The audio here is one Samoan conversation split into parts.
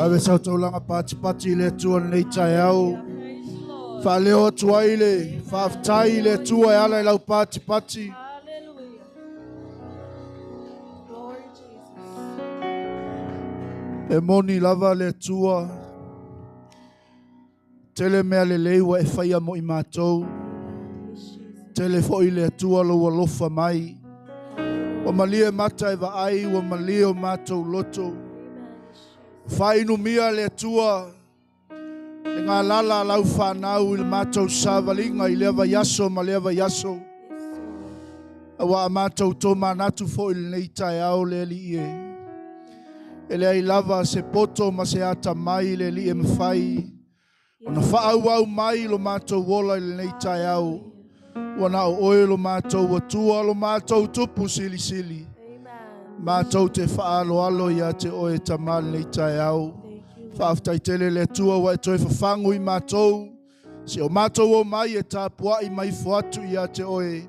Ave sau taulaga patipati i le Atua i lenei taeao. Faaleo atu ai le faafetai i le Atua e ala i lau patipati. E moni lava le Atua. Tele mea lelei ua e faia mo i matou. Tele foi le Atua lou alofa mai. Ua malie mata e vaai, ua malie o matou loto. Faainumia le Atua le galala a lau fanau i le matou savaliga i lea vaiaso ma lea vaiaso. Aua a matou tomanatu foi i lenei taeao le Alii e. E leai lava se poto ma se atamai le Alii e mafai ona faaauau mai lo matou ola i lenei taeao. Ua na o oe lo matou Atua, lo matou Tupu Silisili. Matou te faaaloalo ia te oe Tama i lenei taeao. Faafetai tele le Atua ua e toe fafagu i matou. Si o matou o mai e tapuai ma ifo atu ia te oe.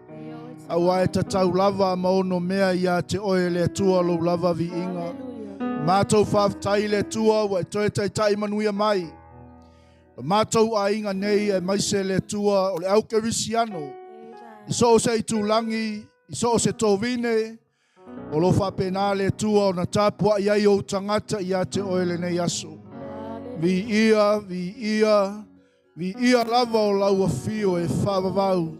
Aua e tatau lava ma ono mea ia te oe le Atua lou lava viiga. Matou faafetai le Atua ua e toe taitai manuia mai. Lo matou aiga nei aemaise le Atua o le au kerisiano. I so o se itulagi, i so o se tovine, O lo o faapena le Atua ona tapuai ai ou tagata ia te oe lenei aso. Viia, viia, viia lava o lau afio e faavavau.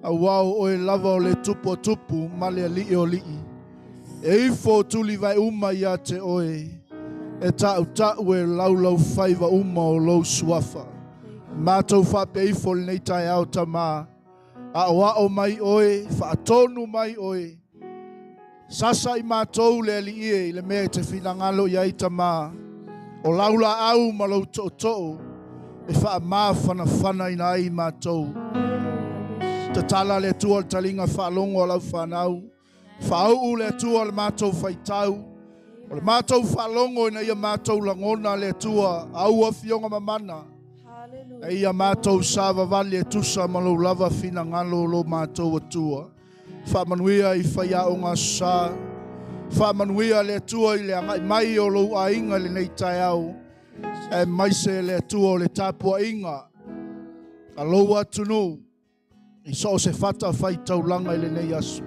Auā o oe lava o le Tupu o tupu ma le Alii o alii. E ifo tulivae uma ia te oe, e tautau e laulaufaiva uma o lou suafa. Matou faapea ifo lenei taeao Tama, Aoao mai oe, faatonu mai oe. Sasa i matou le Alii e i le mea e te finagalo i ai Tama. O lau laau ma lou tootoo e faamafanafanaina ai matou. Tatala le Atua o le taliga faalogo a lau fanau. Faauu le Atua o le matou faitau. O le matou faalogo ina ia matou lagona le Atua au afioga mamana. E ia matou savavali e tusa ma lou lava finagalo o lo matou Atua. Faamanuia i faiaoga aso Sa. Faamanuia le Atua i le agai mai o lou aiga i lenei taeao. Aemaise le Atua o le tapuaiga a lou atunuu. I so o se fatafaitaulaga i lenei aso.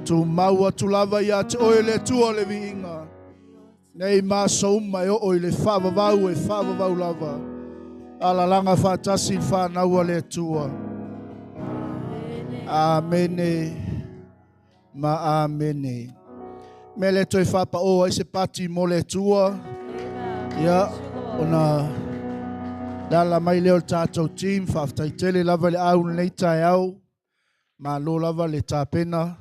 Tumau atu lava ia te oe le Atua le viiga. Nei ma aso uma e oo i le faavavau e faavavau lava. Alalaga faatasi i fanau a le Atua. Amene ma amene. Mea lea toe faapao ai se pati mo le Atua. Ia, ona le ala mai lea o le tatou team, faafetai tele lava i le au lenei taeao. Malo lava le tapena.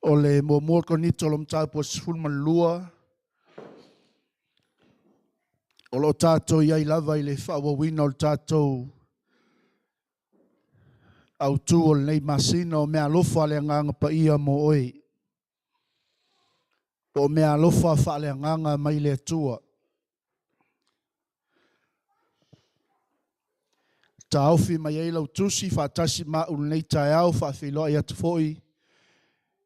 O le muamua o Korinito o le mataupu 12, o lo o tatou i ai lava i le faaauauina o le tatou autu o lenei masina o meaalofa a le Agaga Paia mo oe. Po o meaalofa faaleagaga mai le Atua. Taofi mai ai lau tusi faatasi ma au lenei taeao, faafeiloai atu foi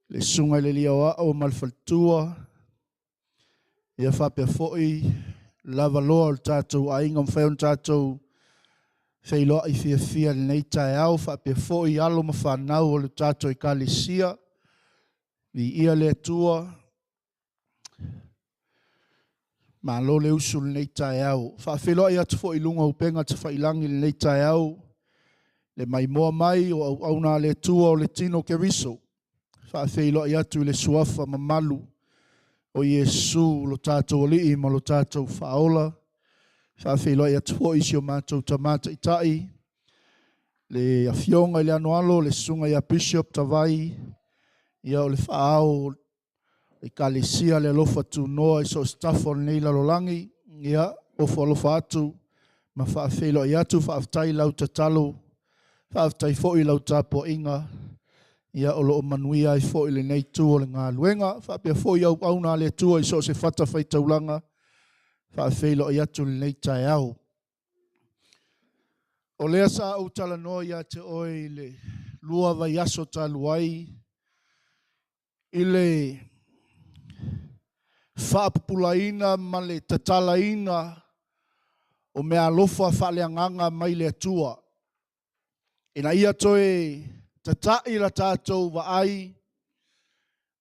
le susuga i le alii aoao ma le faletua, ia faapea foi lavaloa o le tatou aiga mafai ona tatou feiloai fiafia i lenei taeao, faapea foi alo ma fanau o le tatou ekalesia. Viia le Atua. Malo le usu i lenei taeao. Faafeiloai atu foi i luga o upega tafailagi i lenei taeao, le maimoa mai o auauna a le Atua o le tino Keriso. Faafeiloai atu i le suafa mamalu o Iesu lo tatou Alii ma lo tatou Faaola. Faafeiloai atu foi i si o matou Tama Taitai, le Afioga i le Anoalo, le Susuga ia Bishop Tavai, ia o le faaao o Ekalesia le Alofa Tunoa i so o se tafa o lenei lalolagi. Ia, ofo alofa atu ma faafeiloai atu, faafetai i lau tatalo, faafetai foi i lau tapuaiga, ia o lo o manuia ai foi lenei itu o le galuega. Faapea foi auauna a le Atua i so o se fatafaitaulaga, faafeiloai atu i lenei taeao. O lea sa ou talanoa ia te oe i le 2 vaiaso talu ai i le faapupulaina ma le tatalaina o meaalofa faaleagaga mai le Atua, ina ia toe tata'i la tatou vaai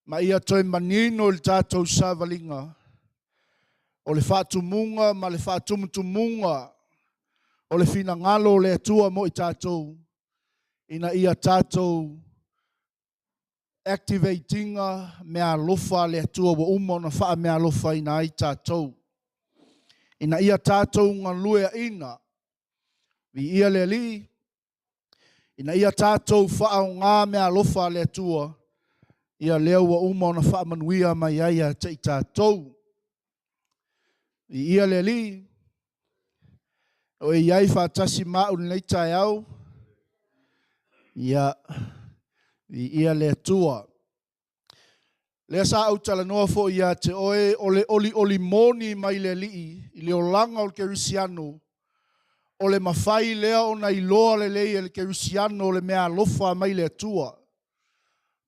ma ia toe manino i le tatou savaliga o le faatumuga ma le faatumutumuga o le finagalo o le Atua mo i tatou, ina ia tatou activate ina meaalofa a le Atua ua uma ona faameaalofaina ai tatou, ina ia tatou galueaina, viia le Alii, ina ia tatou faaaoga meaalofa a le Atua, ia lea ua uma ona faamanuia mai ai ia te i tatou. Viia le Alii, o e i ai faatasi ma au i lenei taeao, ia, viia le Atua. Lea sa ou talanoa foi ia te oe, o le olioli moni mai le Alii i le olaga o le kerisiano, o le mafai lea ona iloa lelei e le kerisiano le meaalofa mai le Atua,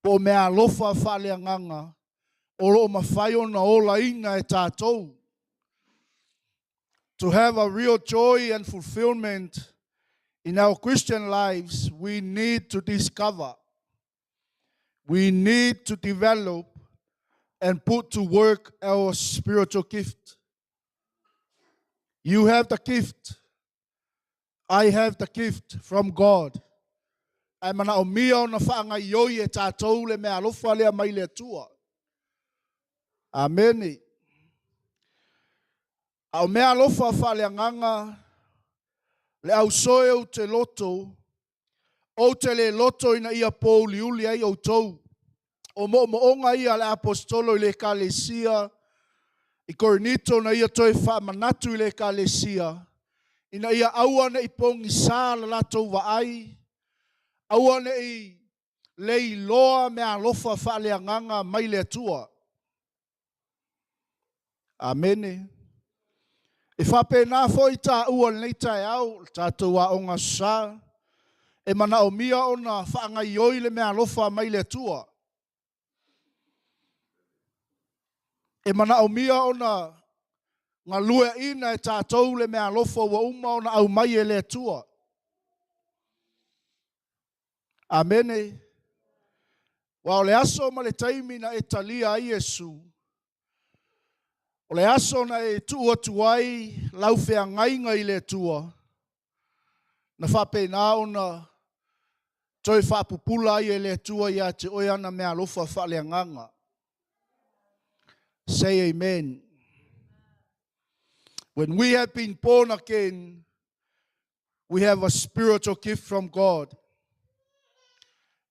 po o meaalofa faaleagaga o lo o mafai ona olaina e tatou. To have a real joy and fulfillment in our Christian lives, we need to discover, we need to develop and put to work our spiritual gift. You have the gift. I have the gift from God. Ae manaomia ona faagaioi e tatou le meaalofa lea mai le Atua. Amene. A o meaalofa faaleagaga, le ausoe ou te loto, ou te le loto ina ia pouliuli ai outou. O moomooga ia a le aposetolo i le ekalesia i Korinito, na ia toe faamanatu i le ekalesia, ina ia aua ne i pogisa le latou vaai, aua ne i leiloa meaalofa faaleagaga mai le Atua. Amene. E faapena foi taua i lenei taeao, le tatou aoga Aso Sa, e manaomia ona faagaioi le meaalofa mai le Atua. E manaomia ona galueaina e tatou le meaalofa ua uma ona aumai e le Atua. Amene. Aua o le aso ma le taimi na e talia ai Iesu, o le aso na e tuu atu ai lau feagaiga i le Atua, na faapena ona toe faapupula ai e le Atua ia te oe ana meaalofa faaleagaga. Say amen. When we have been born again, we have a spiritual gift from God.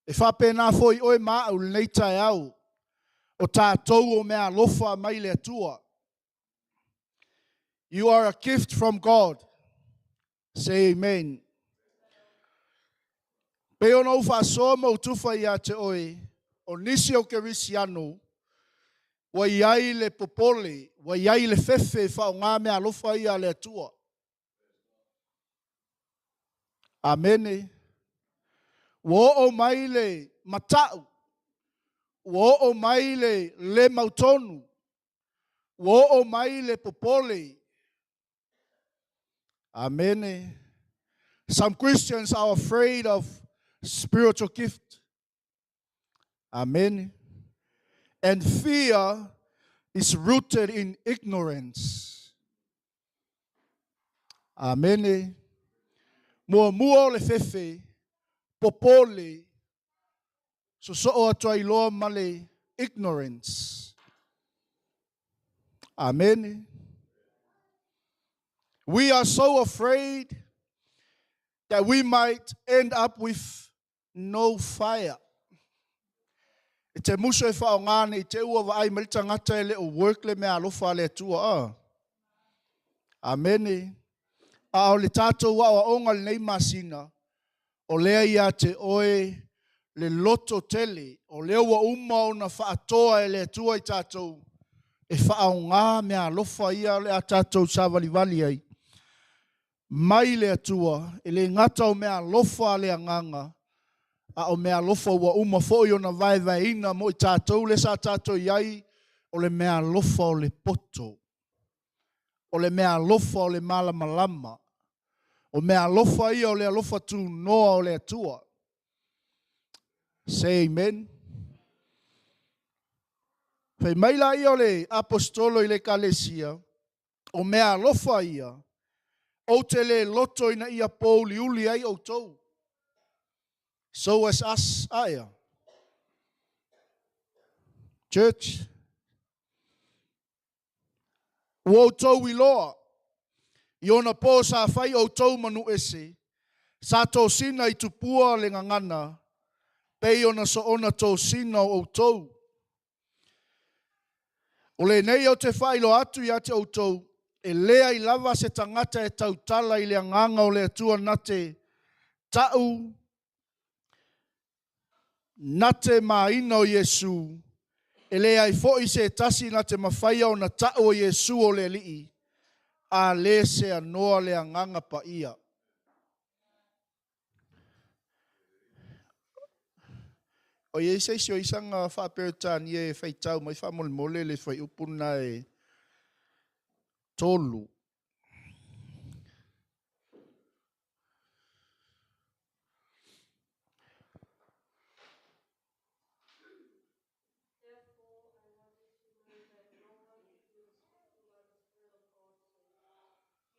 E faapena foi oe ma au i lenei taeao, o tatou o meaalofa mai le Atua. You are a gift from God. Say amen. Pei ona ou faasoa ma ou tufa ia te oe, o nisi o kerisiano, ua i ai le popole, ua i ai le fefe e faaaoga meaalofa ia a le Atua. Amene. Ua oo mai le matau, ua oo mai le le mautonu, ua oo mai le popole. Amene. Some Christians are afraid of spiritual gift. Amene. And fear is rooted in ignorance. Amene. Muamua o le fefe, popole, sosoo atu ai loa ma le ignorance. Amene. We are so afraid that we might end up with no fire. E te muso e whaonga nei te ua vaai mai le tagata e le o work le mea alofa a le Atua. A. Amene. A o le tātou aoaoga lenei masina, o lea ia te oe le loto tele, o lea ua uma ona faatoa e le Atua i tātou, e whaonga mea alofa ia le a tātou savalivali ai. Mai le Atua, e le gata o mea alofa a le agaga, a o mea alofa ua uma foi ona vaevaeina mo i tātou le sa tātou i ai, o le mea alofa o le poto, o le mea alofa o le malamalama, o mea alofa ia o le alofa tunoa o le Atua. Say amen. Fai mai la ia o le apostolo i le ekalesia, o mea alofa ia, ou te le loto ina ia pōuliuli ai outou. So as us, aia. Church, ua outou iloa, i ona pō sa fai outou ma nuu ese, sa tosina i tupua le gagana, pei ona soona tosina o outou. O lenei ou te faailoa atu ia te outou, e leai lava se tagata e tautala i le agaga o le Atua na te ta'u na te maina o Iesu, e leai foi se tasi na te mafaia ona ta'u o Iesu o le Alii, a le seanoa le agaga paia. O i ai se isi o isaga faa-Peretania e faitau mai faamolemole le fuaiupu lena e 3. Therefore, I want you to know that no one who is speaking by the Spirit of God says,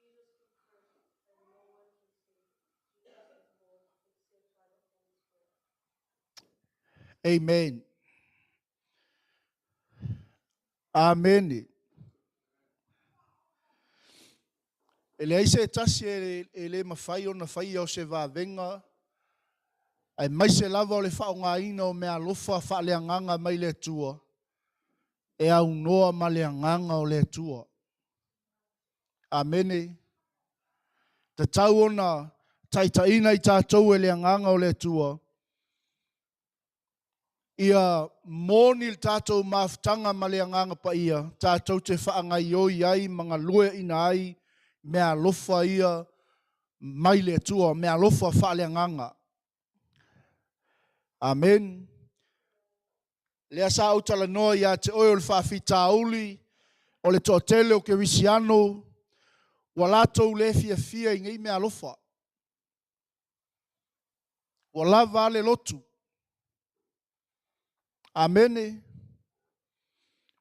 Jesus be cursed, and no one can say, Jesus is Lord, except by the Holy Spirit. Amen. Amene. E leai se tasi e le mafai ona faia o se vavega, aemaise lava o le faaaogaina o mea alofa faaleagaga mai le Atua, e aunoa ma le agaga o le Atua. Amene. Tatau ona taitaiina i tātou e le agaga o le Atua, ia moni le tātou mafutaga ma le agaga paia, tātou te faagaioi ai ma galueaiina ai mea alofa ia mai le Atua, mea alofa faaleagaga. Amen. Lea sa ou talanoa ia te oe o le faafitauli o le toatele o kerisiano, ua latou le fiafia i nei mea alofa. Ua lava a le lotu. Amene.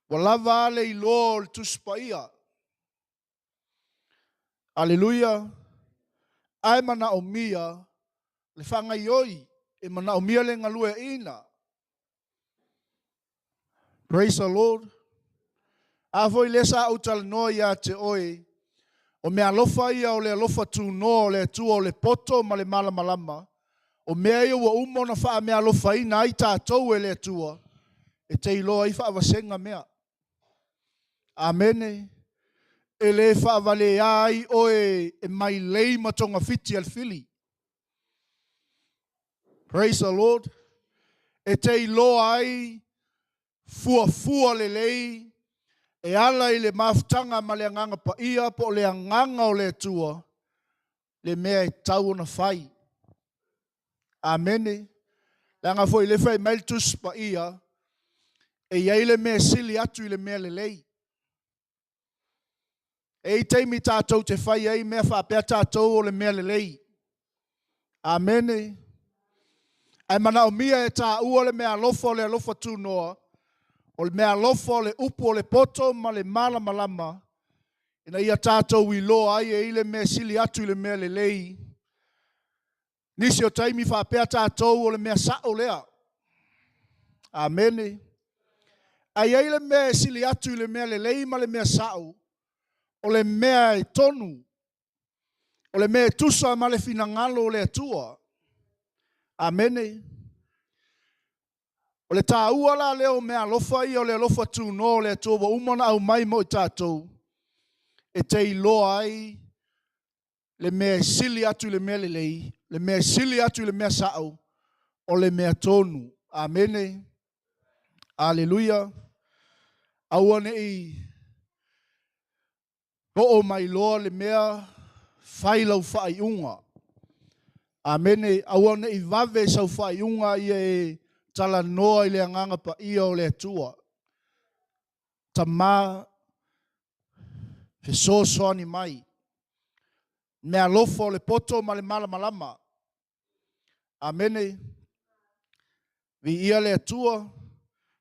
Ua lava a le iloa o le Tusi Paia. Aleluia. Ae manaomia le faagaioi, e manaomia le galueaiina. Praise the Lord. A foi lea sa ou talanoa ia te oe, o mea alofa ia o le alofa tunoa o le Atua o le poto ma le malamalama, o mea ia ua uma ona faameaalofaina ai tātou e le Atua, e te iloa ai faavasega mea. Amene. E le faavalea ai oe e mailei ma togafiti a le fili. Praise the Lord. E te iloa ai fuafua lelei e ala i le mafutaga ma le agaga paia po o le agaga o le Atua le mea e tau ona fai. Amene. Leaga foi le fai mai le Tusi Paia, e i ai le mea sili atu i le mea lelei. E i ai taimi tātou te fai ai mea faapea tātou o le mea lelei. Amene. Ae manaomia e tāua le mea alofa o le alofa tunoa. O le meaalofa o le upu o le poto ma le malamalama, ina ia tatou iloa ai e i ai le mea e sili atu i le mea lelei. Nisi o taimi faapea tatou o le mea sao lea. Amene. Ae i ai le mea e sili atu i le mea lelei ma le mea sao, o le mea e tonu, o le mea e tusa ma le finagalo o le Atua. Amene. O le taua la lea o meaalofa ia o le alofa tunoa o le Atua ua uma ona aumai mo i tatou, e te iloa ai le mea e sili atu i le mea lelei, le mea e sili atu i le mea sao, o le mea tonu. Amene. Aleluia. Aua ne i oo mai loa le mea fai lau faaiuga. Amene. Aua ne i vave sau faaiuga, ia e talanoa i le Agaga Paia o le Atua. Tama, fesoasoani mai. Meaalofa o le poto ma le malamalama. Amene. Viia le Atua.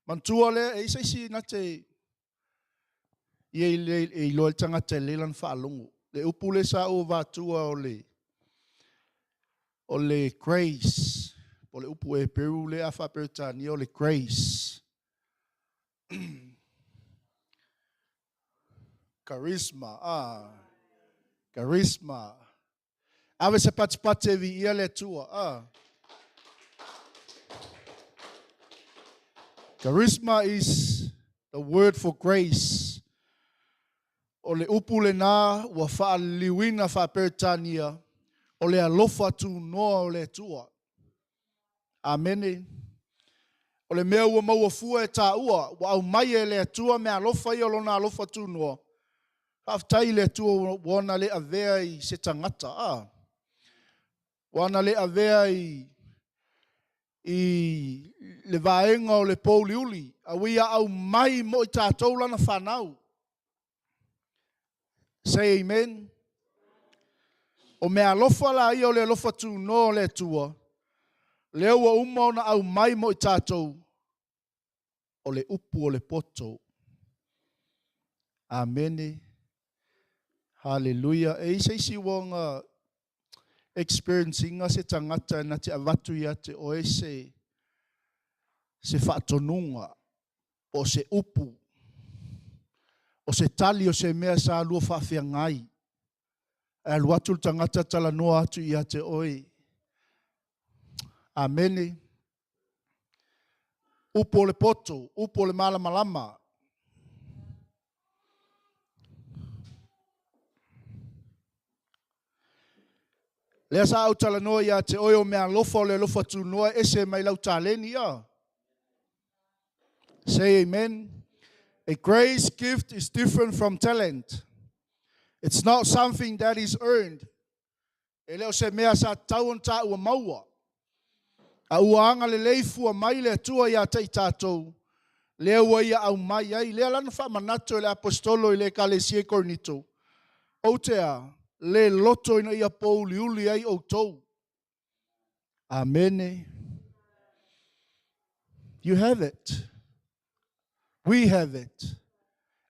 Manatua lea, e i ai se isi na te ia e iloa le tagata e lelei lana faalogo. Le upu lea sa ou avatua o le o le grace, o le upu Heperu lea a faa-Peretania o le grace. Charisma, ah. Charisma. Ave se patipati e viia le Atua. Ah. Charisma is the word for grace. O le upu lena ua faaliliuina faa-Peretania, o le alofa tunoa o le Atua. Amene. O le mea ua maua fua e taua, ua aumai e le Atua meaalofa ia o lona alofa tunoa. Faafetai i le Atua ua ona le avea i se tagata. Ah. Ua ona le avea i i le vaega o le pouliuli, a ua ia aumai mo i tatou lana fanau. Say amen. O meaalofa la ia o le alofa tunoa o le Atua, lea ua uma ona aumai mo i tatou, o le upu o le poto. Amene. Haleluia. E i ai se isi ua ona experience ina se tagata na te avatu ia te oe se se faatonuga po o se upu, o se tali o se mea sa lua faafeagai, ae alu atu le tagata talanoa atu ia te oe. Amene. Upu o le poto, upu o le malamalama. Lea sa ou talanoa ia te oe o meaalofa o le alofa tunoa e ese mai lau taleni ia. Say amen. A grace gift is different from talent. It's not something that is earned. E le o se mea sa tatau ona taua maua. A ua agalelei fua mai le Atua ia te i tatou, lea ua ia aumai ai. Lea la na faamanatu e le Aposetolo i le Ekalesia i Korinito, Ou te a, le loto ina ia pouliuli ai outou. Amene. You have it. We have it.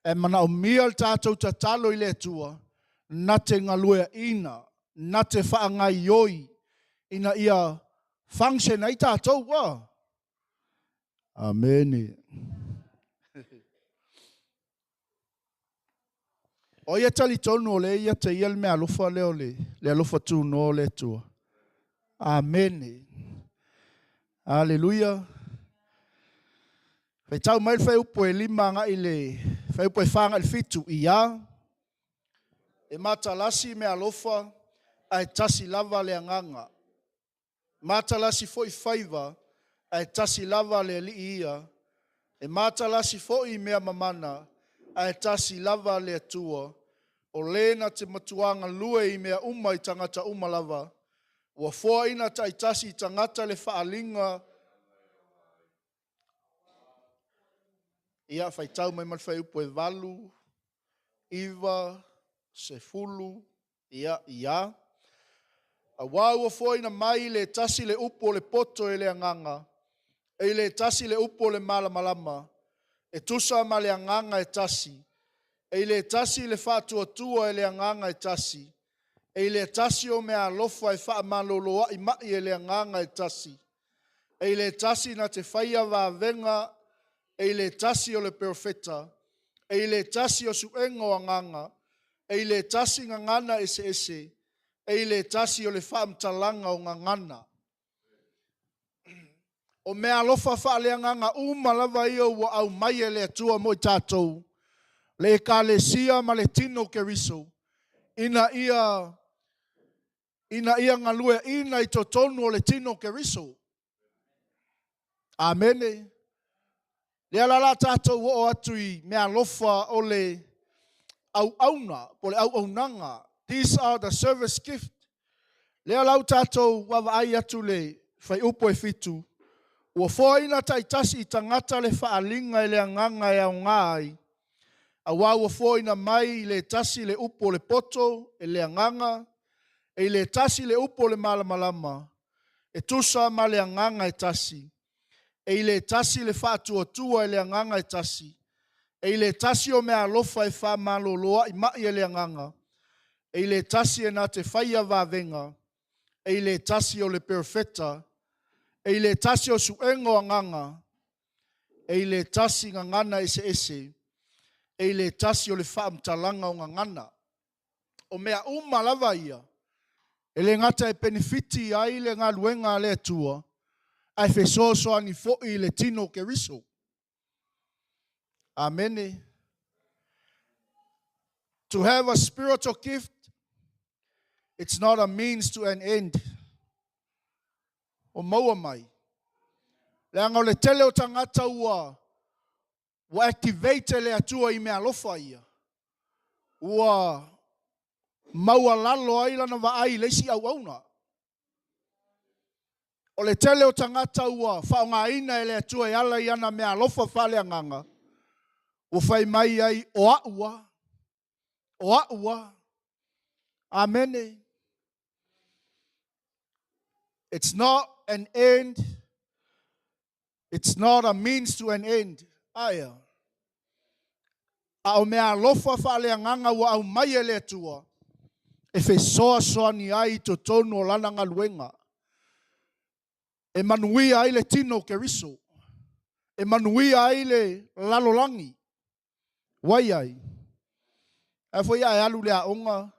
E manaomia le tatou tatalo i le Atua na te galueaina, na te faagaioi ina ia function ai tatou. Ua. Amene. O ai e talitonu o lea ia te ia le meaalofa lea o le, le alofa tunoa o le Atua? Amene. Aleluia. Faitau mai le fuaiupu e 5 agai le fuaiupu e 4 agai le 7 ia e matalasi meaalofa ae tasi lava le agaga. Matalasi foi faiva, ae tasi lava le Alii ia. E matalasi foi mea mamana, ae tasi lava le Atua. O le na te matuā galue i mea uma i tagata uma lava. Ua foaina taitasi i tagata le faaaliga. Ia, faitau mai ma le fuaiupu e 8, 9, 10, Ia, ia. Auā ua foaina mai i le tasi le upu o le poto e le Agaga, e i le tasi le upu o le malamalama, e tusa ma le Agaga e tasi, e i le tasi le faatuatua e le Agaga e tasi, e i le tasi o meaalofa e faamaloloa'i ma'i e le Agaga e tasi, e i le tasi na te faia vavega, e i le tasi o le perofeta, e i le tasi o suega o agaga, e i le tasi gagana eseese, e i le tasi o le faamatalaga o gagana. O meaalofa faaleagaga uma lava ia ua aumai e le Atua mo i tatou, le Ekalesia ma le tino o Keriso, ina ia galueaiina i totonu o le tino o Keriso. Amene. Lea la o le a tatou oo atu i meaalofa o le auauna po o le auaunaga. These are the service gift. Lea la ua tatou vaavaai atu i le fuaiupu e 7, ua foaina taitasi i tagata le faaaliga e le agaga e aoga ai, aua ua foaina mai i le tasi le upu o le poto e le agaga, e i le tasi le upu o le malamalama, e tusa ma le agaga e tasi, e i le tasi le faatuatua e le agaga e tasi, e i le tasi o meaalofa e faamaloloa'i ma'i e le agaga, e i le tasi e na te faia vavega, e i le tasi o le perofeta, e i le tasi o suega o agaga, e i le tasi gagana eseese, e i le tasi o le faamatalaga o gagana. O mea uma lava ia, e le gata e penefiti ai le galuega a le Atua, ae fesoasoani foi i le tino o Keriso. Amene. To have a spiritual gift, it's not a means to an end. O maua mai. Leaga o le tele o tagata ua ua activate e le Atua i meaalofa ia, ua maualalo ai lana vaai i le isi auauna. O le tele o tagata ua faaaogaina e le Atua e ala i ana meaalofa faaleagaga, ua fai mai ai, o a'u a, o a'u a. Amene. It's not an end. It's not a means to an end. Aia. A o meaalofa faaleagaga ua aumai e le Atua e fesoasoani ai i totonu o lana galuega, e manuia ai le tino o Keriso, e manuia ai le lalolagi. Ua i ai? Ae foi ae alu i le aoga,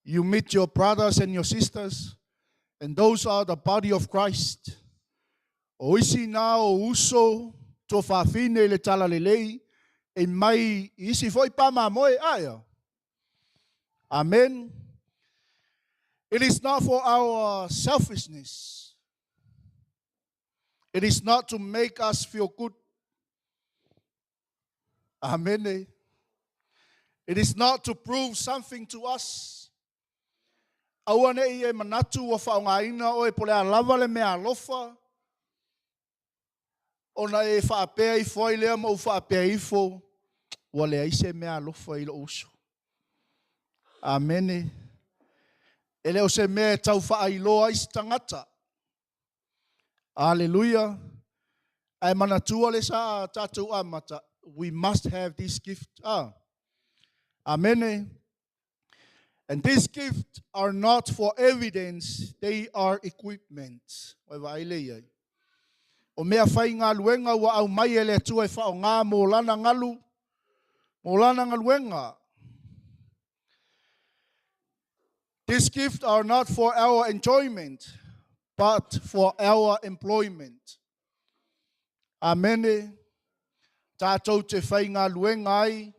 you meet your brothers and your sisters, and those are the body of Christ. O isi na o uso tuafafine i le talalelei e mai i isi foi pa mamoe aea. Amen. It is not for our selfishness. It is not to make us feel good. Amen. It is not to prove something to us. Aua ne i e manatu ua faaaogaina oe po o le a lava le meaalofa ona e faapea ifo ai lea ma ou faapea ifo, ua leai se meaalofa i lou uso. Amene. E le o se mea e tau faailoa ai se tagata. Aleluia. Ae manatua le sa tatou amata, we must have this gift. Ah. Amene. And these gifts are not for evidence, they are equipment. Ua vaai le i ai. O mea faigaluega ua aumai e le Atua e faaaoga mo lana galu, mo lana galuega. These gifts are not for our enjoyment, but for our employment. Amene. Tatou te faigaluega ai,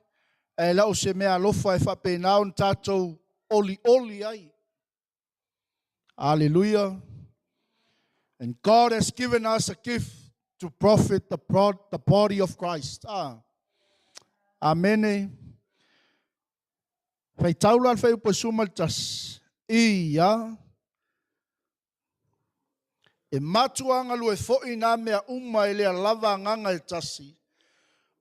ae le o se meaalofa e faapena ona tatou olioli ai. Aleluia. And God has given us a gift to profit the body of Christ. Ah. Amene. Faitau la le fuaiupu 11. Ia. E matua galue foi nā mea uma e lea lava agaga e tasi,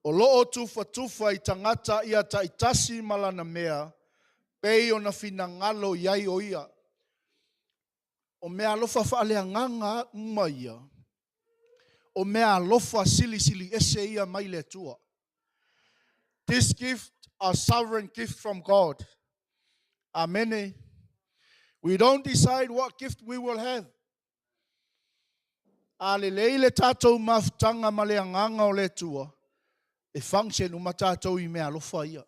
o loo tufatufa i tagata ia taitasi ma lana mea, pei ona finagalo i ai o ia. O meaalofa faaleagaga uma ia, o meaalofa silisili ese ia mai le Atua. This gift a sovereign gift from God. Amen. We don't decide what gift we will have. A lelei le tatou mafutaga ma le agaga o le Atua, e function uma tatou i meaalofa ia.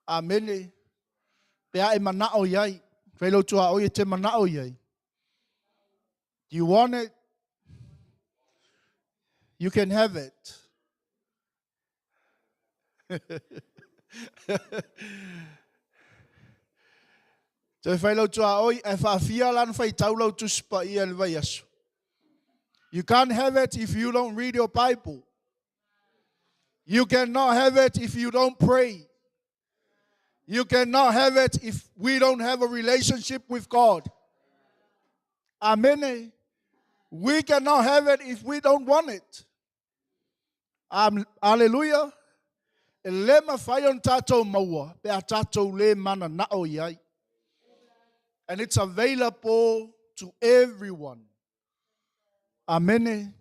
Amene. Pe a e manao i ai, fai lou tuaoi e te manao i ai. Do you want it? You can have it. Toe fai lau tuaoi, ae faafia la na faitau lau Tusi Paia i le vaiaso. You can't have it if you don't read your Bible. You cannot have it if you don't pray. You cannot have it if we don't have a relationship with God. Amen. We cannot have it if we don't want it. Aleluia! E le mafai ona tatou maua pe a tatou le mananao i ai. And it's available to everyone. Amene.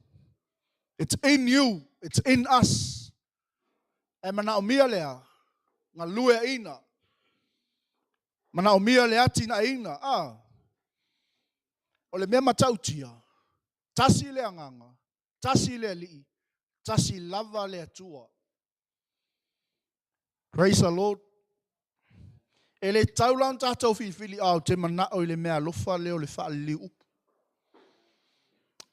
It's in you. It's in us. E manaomia le a? Galueaina. Manaomia le atinaeina. Ah. O le mea matautia, tasi le agaga, Tasi le Alii, tasi lava le Atua. Praise the Lord. E le tatau la ona tatou filifili, ah, ou te manao i le mea alofa lea o le faaliliu upu.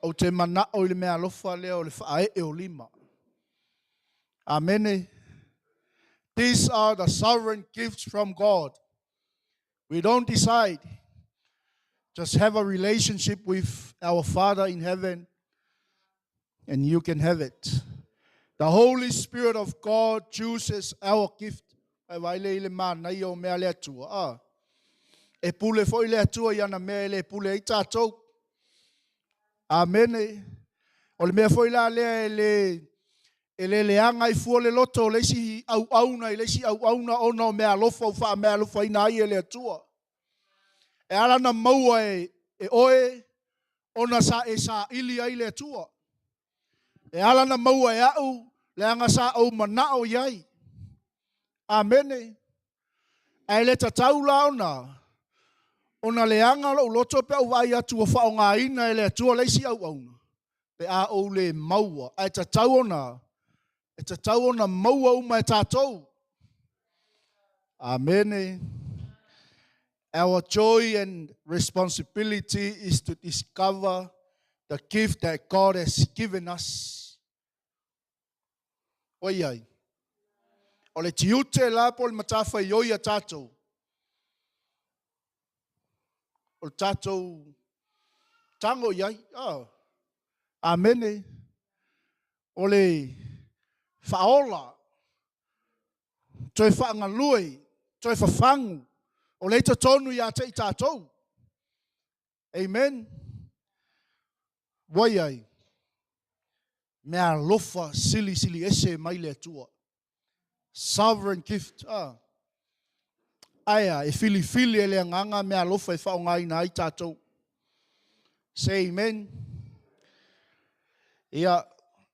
Ou te manao i le mea alofa lea o le faaee o lima. Amene. These are the sovereign gifts from God. We don't decide. Just have a relationship with our Father in heaven and you can have it. The Holy Spirit of God chooses our gift. E vai le i le mānaia o mea le Atua. Ah. E pule foi le Atua i ana mea e le pule ai tātou. Amene. O le mea foi la lea e le E le leaga ai fua le loto o le isi auauna i le isi auauna ona o meaalofa ua faameaalofaina ai e le Atua. E ala ona maua e, e oe ona sa e saili ai le Atua. E ala ona maua e au leaga sa ou manao i ai. Amene. Ae le tatau la ona ona leaga lou loto pe a ou vaai atu ua faaaogaina e le Atua le isi auauna. pe a ou le maua, ae tatau ona, e tatau ona maua uma e tatou. Amene. Our joy and responsibility is to discover the gift that God has given us. Oiai, o le tiute la po o le matafaioi a tatou, o le tatou tago i ai. Oh. Amene. O le faaola, toe faagalue, toe fafagu, o lea i totonu ia te i tatou. Amen. Ua i ai meaalofa silisili ese mai le Atua. Sovereign gift. Ah. Aea, e filifili e le agaga meaalofa e faaaogaina ai tatou. Say amen. Ia,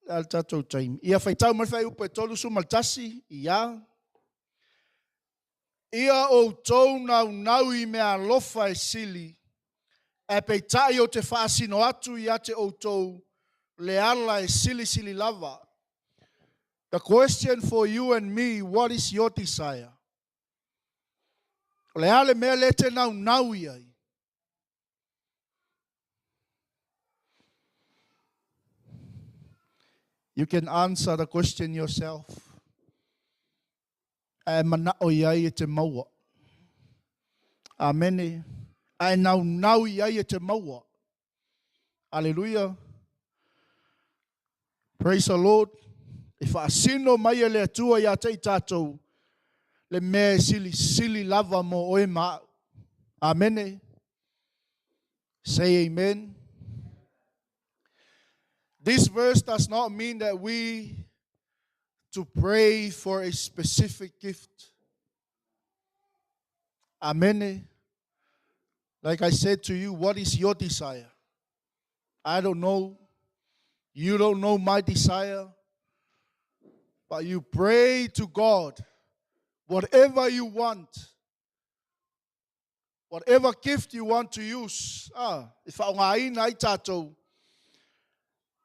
a le tatou taimi. Ia faitau mai le fuaiupu e 31, ia. Ia outou naunau i meaalofa e sili, ae peitai ou te faasino atu ia te outou le ala e silisili lava. The question for you and me, what is your desire? O le a le mea lea e te naunau i ai? You can answer the question yourself. Ae manao i ai e te maua. Amene. Ae naunau i ai e te maua. Aleluia. Praise the Lord. E faasino mai e le Atua ia te i tatou le mea e silisili lava mo oe ma au. Amene. Say amen. This verse does not mean that we to pray for a specific gift. Amen. Like I said to you, what is your desire? I don't know. You don't know my desire. But you pray to God whatever you want, whatever gift you want to use, e faaaogaina ai tatou,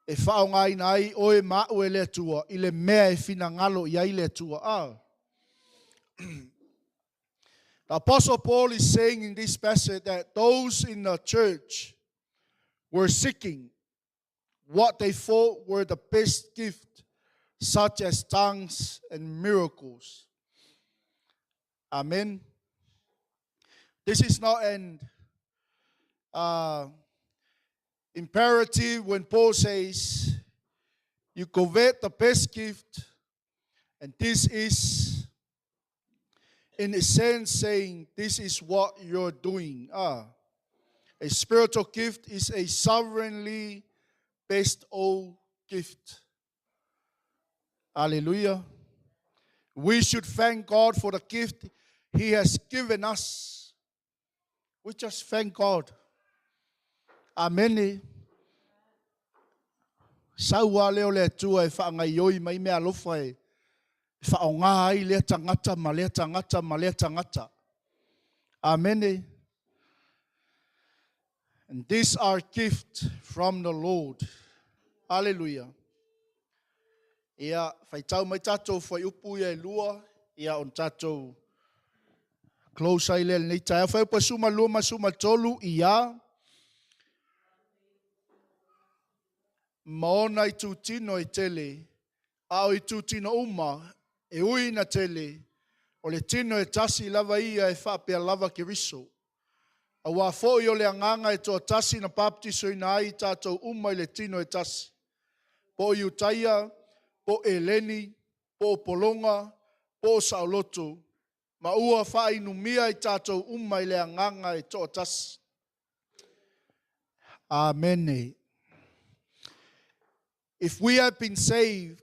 e faaaogaina ai oe ma a'u e le Atua i le mea e finagalo i ai le Atua. The Apostle Paul is saying in this passage that those in the church were seeking what they thought were the best gift, such as tongues and miracles. Amen. This is not an imperative when Paul says you covet the best gift, and this is in a sense saying this is what you're doing. A spiritual gift is a sovereignly bestowed gift. Hallelujah. We should thank God for the gift He has given us. We just thank God. Amen. Sau lava lea o le Atua e faagaoioi mai mea alofa e faaaoga ai lea tagata ma lea tagata ma lea tagata. Amene. And these are gift from the Lord. Hallelujah. Ia, faitau mai tatou fuaiupu ia e lua, ia ona tatou close ai lea lenei taeao. Fuaiupu 12 ma 13, ia ma ona itutino e tele, a o itutino uma, e ui ina tele, o le tino e tasi lava ia e faapea lava Keriso. Aua foi o le Agaga e toatasi na papatisoina ai i tatou uma i le tino e tasi, po o Iutaia, po o Eleni, po o pologa, po o saoloto, ma ua faainumia i tatou uma i le Agaga e toatasi. Amene. If we have been saved,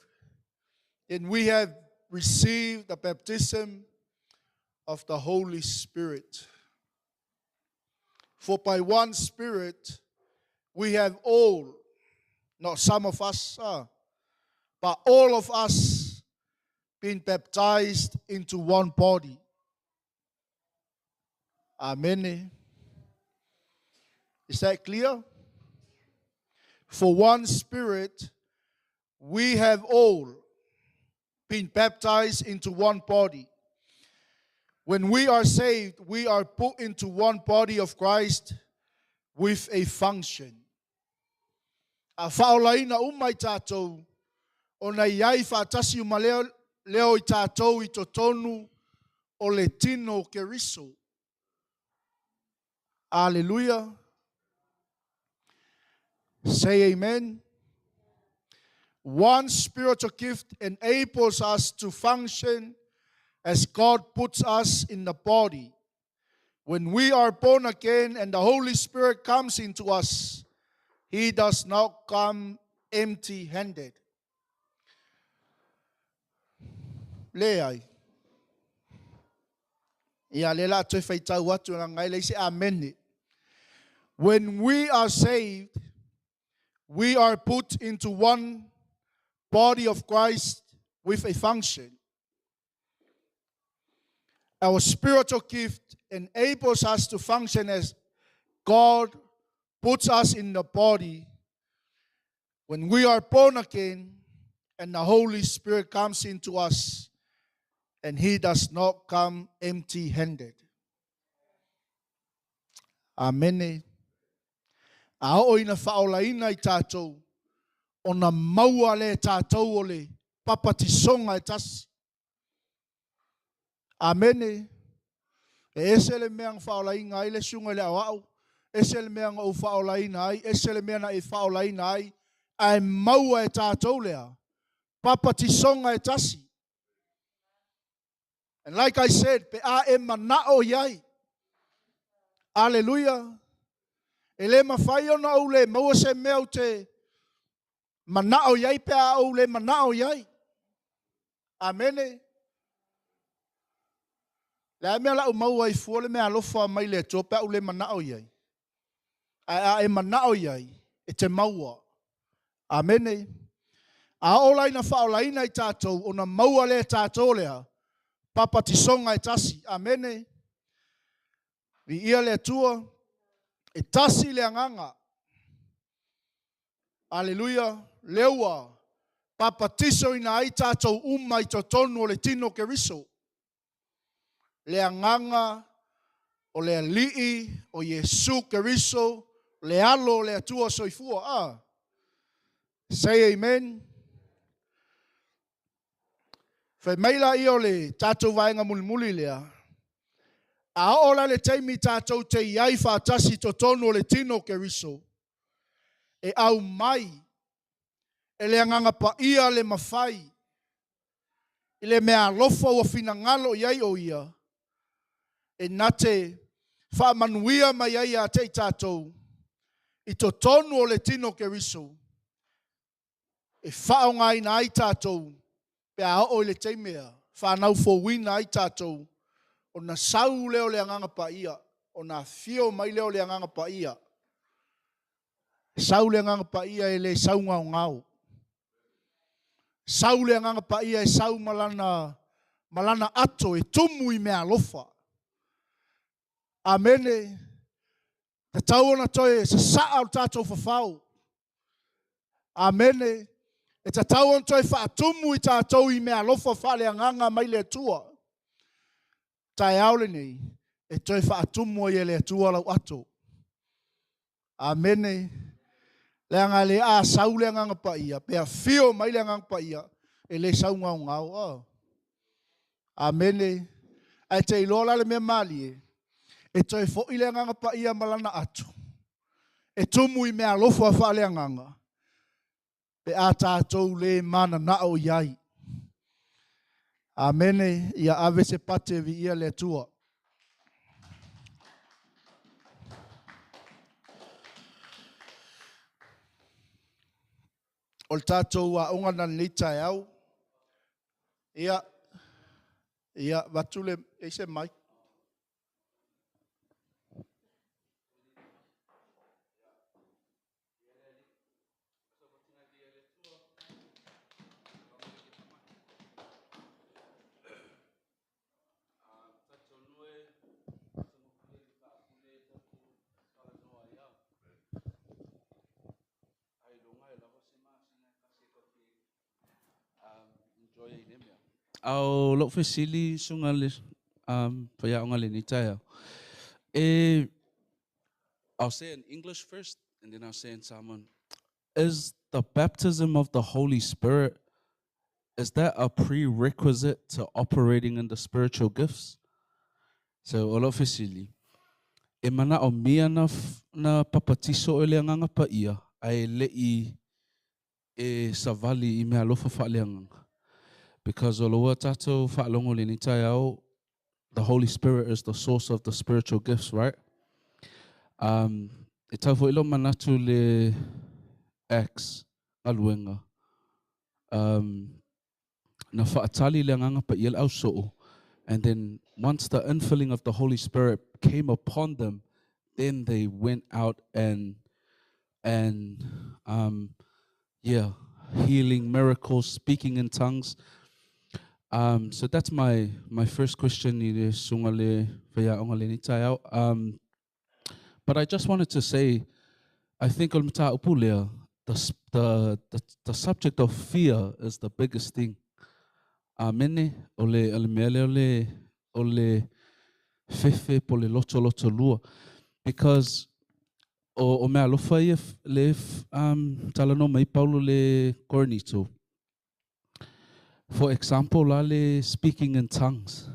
then we have received the baptism of the Holy Spirit. For by one Spirit we have all, not some of us, but all of us, been baptized into one body. Amen. Is that clear? For one Spirit we have all been baptized into one body. When we are saved, we are put into one body of Christ with a function. A faaolaina uma i tatou, ona i ai faatasi uma lea o i tatou i totonu o le tino o Keriso. Alleluia. Say amen. One spiritual gift enables us to function as God puts us in the body. When we are born again and the Holy Spirit comes into us, He does not come empty handed. Leai. Ia le la toe faitau atu leaga e leai se amene. When we are saved, we are put into one body of Christ with a function. Our spiritual gift enables us to function as God puts us in the body. When we are born again and the Holy Spirit comes into us, and He does not come empty handed. Amene. A oo ina faaolaina i tatou, ona maua lea e tatou o le papatisoga e tasi. Amene. E ese le mea na faaolaina ai le susuga i le aoao, ese le mea na ou faaolaina ai, ese le mea na e faaolaina ai, ae maua e tatou lea papatisoga e tasi. And like I said, pe a e manao i ai. Aleluia. E le mafai ona ou le maua se mea ou te manao i ai pe a ou le manao i ai. Amene. Le a mea lau maua ai fua le mea alofa mai le Atua pe a ou le manao i ai. Ae a e manao i ai, e te maua. Amene. A oo la ina faaolaina i tatou, ona maua lea e tatou o le a? Papatisoga e tasi. Amene. Viia le Atua. E tasi le Agaga. Aleluia. Lea ua papatisoina ai tatou uma i totonu o le tino o Keriso. Le Agaga o le Alii o Iesu Keriso, le Alo o le Atua Soifua. Ah. Say amen. Fai mai laia o le tatou vaega mulimuli lea, a oo la le taimi tatou te i ai faatasi i totonu o le tino o Keriso, e aumai e le Agaga Paia le mafai i le meaalofa ua finagalo i ai o Ia, e na te faamanuia mai ai ia te i tatou i totonu o le tino o Keriso, e faaaogaina ai tatou pe a oo i le taimi e fanau fouina ai tatou, ona sau lea o le Agaga Paia, ona afio mai lea o le Agaga Paia. Sau le Agaga Paia e le sau gaogao. Sau le Agaga Paia e sau ma lana, ma lana ato e tumu i meaalofa. Amene. Tatau ona toe sasaa o tatou fafao. Amene. E tatau ona toe faatumu i tatou i meaalofa faaleagaga mai le Atua. Taeao lenei, e toe faatumu ai e le Atua lau ato. Amene. Leaga le a sau le Agaga Paia, pe afio mai le Agaga Paia, e le sau gaogao. Oh. Amene. Ae te iloa la le mea malie, e toe foi le Agaga Paia ma lana ato, e tumu i meaalofa faaleagaga, pe a tatou le mananao i ai. Amene. Ia ave se pate viia le Atua. O le tatou aoga na lenei taeao. Ia, ia, avatu le, e i se mic? Ao lou fesili suga le um, faiaoga lenei taeao. E, I'll say in English first and then I'll say in Samoan. Is the baptism of the Holy Spirit, is that a prerequisite to operating in the spiritual gifts? So, o lou fesili, e manaomia na, na papatiso e le Agaga Paia, ae le'i e savali i meaalofa faaleagaga. Because o lua tatou faalogo lenei taeao, the Holy Spirit is the source of the spiritual gifts, right? Um, e tau foi lou manatu le Acts, galuega. Um, na faatali le Agaga Paia le ausoo, and then once the infilling of the Holy Spirit came upon them, then they went out and and um, yeah, healing miracles, speaking in tongues. Um, so that's my my first question i le susuga le faiaoga lenei taeao. Um, but I just wanted to say, I think o le mataupu lea, the, the, the, the subject of fear is the biggest thing. Amene, o le, o le mea lea o le, o le fefe po le lotoloto lua. Because o, o meaalofa ia le um, talanoa mai Paulo le Korinito. For example la le speaking in tongues.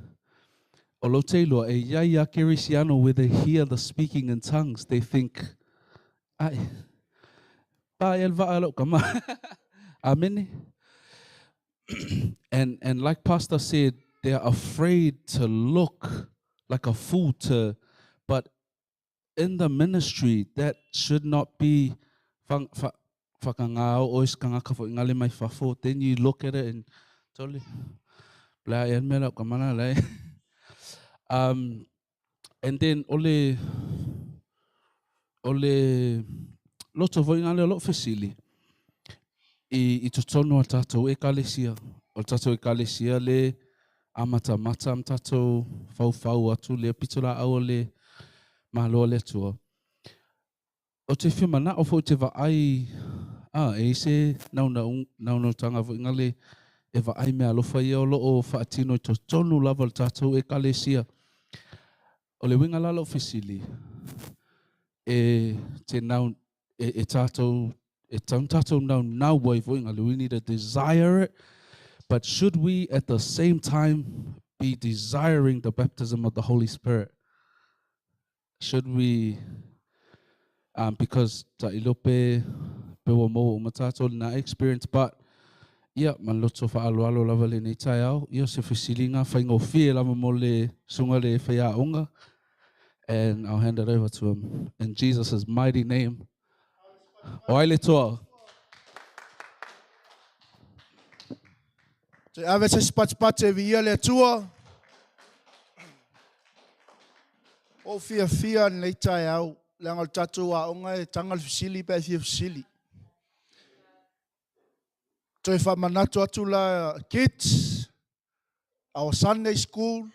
O lou te iloa, e iai a Kerisiano where they hear the speaking in tongues, they think, ai, pa e le vaa lou kama. Amene. And, and like Pastor said, they're afraid to look like a fool to, but in the ministry, that should not be whakangao o kangaka fo ingale mai fafo. Then you look at it and totally, bla e mela ka mana lai. Um, and then ole ole loto fo ingale o lo fesili. I, i totonu o tatou ekalesia, o tatou ekalesia le amatamata ma tatou faufau atu le pito laau o le Malo a le Atua. Ou te fia manao foi ou te vaai, a, e i ai se naunautauga foi nale e vaai meaalofa ia o lo o faatino i totonu lava o le tatou Ekalesia. O le uiga la o lau fesili, e te nau, e, e tatou, e tatau ona tatou naunau ai foi nale, we need to desire it, but should we at the same time be desiring the baptism of the Holy Spirit? Should we um, because tailo pe pe ua maua uma tatou lena experience but ia ma le loto faaaloalo lava lenei taeao ia o se fesiliga faigofie lava mo le susuga le faiaoga and I'll hand it over to him in Jesus' mighty name. O ai le toa? Te ave se isi patipati e viia le Atua. Ua ou fiafia i lenei taeao, leaga o le tatou aoga e taga le fesili pe a e fia fesili. Toe faamanatu atu la, kids, our Sunday school,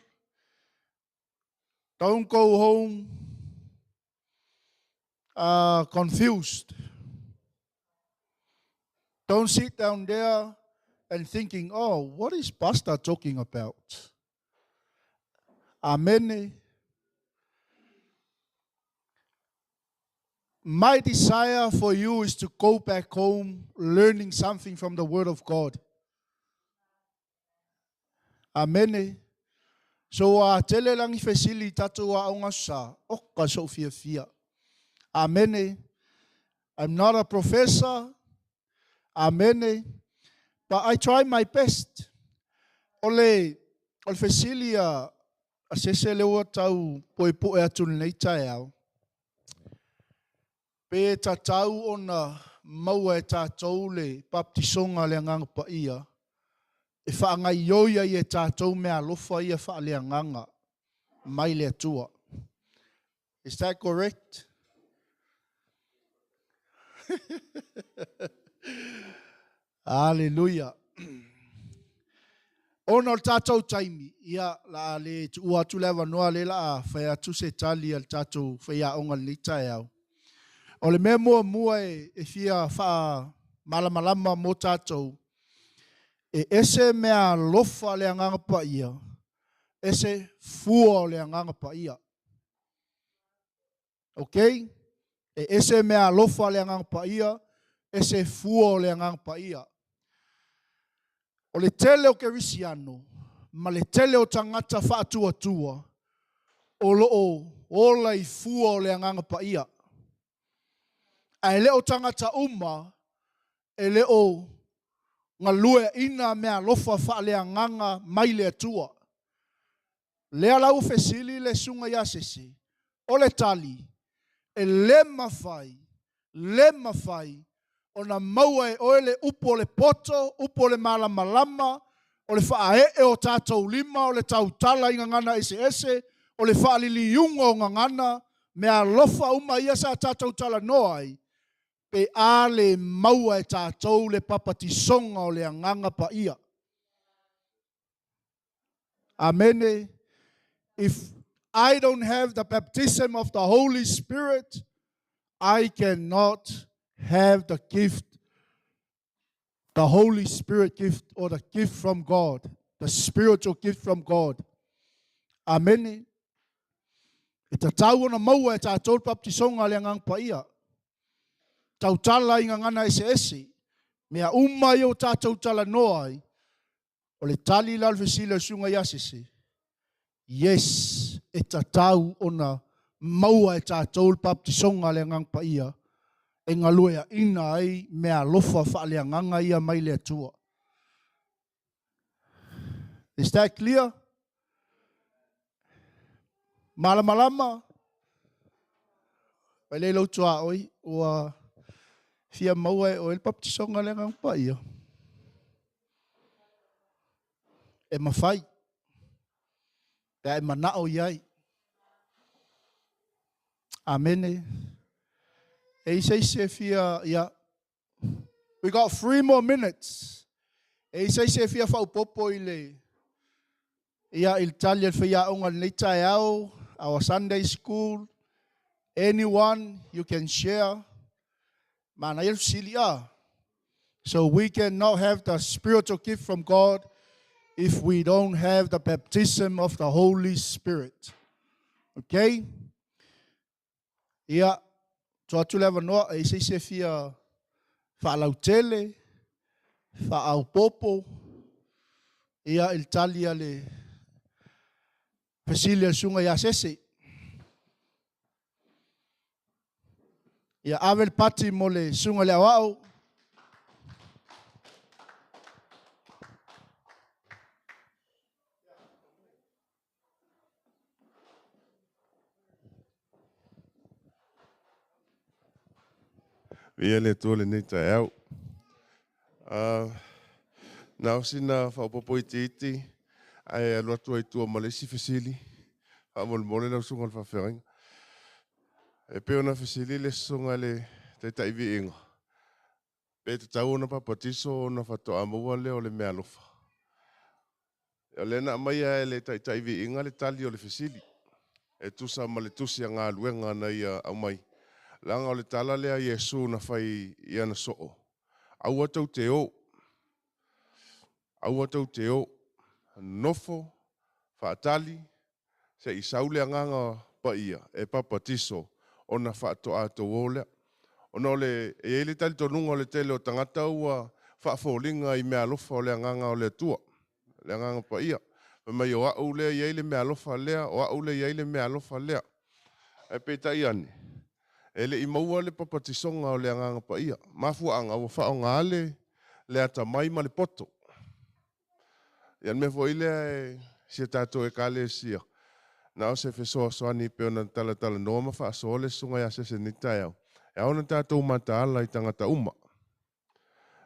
don't go home confused. Don't sit down there and thinking, oh, what is Pastor talking about? Amen. My desire for you is to go back home learning something from the Word of God. Amene. So ua tele la ni fesili i tatou aoga sa, oka so'u fiafia. Amene. I'm not a professor. Amene. But I try my best. O le, o le fesili a, a sese lea ua tau puepue atu i lenei taeao, pe tatau ona maua e tatou le baptisoga a le Agaga Paia e faagaioi ai e tatou meaalofa ia faaleagaga mai le Atua. Is that correct? Hallelujah. Ona o le tatou taimi, ia, la a le tuua atu le avanoa lea la a fai atu se tali a le tatou faiaoga i lenei taeao. O le mea muamua e, e fia faamalamalama mo tatou, e ese meaalofa a le Agaga Paia, ese fua o le Agaga Paia. Ok? E ese meaalofa a le Agaga Paia, ese fua o le Agaga Paia. O le tele o Kerisiano ma le tele o tagata faatuatua o lo o ola i fua o le Agaga Paia. Ae le o tagata uma e le o galueaina meaalofa faaleagaga mai le Atua. Lea la ua fesili le susuga ia Sese, o le tali, e le mafai, le mafai ona maua e oe le upu o le poto, upu o le malamalama, o le faaee o tatou lima, o le tautala i gagana eseese, o le faaliliuga o gagana, meaalofa uma ia sa tatou talanoa ai, pe a le maua e tatou le papatisoga o le Agaga Paia. Amene. If I don't have the baptism of the Holy Spirit, I cannot have the gift, the Holy Spirit gift or the gift from God, the spiritual gift from God. Amene. E tatau ona maua e tatou le baptisoga a le Agaga Paia. Tautala i gagana eseese. Mea uma ia ua tatou talanoa ai, O le tali la o le fesili a le susuga ia Sese, Yes, e tatau ona maua e tatou le baptisoga a le Agaga Paia e galueaina ai meaalofa faaleagaga ia mai le Atua. Is that clear? Malamalama? Mai lei lou tuaoi, ua fia maua e oe le baptisoga a le Agaga Paia. E mafai, pe a e manao i ai. Amene. E i se isi e fia, ia, We got 3 more minutes. E i ai se isi e fia faaopoopo i le ia i le tali a le faiaoga i lenei taeao, our Sunday school, anyone you can share. Manaia le fesili a. So we cannot have the spiritual gift from God if we don't have the baptism of the Holy Spirit. Okay? Ia, tuu atu le avanoa, e i ai se isi e fia faalautele, faaopoopo, ia i le tali a le fesili a le susuga ia Sese. Ia ave le pati mo le susuga i le aoao. Viia le Atua i lenei taeao. Na o sina faaopoopo itiiti ae alu atu ai i tua ma le isi fesili. Faamolemole lau susuga i le faafeagaiga. E pei ona fesili le susuga i le Taitai Viiga, pe tatau ona papatiso ona faatoa maua lea o le meaalofa. O lea na aumaia e le Taitai Viiga le tali o le fesili, e tusa ma le tusi a galuega na ia aumai. Leaga o le tala lea a Iesu na fai i ana soo, aua tou te o, aua tou te o, nofo, faatali, se i sau le Agaga Paia e papatiso ona faatoa tou o lea. Ona o le, e i ai le talitonuga o le tele o tagata ua faafoliga i meaalofa o le Agaga o le Atua, le Agaga Paia. Fai mai o au lea e i ai le meaalofa lea, o au lea e i ai le meaalofa lea. Ae peitai ane, e le i maua le papatisoga o le Agaga Paia. Mafuaaga ua faaaoga le, le atamai ma le poto. Ia le mea foi lea e si a tatou ekalesia, na o se fesoasoani pei ona talatalanoa ma faasoa le susuga ia Sese i lenei taeao, e ao ona tatou mataala i tagata uma.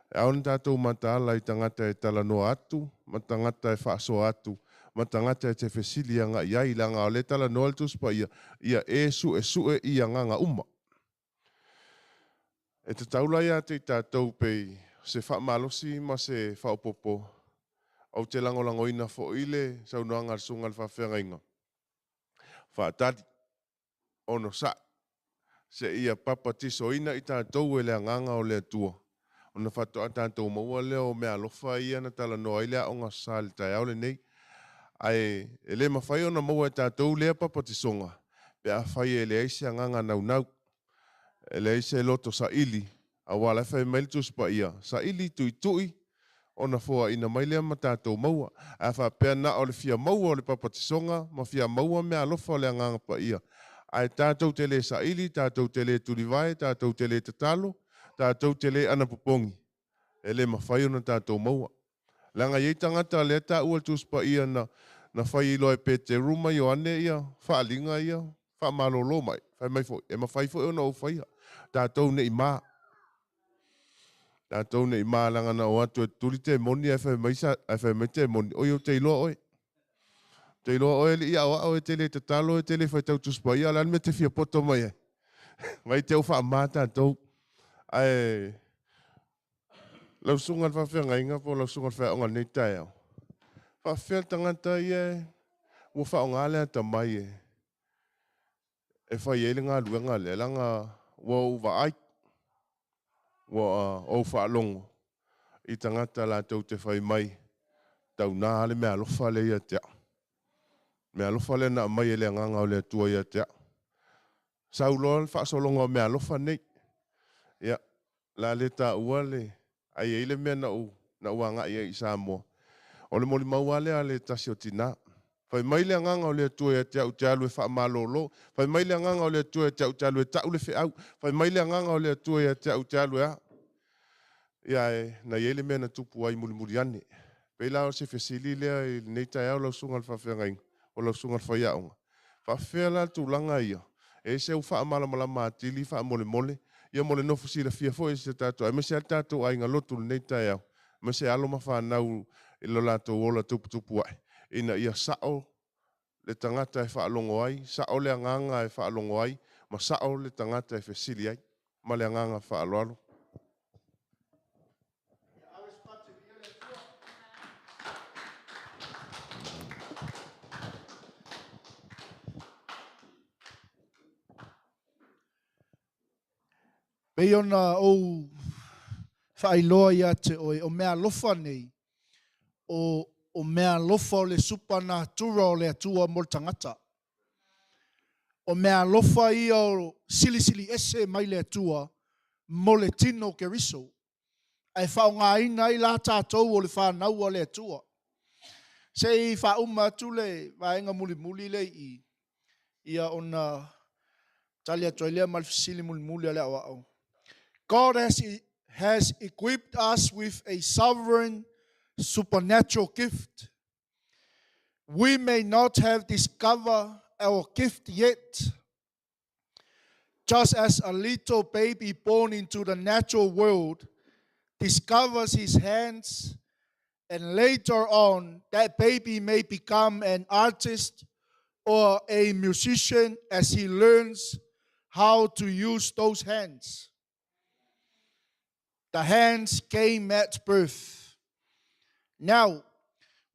E ao ona tatou mataala i tagata e talanoa atu, ma tagata e faasoa atu, ma tagata e te fesili agai i ai, leaga o lea e talanoa le Tusi Paia, ia e suesue i agaga uma. E tatau la ia te i tatou pei se faamalosi ma se faaopoopo, ou te lagolagoina foi le saunoaga a le susuga i le faafeagaiga, faatali, onosai, seia papatisoina i tatou e le Agaga o le Atua, ona faatoa tatou maua lea o meaalofa ia na talanoa ai le Aoga Sa i le taeao lenei. Ae e le mafai ona maua e tatou lea papatisoga pe afai e leai se agaga naunau. E leai se loto saili, aua o la e fai mai le Tusi Paia, Saili tuitui, ona foaina mai lea ma tatou maua. Ae a faapea na o le fia maua o le papatisoga ma fia maua meaalofa o le Agaga Paia, ae tatou te le saili, tatou te le tulivae, tatou te le tatalo, tatou te le anapopogi, e le mafai ona tatou maua. Leaga e i ai tagata lea e taua i le Tusi Paia na, na fai loa e Peteru ma Ioane ia faaaliga ia faamalolo mai, fai mai foi, e mafai foi ona ou faia, tatou ne i ma. Tatou ne i ma leaga na o atu e tuli temoni ae fai mai, ae fai mai temoni, oi ou te iloa oe. Ou te iloa oe alii aoao e te le tatalo, e te le faitau Tusi Paia, o le a le mea e te fia poto mai ai? Vai te au faama tatou. Ae Lau susuga i le faafeagaiga po o lau susuga i le faiaoga i lenei taeao, faafefea le tagata ia ua faaaoga le atamai e fai ai le galuega lea, leaga ua ou vaai, ua ou faalogo i tagata latou te fai mai, tauna le meaalofa lea ia te au. Meaalofa lea na aumai e le Agaga o le Atua ia te au. Sau loa le faasologa o meaalofa nei. Ia, O le a le taua le, ae i ai le mea na ou, na ou agai ai i Samoa. O le molimau lava lea a le tasi o tina. Fai mai le Agaga o le Atua ia te au ou te alu e faamalolo. Fai mai le Agaga o le Atua ia te au ou te alu e tau le feau. Fai mai le Agaga o le Atua ia te au ou te alu e a. Ia ae na i ai le mea na tupu ai mulimuli ane. Pei la o se fesili lea i lenei taeao lau Susuga i le Faafeagaiga, o lau Susuga i le Faiaoga. Faafefea la tulaga ia? E ese au faamalamalama atili faamolemole, ia mo le nofo silafia foi e si o tatou, aemaise lava le tatou aiga lotu i lenei taeao, aemaise alo ma fanau i lo latou ola tuputupuae, ina ia sao le tagata e faalogo ai, sao le agaga e faalogo ai, ma sao le tagata e fesili ai. Ma le agaga faaaloalo. Pei ona ou faailoa ia te oe, o meaalofa nei, o, o meaalofa o le supanatura o le Atua mo le tagata. O meaalofa ia o silisili ese mai le Atua mo le tino o Keriso. Ae faaaogaina ai la tatou o le fanau a le Atua. Se i faauma atu le vaega mulimuli lea i i, ia ona tali atu ai lea ma le fesili mulimuli a le aoao. God has equipped us with a sovereign supernatural gift. We may not have discovered our gift yet. Just as a little baby born into the natural world discovers his hands, and later on, that baby may become an artist or a musician as he learns how to use those hands. The hands came at birth. Now,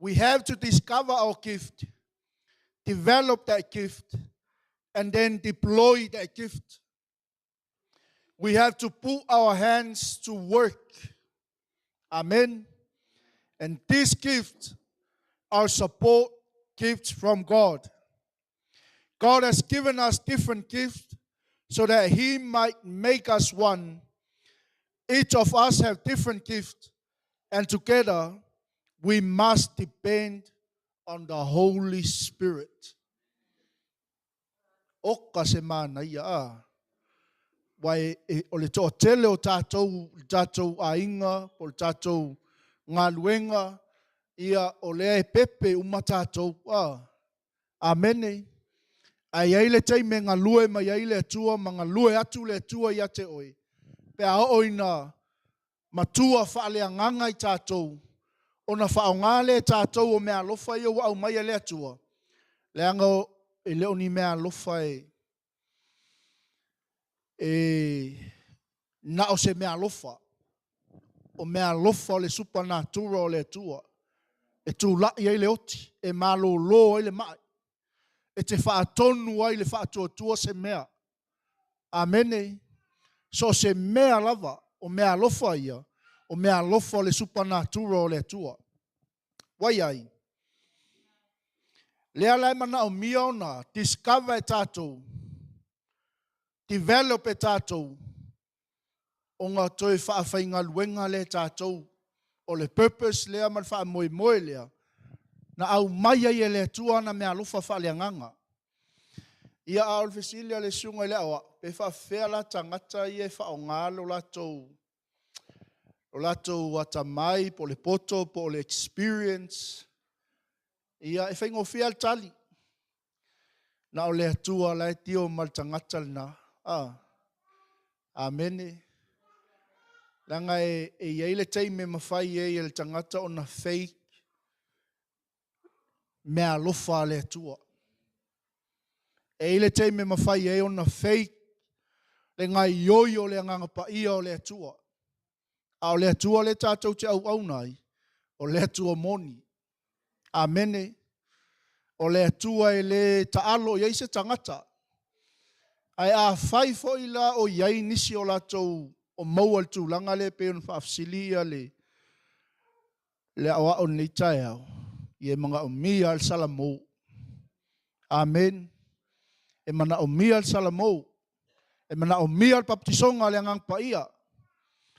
we have to discover our gift, develop that gift, and then deploy that gift. We have to put our hands to work. Amen. And these gifts are support gifts from God. God has given us different gifts so that He might make us one. Each of us have different gifts, and together we must depend on the Holy Spirit. Oka se manaia a. Aua e, e, o le toatele o tatou, le tatou aiga, po o le tatou galuega, ia o lea e pepe uma tatou. A. Amene. Ae i ai le taimi e galue mai ai le Atua ma galue atu le Atua ia te oe, pe a oo ina matua faaleagaga i tatou, ona faaaoga lea e tatou o meaalofa ia ua aumai e le Atua, leaga e le o ni meaalofa e, e na o se meaalofa, o meaalofa o le supanatura o le Atua, e tulai ai le oti, e malolo ai le mai, e te faatonu ai le faatuatua se mea. Amene. So o se mea lava, o meaalofa ia, o meaalofa o le supanatura o le Atua. Ua i ai? Lea la e manaomia ona discover e tatou, develop e tatou, ona toe faafaigaluega lea e tatou. O le purpose lea ma le faamoemoe lea na aumai ai e le Atua ana meaalofa faaleagaga. Ia, a o le fesili a le susuga i le aoao, pe faafefea la tagata ia e faaaoga lo latou lo latou atamai po o le poto po o le experience. Ia, e faigofie lava le tali. Na o le Atua la e tio ma le tagata lena. Ah. Amene. Leaga e, e i ai le taimi e mafai ai e le tagata ona fake meaalofa a le Atua. E i ai le taimi e mafai ai ona fake le gaioi o le Agaga Paia o le Atua. A o le Atua lea tatou te auauna ai, o le Atua moni. Amene. O le Atua e le taalo i ai se tagata. Ae afai foi la o i ai nisi o latou o maua i le tulaga lea e pei ona faafesili le le aoao i lenei taeao, ia e manaomia le salamo. Amen. E manaomia le salamo. E manaomia le papatisoga o le Agaga Paia.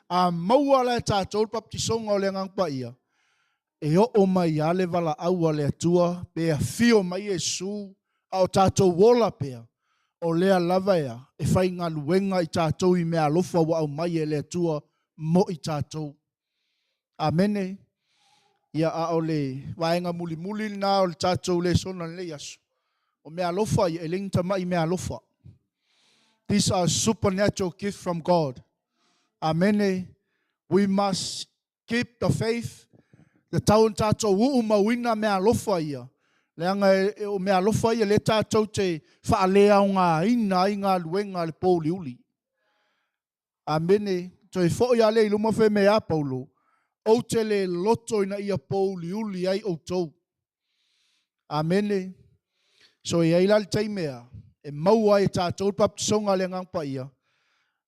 A maua la e tatou le papatisoga o le Agaga Paia, e oo mai lava le valaau a le Atua pe afio mai Iesu a o tatou ola pea, o lea lava e a, e faigaluega i tatou i meaalofa ua aumai e le Atua mo i tatou. Amene. Ia, a o le vaega mulimuli lena o le tatou lesona i lenei aso, o meaalofa ia, e le ni tamai meaalofa. These are supernatural gifts from God. Amene. We must keep the faith. E tatau ona tatou uu mauina meaalofa ia, leaga e, o meaalofa ia lea tatou te faaleaogaina ai galuega a le pouliuli. Amene. Toe foi lava lea i luma fai mai a Paulo, ou te le loto ina ia pouliuli ai outou. Amene. So e i ai la le taimi e maua ai e tatou le papatisoga a le Agaga Paia,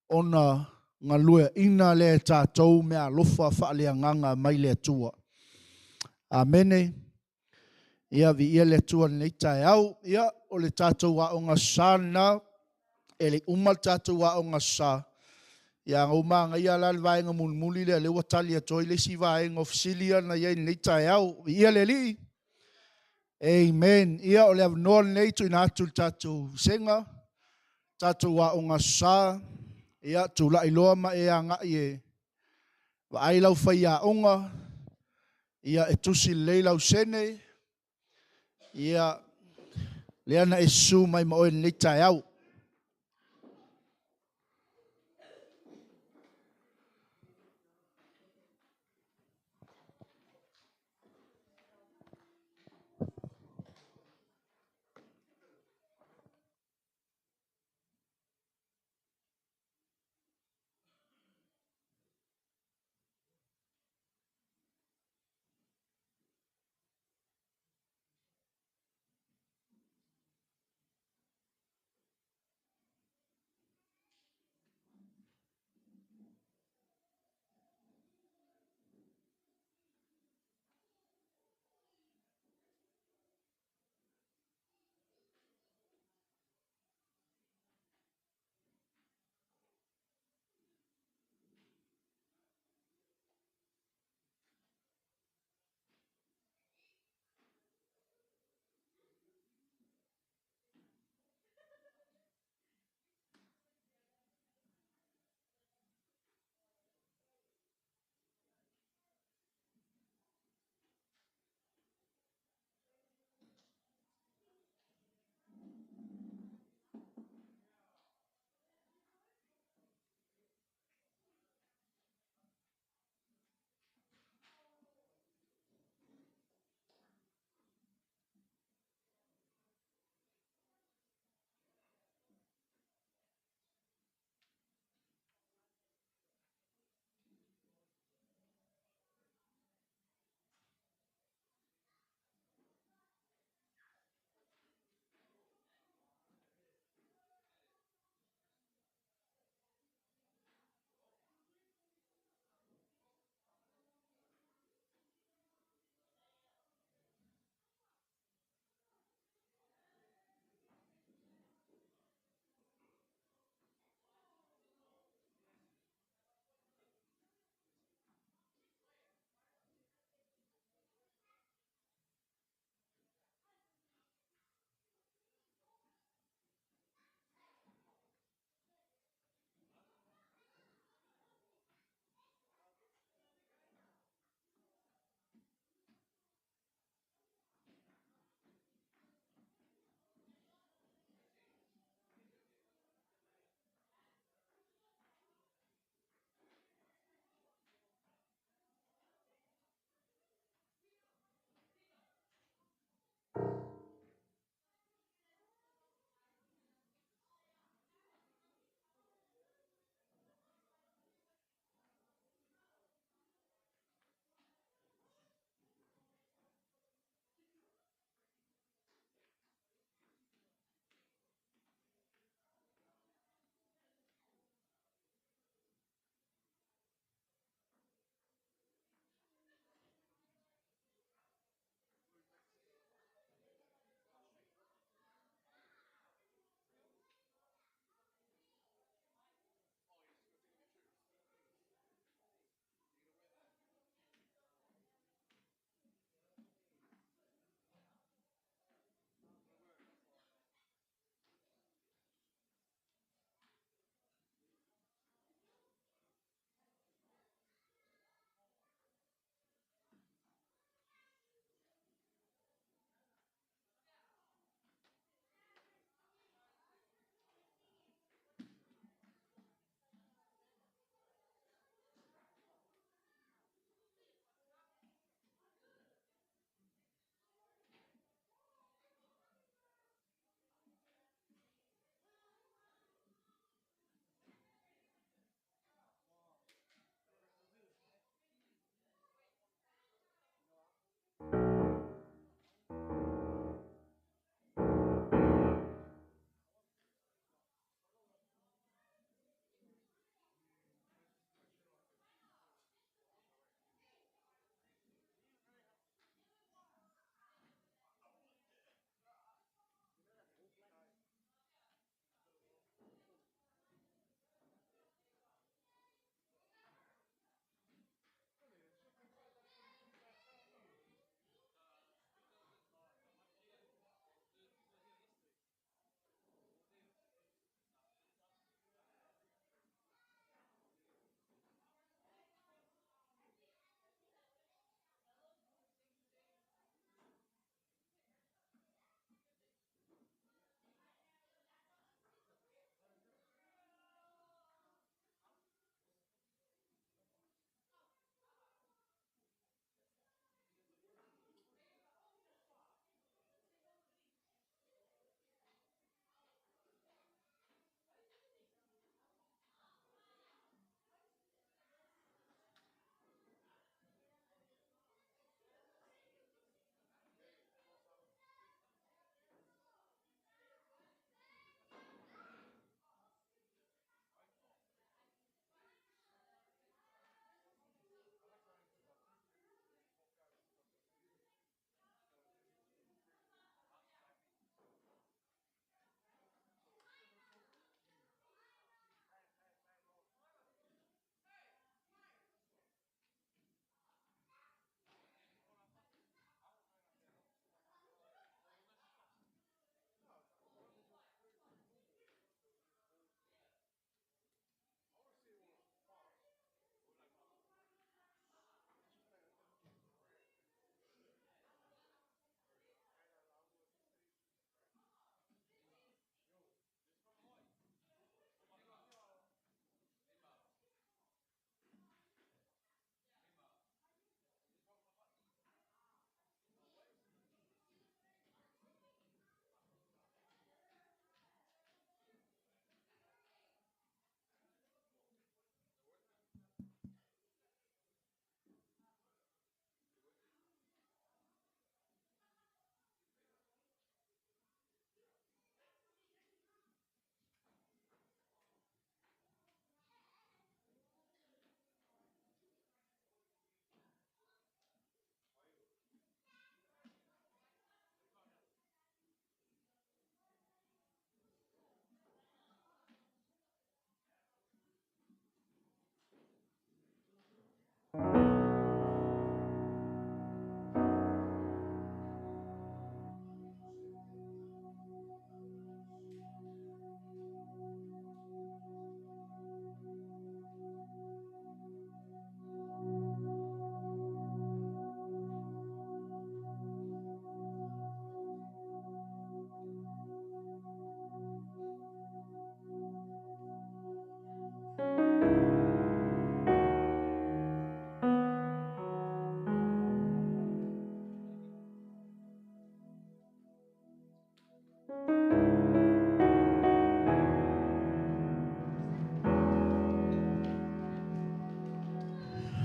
ona Galueaina lea e tatou meaalofa faaleagaga mai le Atua. Amene. Ia, viia le Atua i lenei taeao. Ia, o le tatou aoga sa lena, e le i uma le tatou aoga sa. Ia, na ou manaia la le vaega mulimuli lea, lea ua tali atu ai le isi vaega o fesili ia na i ai i lenei taeao. Viia le Alii. Amen. Ia, o le avanoa lenei tuuina atu i le tatou vasega, tatou aoga sa. Ia, tulai loa ma e agai e vaai lau faiaoga, ia e tusi lelei lau sene, ia, lea na e susu mai ma oe i lenei taeao.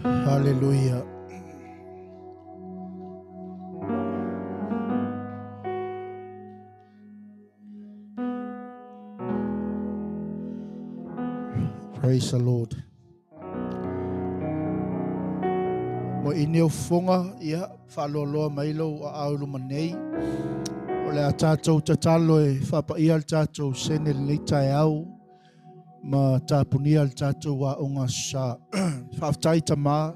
Hallelujah. Praise the Lord. Mo i neo fofoga, ia, faaloaloa mai lou aao i luma nei. O le a tatou tatalo e faapaia le tatou sene i lenei taeao ma tapunia le tatou aoga Aso Sa. Faafetai Tama,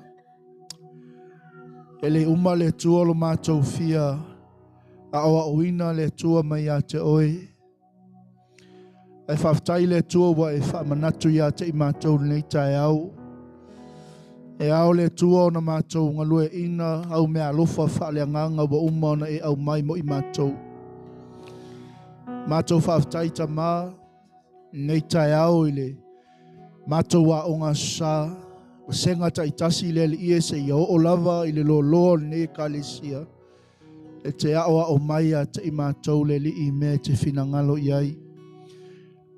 e le uma le Atua lo matou fia aoaoina le Atua mai ia te oe. Ae faafetai i le Atua ua e faamanatu ia te i matou i lenei taeao. E ao le Atua ona matou galueaiina au meaalofa faaleagaga ua uma ona e aumai mo i matou. Matou faafetai Tama i lenei taeao i le matou aoga Aso Sa, vasega taitasi i le Alii e seia oo lava i le loaloa o lenei Ekalesia. E te aoao mai ia te i matou le Alii i mea e te finagalo i ai.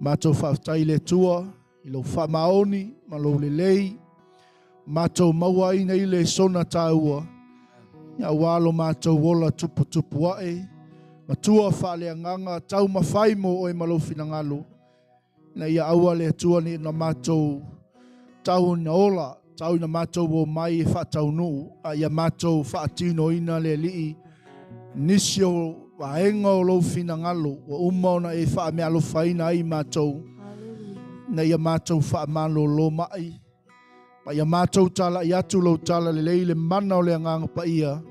Matou faafetai i le Atua i lou faamaoni ma lou lelei, matou maua ai nei lesona taua, aua lo matou ola tuputupu ae, matua faaleagaga, taumafai mo oe ma lou finagalo, ina ia aua le Atua ne i na matou tau ina ola, tau ina matou omai e faataunuu, a ia matou faatinoina le Alii nisi o vaega o lou finagalo ua uma ona e faameaalofaina ai matou, ina ia matou faamalolo mai, ma ia matou talai atu lou talalelei i le mana o le Agaga Paia,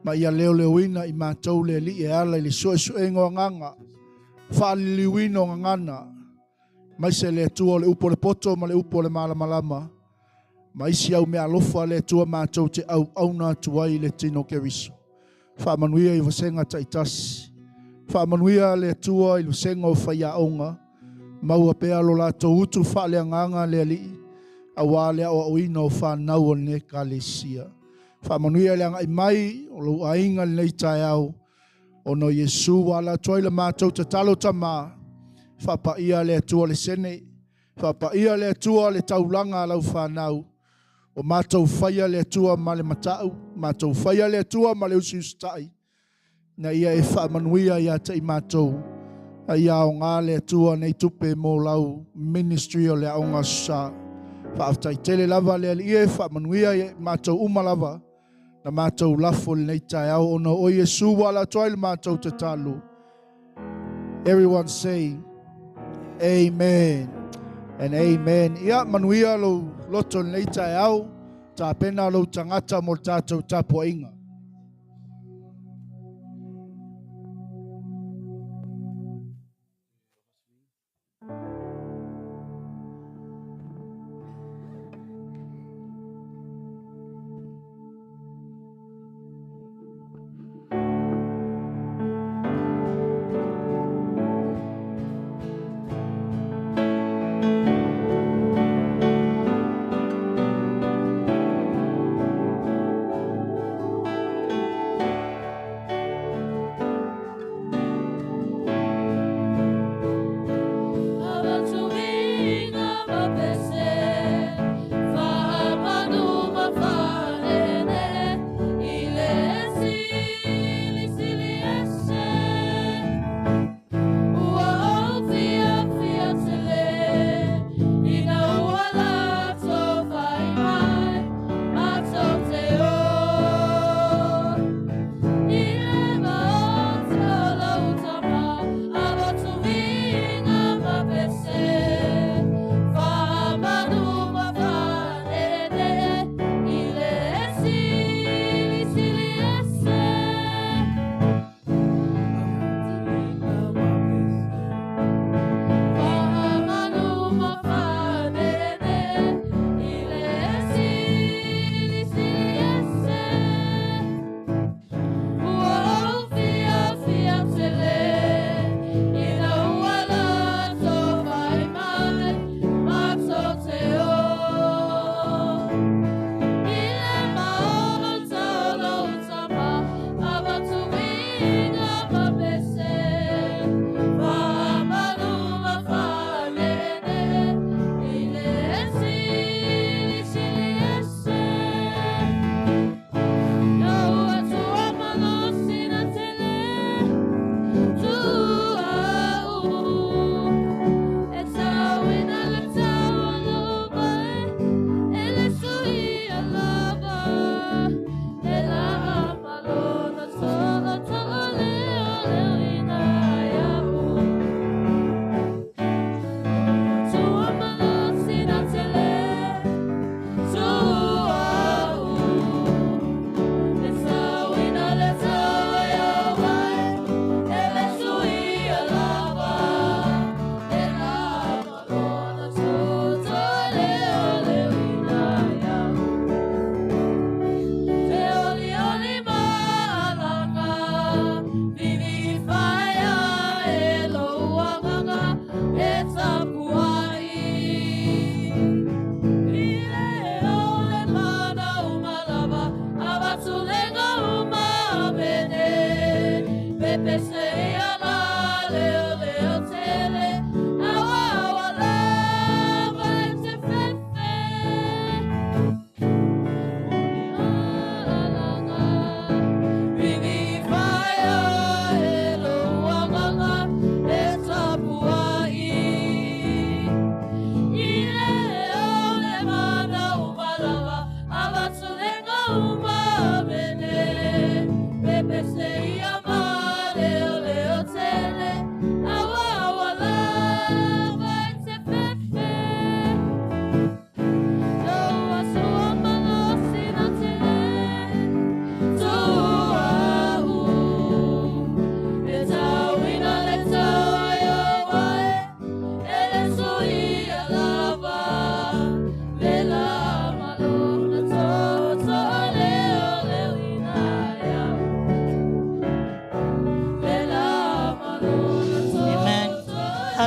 ma ia leoleoina i matou le Alii e ala i le suesuega o agaga, faaliliuina o gagana, aemaise le Atua o le upu o le poto ma le upu o le malamalama, ma isi au meaalofa le Atua matou te auauna atu ai i le tino o Keriso. Faamanuia i vasega taitasi. Faamanuia le Atua i le vasega o faiaoga. Maua pea lo latou utu faaleagaga le Alii, aua le aoaoina o fanau o lenei Ekalesia. Faamanuia i le agai mai o lou aiga i lenei taeao, ona o Iesu ua ala atu ai le matou tatalo Tama. Faapaia le Atua le sene, faapaia le Atua le taulaga a lau fanau, o matou faia le Atua ma le matau, matou faia le Atua ma le usiusitai, ina ia e faamanuia ia te i matou, a ia aoga le Atua nei tupe mo lau ministry o le Aoga Aso Sa. Faafetai tele lava le Alii e, faamanuia ia i matou uma lava na matou lafo i lenei taeao, ona o Iesu ua ala atu ai le matou tatalo. Everyone say amen and amen. Ia manuia lou loto i lenei taeao, tapena lou tagata mo le tatou tapuaiga.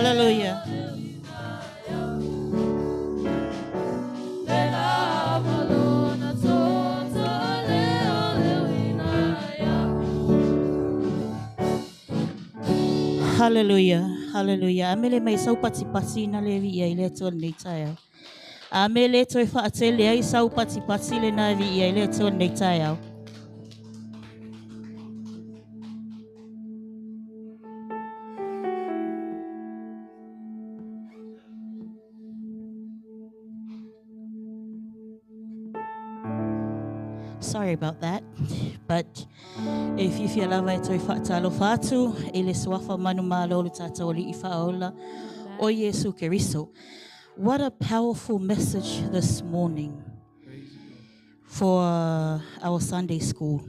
Hallelujah. Hallelujah. Hallelujah. A mele mai sau patipati na le vi ia i le Atua lenei taeao. A mele toe whaatele ai sau patipati le na vi ia i le Atua lenei taeao. Sorry about that. But e fiafia lava e toe faatalofa atu i le suafa manumalo o le tatou Alii Faaola o Iesu Keriso. What a powerful message this morning for our Sunday school.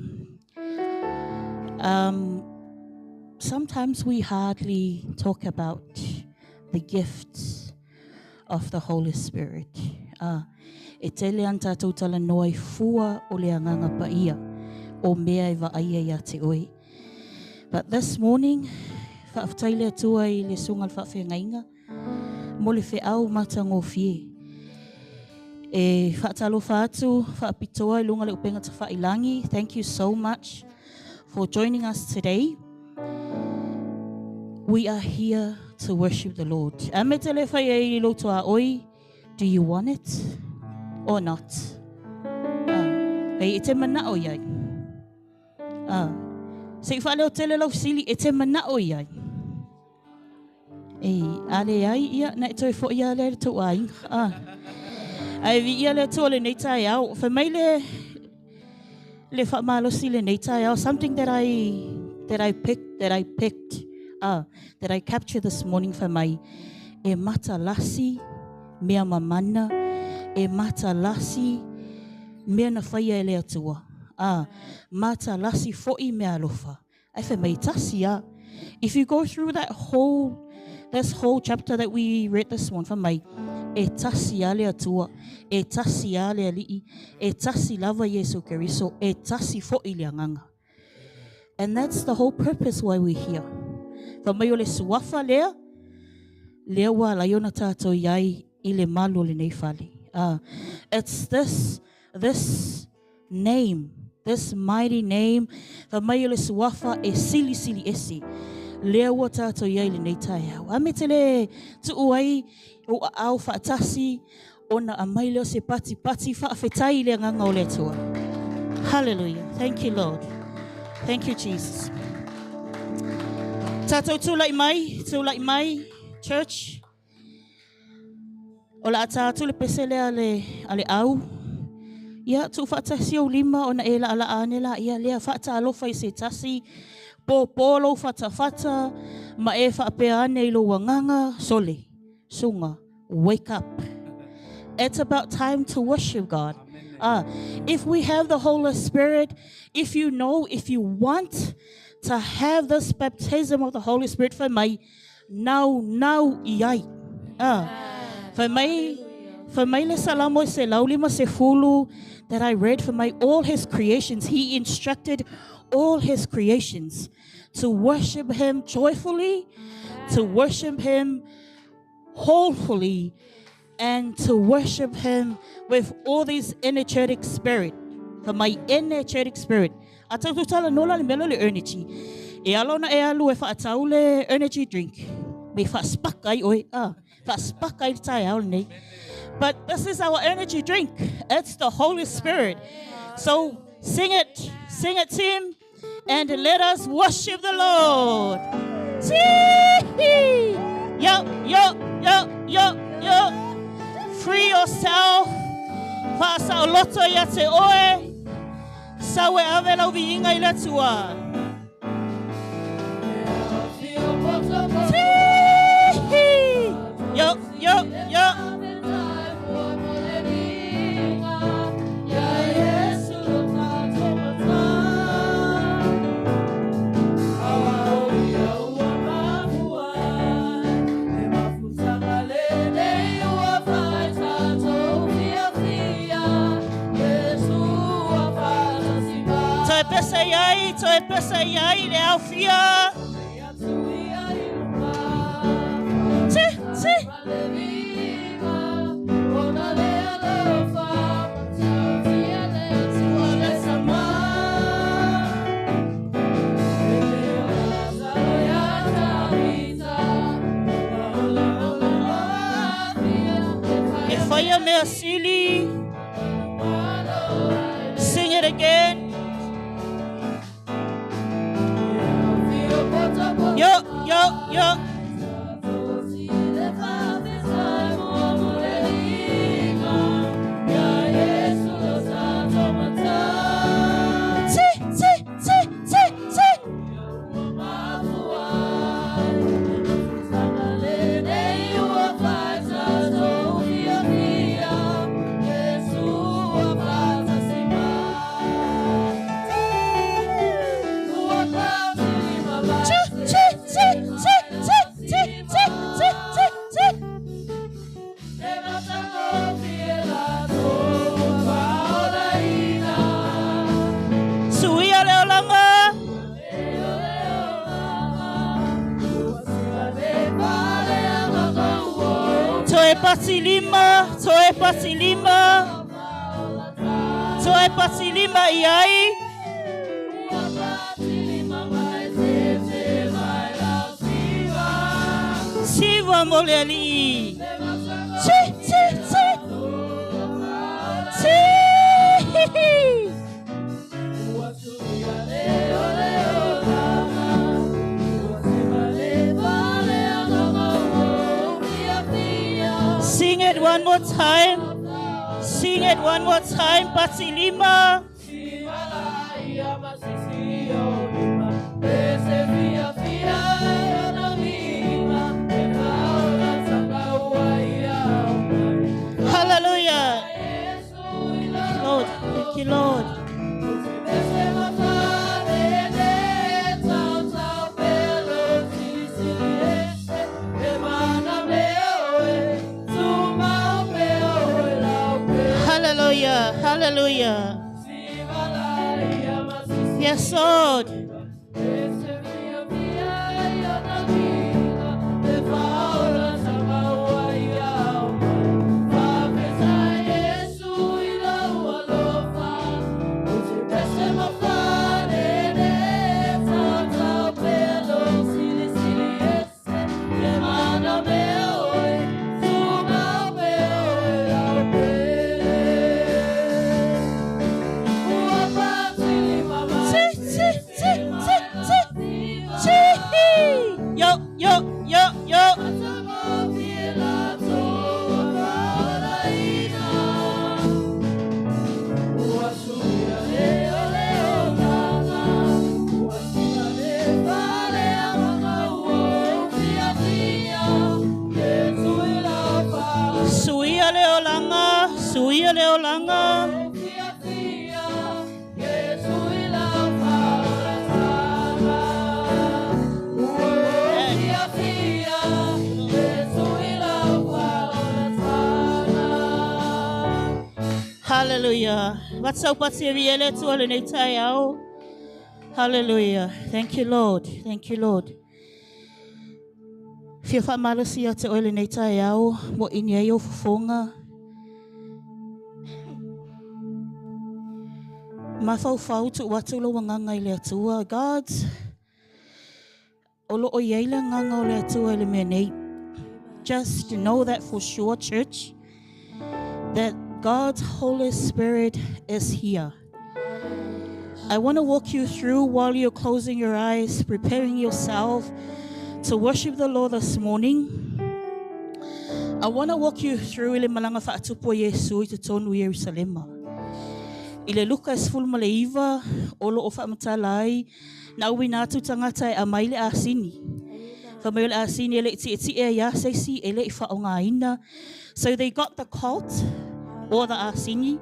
Sometimes we hardly talk about the gifts of the Holy Spirit. E tele ana tatou talanoa i fua o le Agaga Paia o mea e vaaia ia te oe. But this morning, faafetai le Atua i le susuga i le faafeagaiga mo le feau matagofie. E faatalofa atu faapitoa i luga o le upega tafailagi. Thank you so much for joining us today. We are here to worship the Lord. A me te le whai e i loto a oi, do you want it or not? Hei, e te manao iai. Se i whaaleo tele lau sili, e te manao iai. E, ale ai ia, na e toe fo ia le le tou aiga. Ai vi ia le Atua lenei taeao. Fai mai le, le faamalosi lenei taeao, something that I picked, that I captured this morning fai mai, e matalasi mea mamana, e matalasi mea na faia e le Atua. Matalasi fo'i mea alofa. Ai fai mai tasi a. If you go through this whole chapter that we read this one, fai mai, e tasi a le Atua, e tasi a le Alii, e tasi lava Iesu Keriso, e tasi fo'i le Agaga. And that's the whole purpose why we're here. Fai mai o le suafa lea, lea ua ala ai ona tatou iai i le malu o lenei fale. It's this name, this mighty name, fai mai o le suafa e silisili ese. Lea ua tatou iai lenei taeao. A me te le tuu ai o aao faatasi ona aumai lea o se patipati faafetai i le agaga o le Atua. Hallelujah. Thank you, Lord. Thank you, Jesus. Tatou tulai mai, tulai mai, church. O le a ta atu le pese lea a le au. Ia, tuu faatasi ou lima ona e laalaa ane la ia lea faatalofa i se tasi. Po lou fatafata ma e faapea ane i lou agaga sole. Suga, wake up. It's about time to worship God. If we have the Holy Spirit, if you know, if you want to have this baptism of the Holy Spirit fai mai, nau nau i ai. Fai mai le Salamo 150 that I read fai mai, all his creations, he instructed all his creations to worship him joyfully, to worship him wholefully, and to worship him with all this energetic spirit. Fai mai energetic spirit. A tau tala nola le mea le energy. E ala ona e alu e whaatau le energy drink. Me whaaspaka ai oe. Whaaspaka ai le taeao lenei. But this is our energy drink. It's the Holy Spirit. So sing it, team, and let us worship the Lord. Tee-hee. Yo, yo, yo, yo, yo. Free yourself. Whaasaoloto ia te oe. Sau e ave lau viiga i le Atua. Tee-hee. Yo, yo, yo. Toe pese iai, toe pese iai le aufia. E whaia mea sili. Sing it again. Yo, yo, yo. Ti, ti, ti, ti, ti. Ti, ti, ti, ti, ti, ti, ti, ti, ti, ti. Suia le olanga. Toe patilima, toe patilima. Toe patilima i ai. Siva mo le alii. Ti, ti, ti. Ti. Sing it one more time. Sing it one more time. Patilima. Hallelujah. Lord, thank you, Lord. Hallelujah. Hallelujah. Yes, Lord. Ti, ti, ti, ti, ti. Ti. Yo, yo, yo, yo. Suia le olanga, suia le olanga. Hallelujah. What's up, what's your ele tu ale nei tai au? Hallelujah. Thank you, Lord. Thank you, Lord. Fia whaamalosi ia te oe lenei taeao mo ini ai o fofoga. Mafaufau tuu atu lou agaga i le Atua. God, o loo i ai le agaga o le Atua i le mea nei. Just know that for sure, church, that God's Holy Spirit is here. I want to walk you through while you're closing your eyes, preparing yourself to worship the Lord this morning. I want to walk you through i le malaga faatupu a Iesu i totonu i Ierusalema. I le Luka e 19 o loo faamatala ai na auina atu tagata e aumai le asini. Fai mai o le asini e le i tietie ai lava se isi e le i faaaogaina. So they got the colt or the asini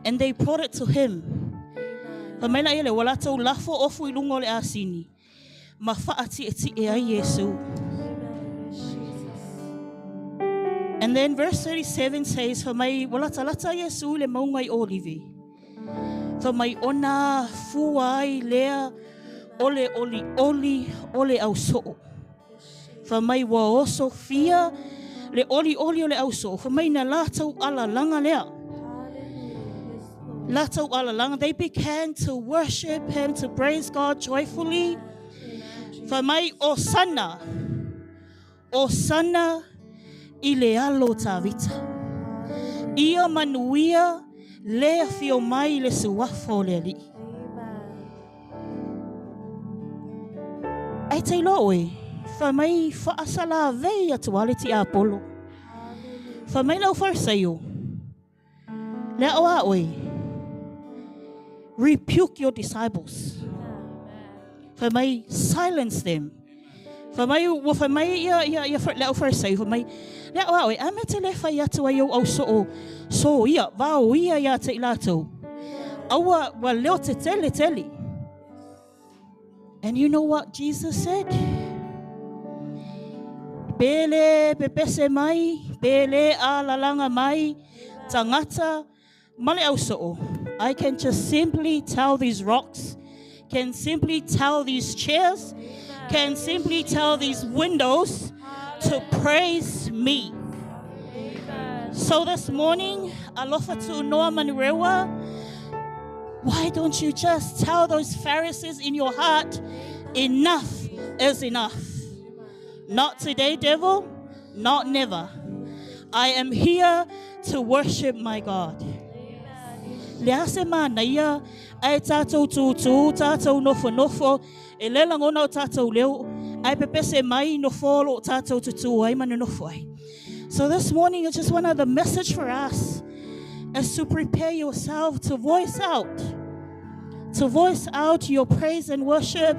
and they brought it to him. Fai mai laia lea ua latou lafo ofu i luga o le asini ma faatietie ai Iesu. And then verse 37 says, Fai mai ua latalata Iesu i le mauga i Olivi. Fai mai ona fua ai lea o le olioli o le ausoo. Fai mai ua osofia Le olioli o le ausoo, fai mai na latou alalaga lea. Latou alalaga, they began to worship him, to praise God joyfully. Fai mai, Osana, Osana i le alo o Tavita. Ia manuia le afio mai i le suafa o le Alii. Ae te iloa oe, fai mai faasalavei atu lava le tiapolo. Fai mai le aufarisaio, Le ao a oe, rebuke your disciples. Fai mai, silence them. Fai mai, ua fai mai ia, ia, ia, le aufarisaio, fai mai, le ao a oe, a mea te le fai atu ai ou au soo, so ia, vao ia ia te i latou. Aua, ua leo te tele tele. And you know what Jesus said? Pe le pepese mai, pe le alalaga mai, tagata ma le ausoo, I can just simply tell these rocks, can simply tell these chairs, can simply tell these windows to praise me. So this morning, alofa tu'unoa Manurewa, why don't you just tell those Pharisees in your heart, enough is enough. Not today, devil, not never. I am here to worship my God. Le a se manaia, ae tātou tūtū, tātou nofonofo, e le lagona o tātou leo, ae pepese mai nofo o lo o tātou tutū ai ma nonofo ai. So this morning, it's just one of the message for us is to prepare yourself to voice out, to voice out your praise and worship,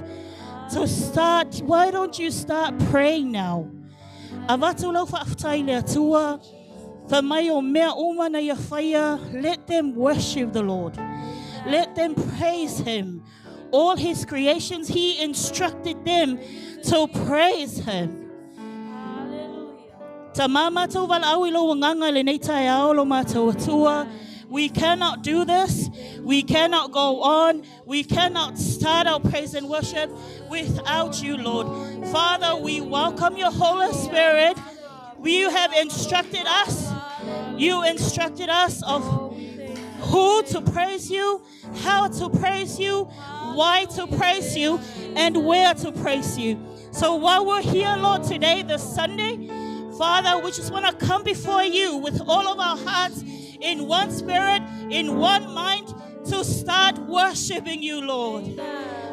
to start, why don't you start praying now? Avatu lau faafetai i le Atua, fai mai o mea uma na ia whaia, let them worship the Lord. Let them praise him. All his creations, he instructed them to praise him. Ta mā mātou valaau i lou agaga i lenei taeao, lo mātou Atua. We cannot do this. We cannot go on. We cannot start our praise and worship without you, Lord. Father, we welcome your Holy Spirit. You have instructed us. You instructed us of who to praise you, how to praise you, why to praise you, and where to praise you. So while we're here, Lord, today, this Sunday, Father, we just want to come before you with all of our hearts in one spirit, in one mind, to start worshiping you, Lord.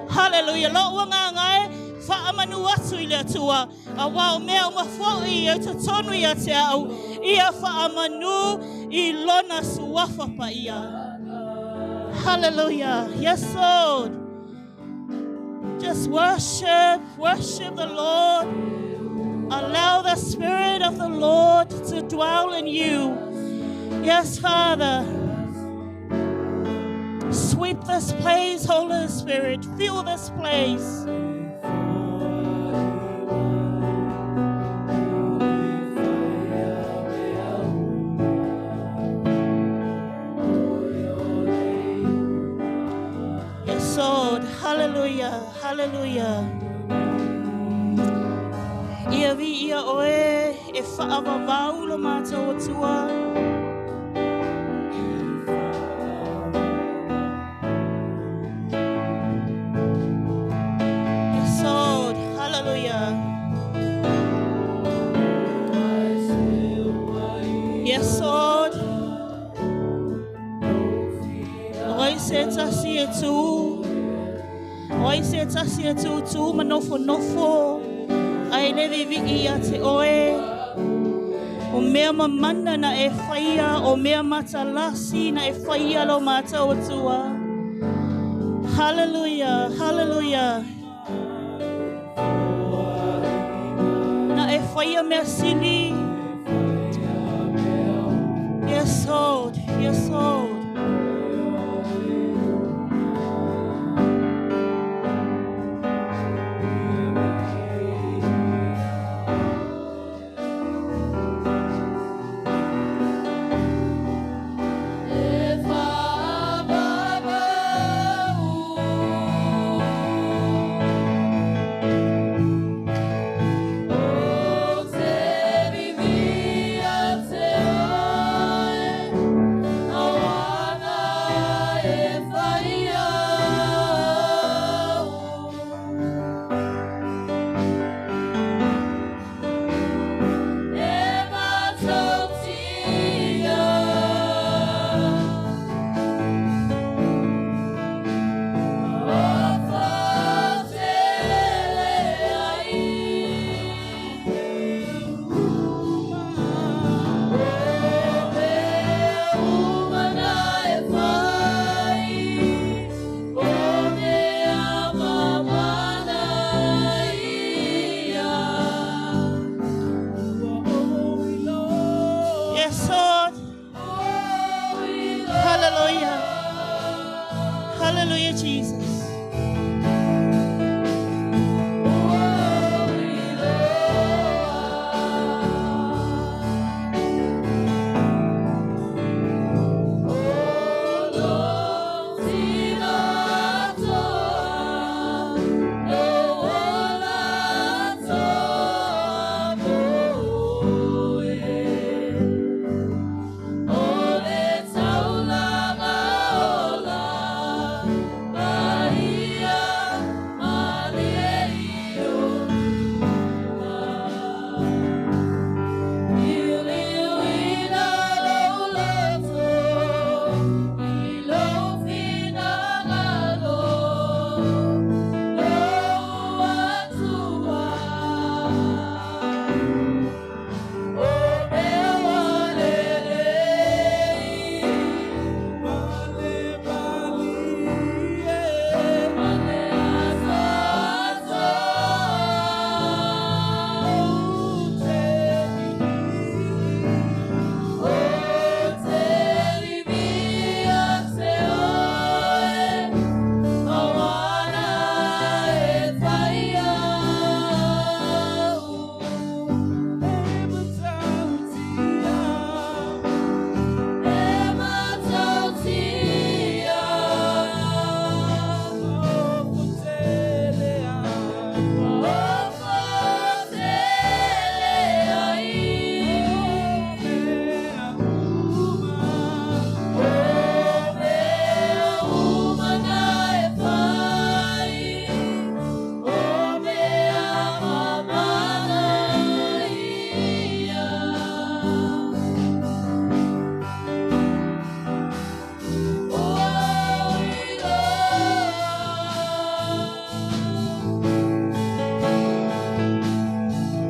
Hallelujah. Lord, ua ngā ngai, whaamanu atu i le Atua, a wā o mea uma fo'i e te tonu ia te au, ia whaamanu i lona suafa paia. Hallelujah. Yes, Lord. Just worship, worship the Lord. Allow the Spirit of the Lord to dwell in you. Yes, Father. Sweep this place, Holy Spirit. Fill this place. Yes, Lord. Hallelujah. Hallelujah. Ia vi ia oe e whaavavau lo mātou Atua. Yes, Lord. Hallelujah. Yes, Lord. Oi se tasi e tū. Oi se tasi e tū tū ma nofo nofo. Ai le vivi ia te oe. O mea mamana na e whaia, o mea matalasi na e whaia lo mātou Atua. Hallelujah, hallelujah. Na e whaia mea sili. Yes, Lord. Yes, Lord. Hallelujah. Hallelujah, Jesus.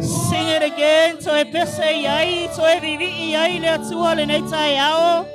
Sing it again, toe pese i ai, toe vivii i ai le Atua lenei taeao.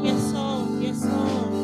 Yes, Lord. Yes, Lord. Yes, Lord.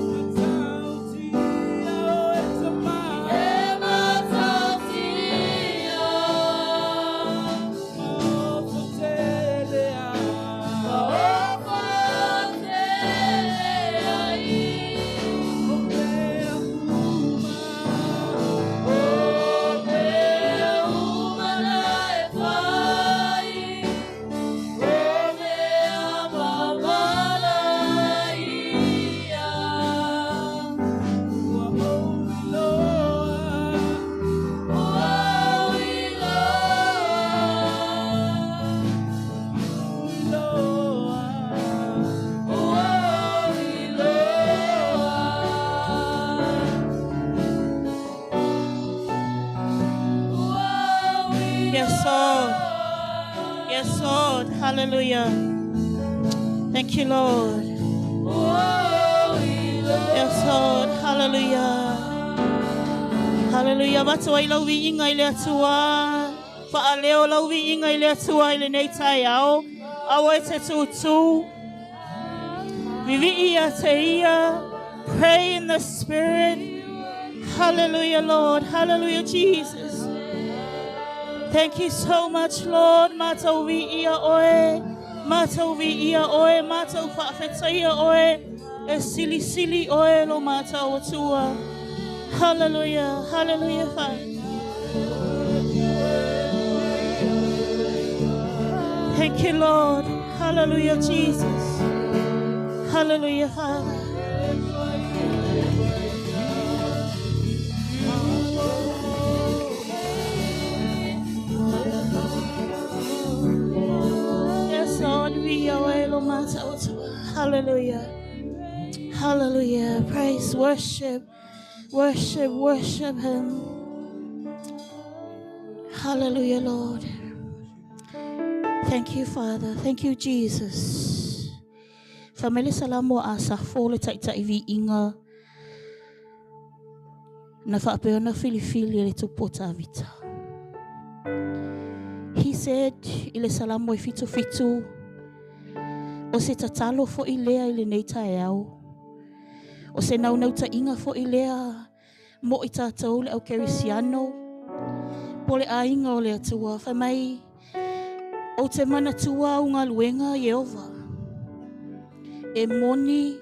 Yes, Lord. Yes, Lord. Hallelujah. Thank you, Lord. Yes, Lord. Hallelujah. Hallelujah. Avatu ai lau viiga i le Atua. Faaleo lau viiga i le Atua i lenei taeao. Aua e te tūtū. Vivii ia te ia. Pray in the Spirit. Hallelujah, Lord. Hallelujah, Jesus. Thank you so much, Lord. Mātou viia oe. Mātou viia oe. Mātou whaafetaia oe. E silisili oe lo mātou atua. Hallelujah. Hallelujah, Father. Thank you, Lord. Hallelujah, Jesus. Hallelujah, Father. Yes, Lord, we are lo mātou atua. Hallelujah. Hallelujah. Praise, worship, worship, worship Him. Hallelujah, Lord. Thank you, Father. Thank you, Jesus. Famele salamo a safo le taitai viiga na whaapea na filifili e le tupu o Tavita. He said i le salamo e 77, o se tatalo fo'i lea i lenei taeao. O se naunautaiga fo'i lea mo i tātou le au kerisiano. Po le aiga o le Atua. Fai mai, ou te manatua au galuega Ieova. E moni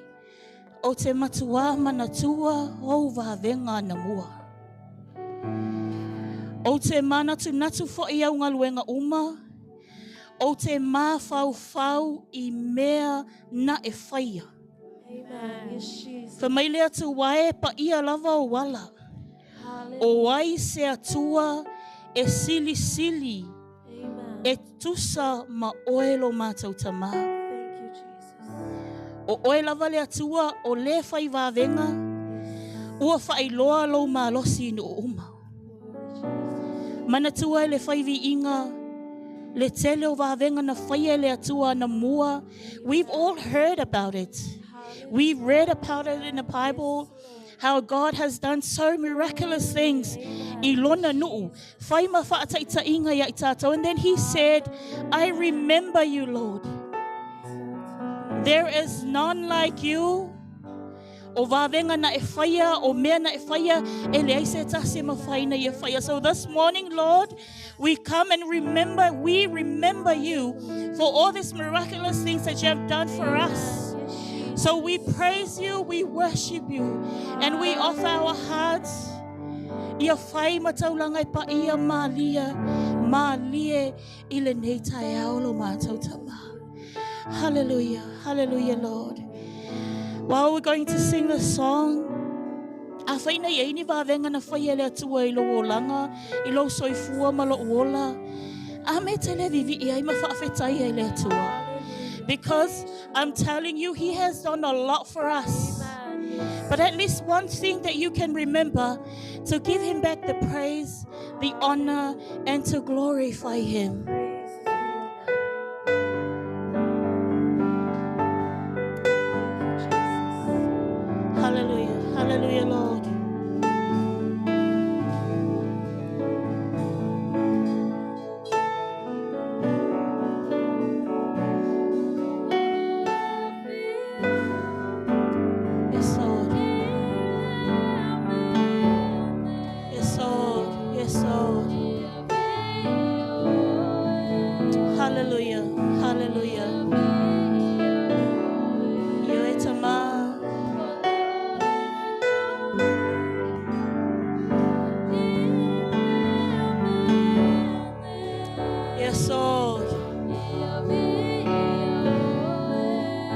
ou te matuā manatua ou vavega anamua. Ou te manatunatu fo'i au galuega uma, ou te mafaufau i mea na e faia. Amen. Yes, Jesus. Fai mai le Atua e paia lava ou ala. O ai se Atua e silisili Amen. e tusa ma oe lo mātou tamā. Thank you, Jesus. O oe lava le Atua o le fai vavega, ua faailoa lou malosi i nuu uma. Glory, Jesus. Manatua e le fai viiga, le tele o vavega na faia e le Atua anamua. We've all heard about it. We've read about it in the Bible, how God has done so miraculous things i lona nuu. Fai ma whaataitaiga ia i tātou. And then he said, I remember you, Lord. There is none like you. O vavega na e whaia, o mea na e whaia, e leai se tasi e mawhai na ia whaia. So this morning, Lord, we come and remember, we remember you for all these miraculous things that you have done for us. So we praise you, we worship you, and we offer our hearts. Ia whai mataulanga e paia malia, malie i lenei taeao lo mātou tama. Hallelujah, hallelujah, Lord. While we're going to sing the song, a whaina i eini vāvenga na whai e le atua i lo olanga, i lo soifua ma lo ola. A me te le vivi i ai ma whaafetai e le atua. Because I'm telling you, he has done a lot for us. But at least one thing that you can remember, to give him back the praise, the honor, and to glorify him. Praise his real name. Thank you, Jesus. Hallelujah. Hallelujah, Lord. Yes, Lord. Yes, Lord. Yes, Lord. Hallelujah. Hallelujah. Ioe tama. Yes, Lord.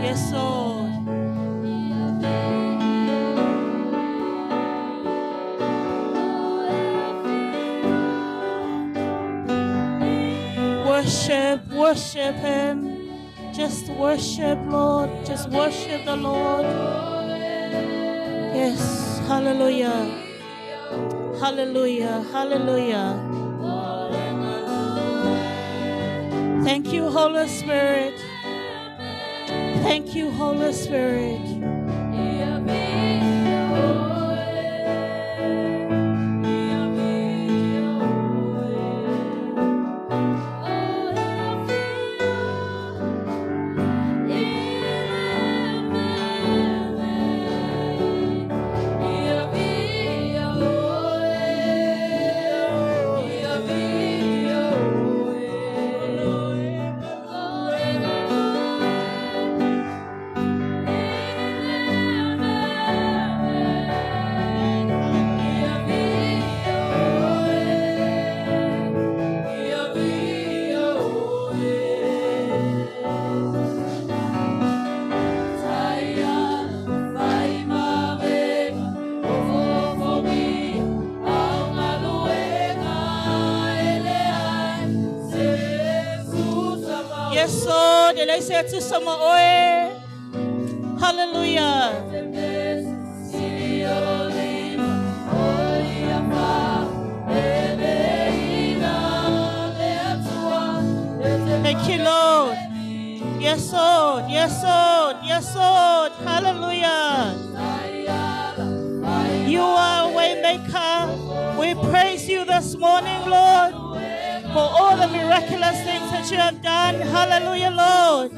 Yes, Lord. Worship, worship Him. Just worship, Lord. Just worship the Lord. Yes, hallelujah. Hallelujah, hallelujah. Thank you, Holy Spirit. Thank you, Holy Spirit. Yes, Lord. E leai se tusa ma oe. Hallelujah. Thank you, Lord. Yes, Lord. Yes, Lord. Yes, Lord. Hallelujah. You are a way maker. We praise you this morning, Lord, for all the miraculous things that you have done. Hallelujah, Lord.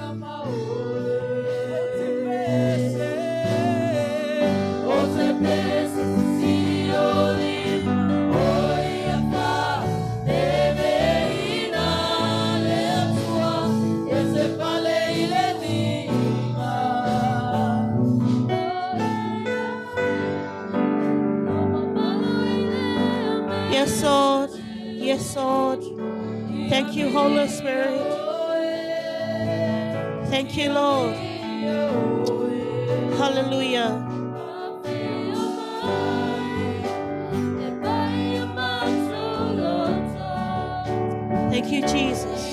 Yes, Lord. Yes, Lord. Thank you, Holy Spirit. Thank you, Lord. Hallelujah. Thank you, Jesus.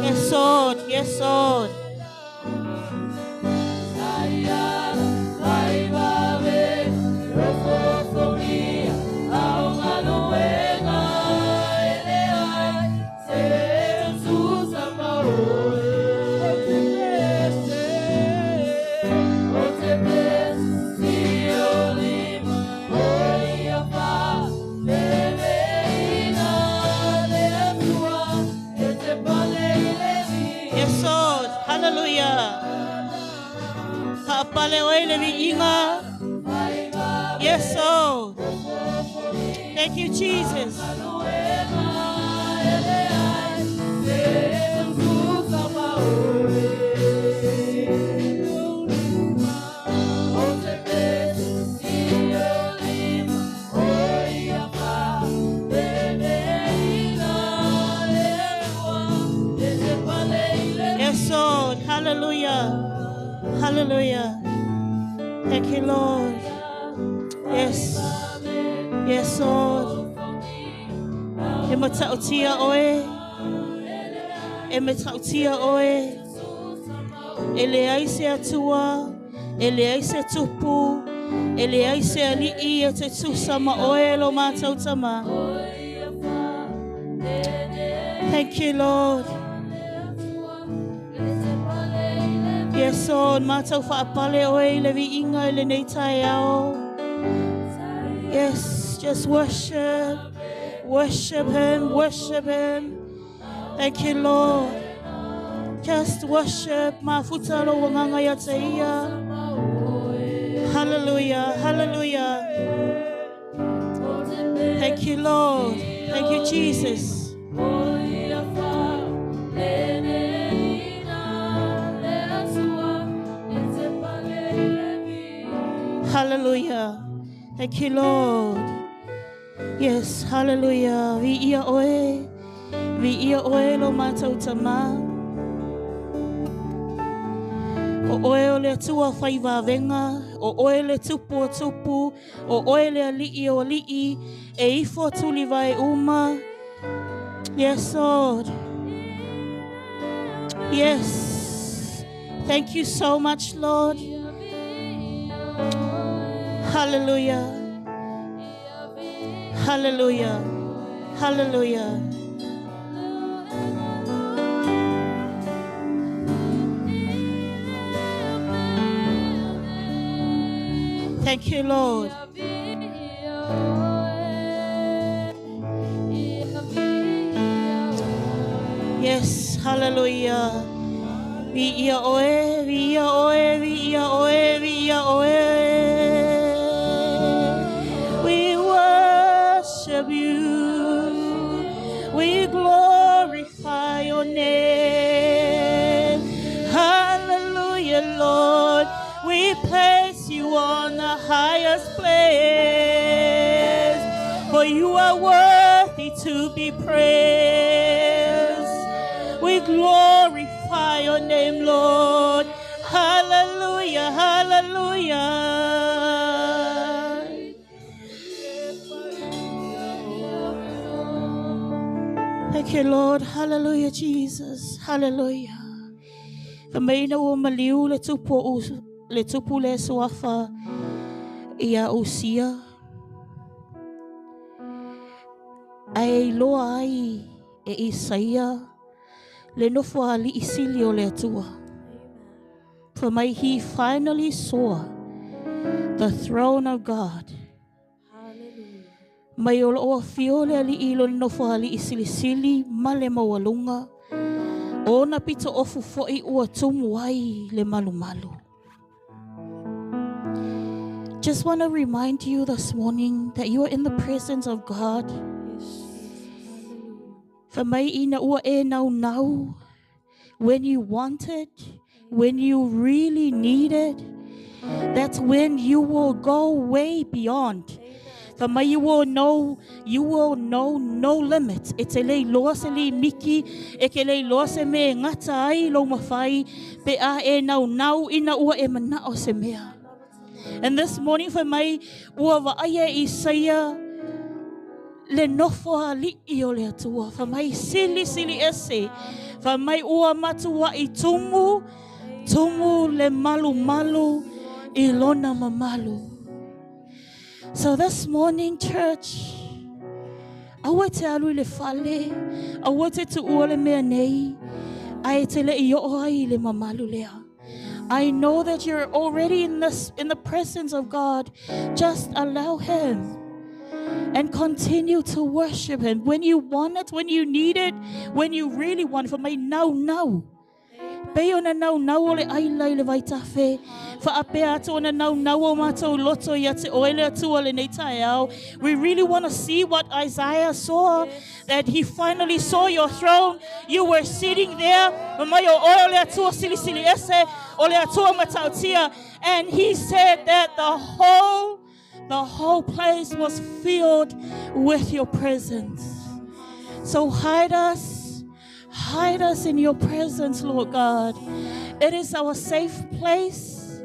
Yes, Lord. Yes, Lord. Yes, Lord. Hallelujah. Haapale oe le viiga. Yes, Lord. Thank you, Jesus. Yes, Lord. Hallelujah. Hallelujah. Thank you, Lord. Yes. Yes, Lord. E matautia oe. E matautia oe. E leai se Atua. E leai se tupu. E leai se alii e te tusa ma oe lo mātou tama. Thank you, Lord. Yes, Lord. Mātou whaapale oe i le viiga i lenei taeao. Yes, just worship. Worship Him, worship Him. Thank you, Lord. Just worship. Mafuta lo wanganga ia te ia. Hallelujah, hallelujah. Thank you, Lord. Thank you, Jesus. Hallelujah. Thank you, Lord. Yes, hallelujah. Vi ia oe. Vi ia oe lo mātou tama. O oe o le Atua whai wawenga, o oe le tupu o tupu, o oe le ali'i o ali'i, e ifo tuli vai uma. Yes, Lord. Yes. Thank you so much, Lord. Hallelujah. Hallelujah. Hallelujah. Thank you, Lord. Yes, hallelujah. Vi ia oe, vi ia oe, vi ia oe, vi ia oe. We worship highest place. For you are worthy to be praised. We glorify your name, Lord. Hallelujah, hallelujah. Thank you, Lord. Hallelujah, Jesus. Hallelujah. Fa mai ina ua maliu le tupu o le tupu le suafa ia Usia. Ae iloa ai e Isaia le nofo ali'i sili o le Atua. Fa mai he finally saw the throne of God. Mai o lo'o afio le ali'i i lona nofo ali'i silisili ma le maualuga, o ona pito ofu fo'i ua tumu ai le malumalu. Just want to remind you this morning that you are in the presence of God. Fa mai ina ua e naunau, when you want it, when you really need it, that's when you will go way beyond. Fa mai you will know no limit. E te le iloa se limiki, e ke le iloa se mea e gata ai lou mafai, pe a e naunau ina ua e mana'o se mea. And this morning fa mai ua vaaia e Isaia le nofo ali'i o le Atua. Fa mai silisili ese. Fa mai ua matua'i tumu, tumu le malumalu i lona mamalu. So this morning, church, aua te alu i le fale, aua te tuua le mea nei, ae te le i oo ai i le mamalu lea. I know that you're already in the presence of God. Just allow Him and continue to worship Him when you want it, when you need it, when you really want it. Fa mai naunau. Pei ona naunau o le aila i le vaitafe. Faapea atu ona naunau o matou loto ia te oe le Atua lenei taeao. We really want to see what Isaiah saw. That he finally saw your throne. You were sitting there. Mai o oe o le Atua silisili ese. O le Atua matautia. And he said that the whole place was filled with your presence. So hide us. Hide us in your presence, Lord God. It is our safe place.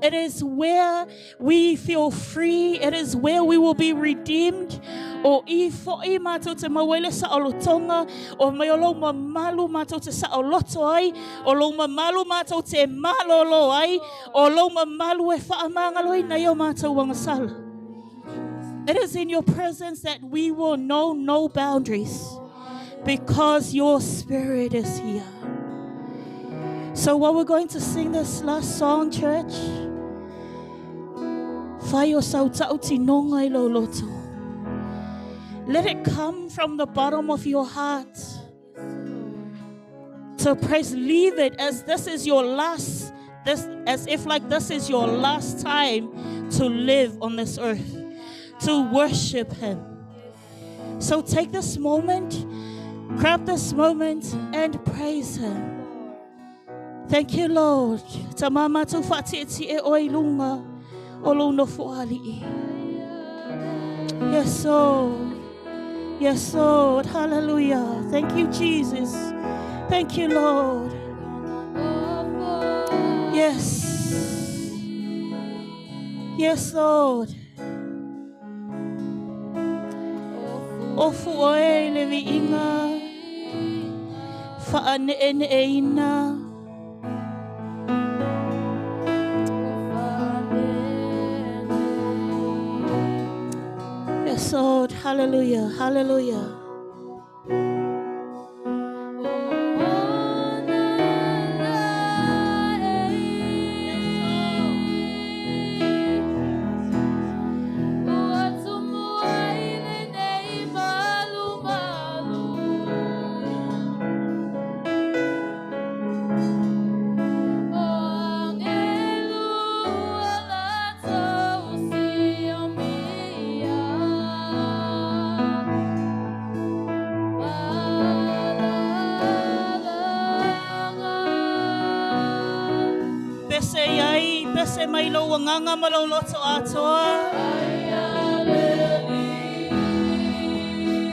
It is where we feel free. It is where we will be redeemed. O i fo'i matou te maua ai le sa'olotoga o mai o lou mamalu matou te sa'oloto ai o lou mamalu matou te malōlō ai o lou mamalu e fa'amagaloina ai o matou agasala. It is in your presence that we will know no boundaries because your spirit is here. So while we're going to sing this last song, church, fai o sau ta'utinoga i lou loto. Let it come from the bottom of your heart. To praise, leave it as this is your last, this as if like this is your last time to live on this earth, to worship Him. So take this moment, grab this moment, and praise Him. Thank you, Lord. Tama matou fa'atietie oe i luga o lou nofo ali'i. Yes, Lord. Yes, Lord. Hallelujah. Thank you, Jesus. Thank you, Lord. Yes. Yes, Lord. Ofu oe i le viiga, fa'ane'ene'eina. Yes, Lord. Hallelujah. Hallelujah. Ua tumu ai lenei malumalu. O agelu ua latou siomia. ese mai lou agaga ma lou loto atoa.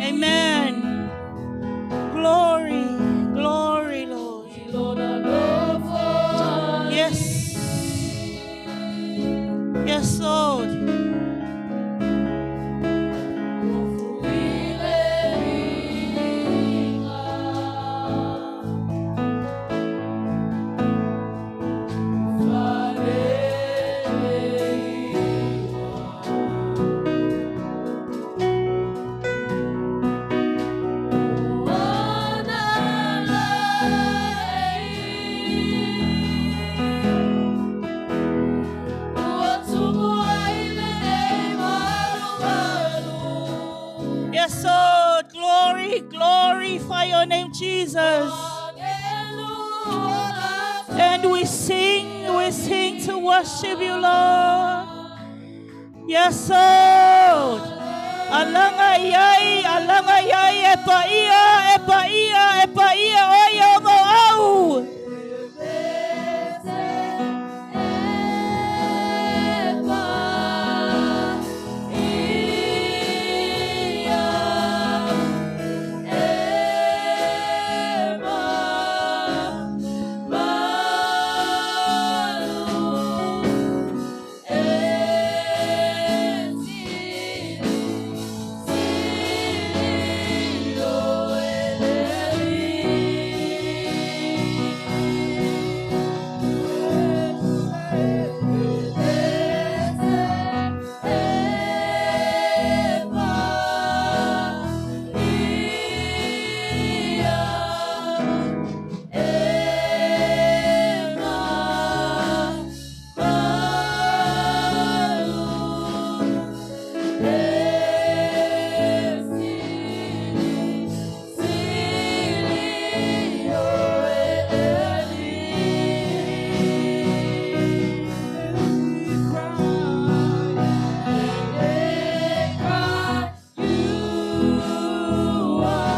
Amen. Glory, glory, Lord. Yes. Yes, Lord. Yes, Lord. Glory, glorify your name, Jesus. And we sing to worship you, Lord. Yes, Lord. Alanga iai, alanga iai, e pa ia, e pa ia, e pa ia, o ia o mau au.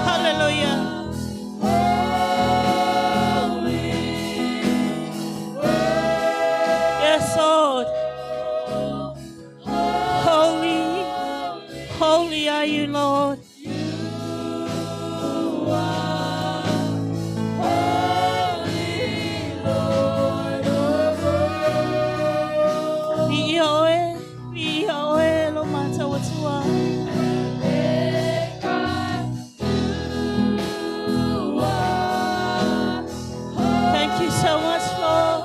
Hallelujah. Yes, Lord. Holy, holy are you, Lord. Viia oe, viia oe, lo mata watua. Thank you so much, Lord.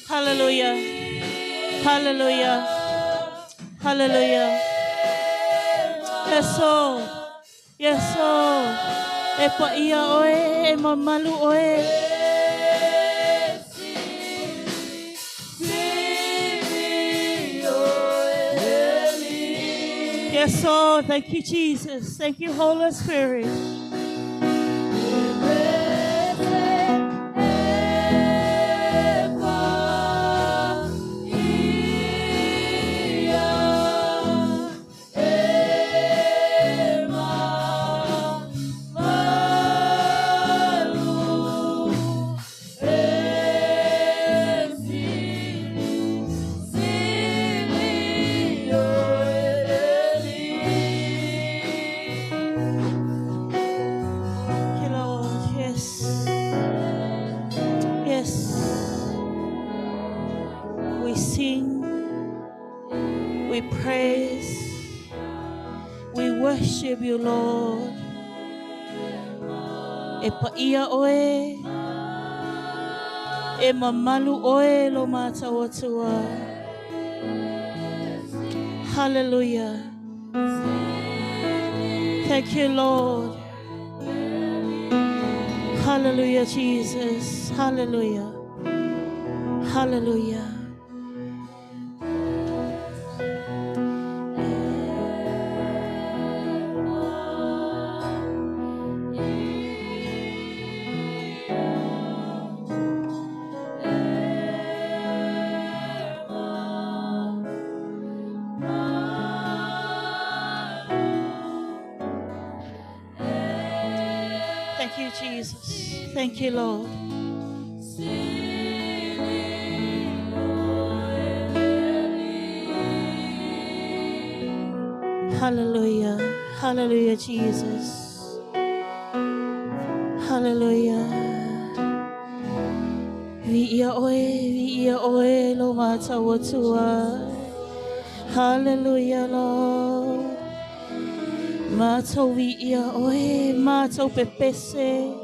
Hallelujah. Hallelujah. Hallelujah. Yes, Lord. Yes, Lord. E pa ia oe, e mamalu oe. Yes, Lord. Thank you, Jesus. Thank you, Holy Spirit. Thank you, Lord. Yes. sing, we praise, we worship you, Lord. E paia oe, e mamalu oe lo mātou Atua. Hallelujah. Thank you, Lord. Hallelujah, Jesus. Hallelujah. Hallelujah. Thank you, Jesus. Thank you, Lord. Hallelujah. Hallelujah, Jesus. Hallelujah. Viia oe, viia oe, lo mātou Atua. Hallelujah, Lord. Mātou viia oe, mātou pepese,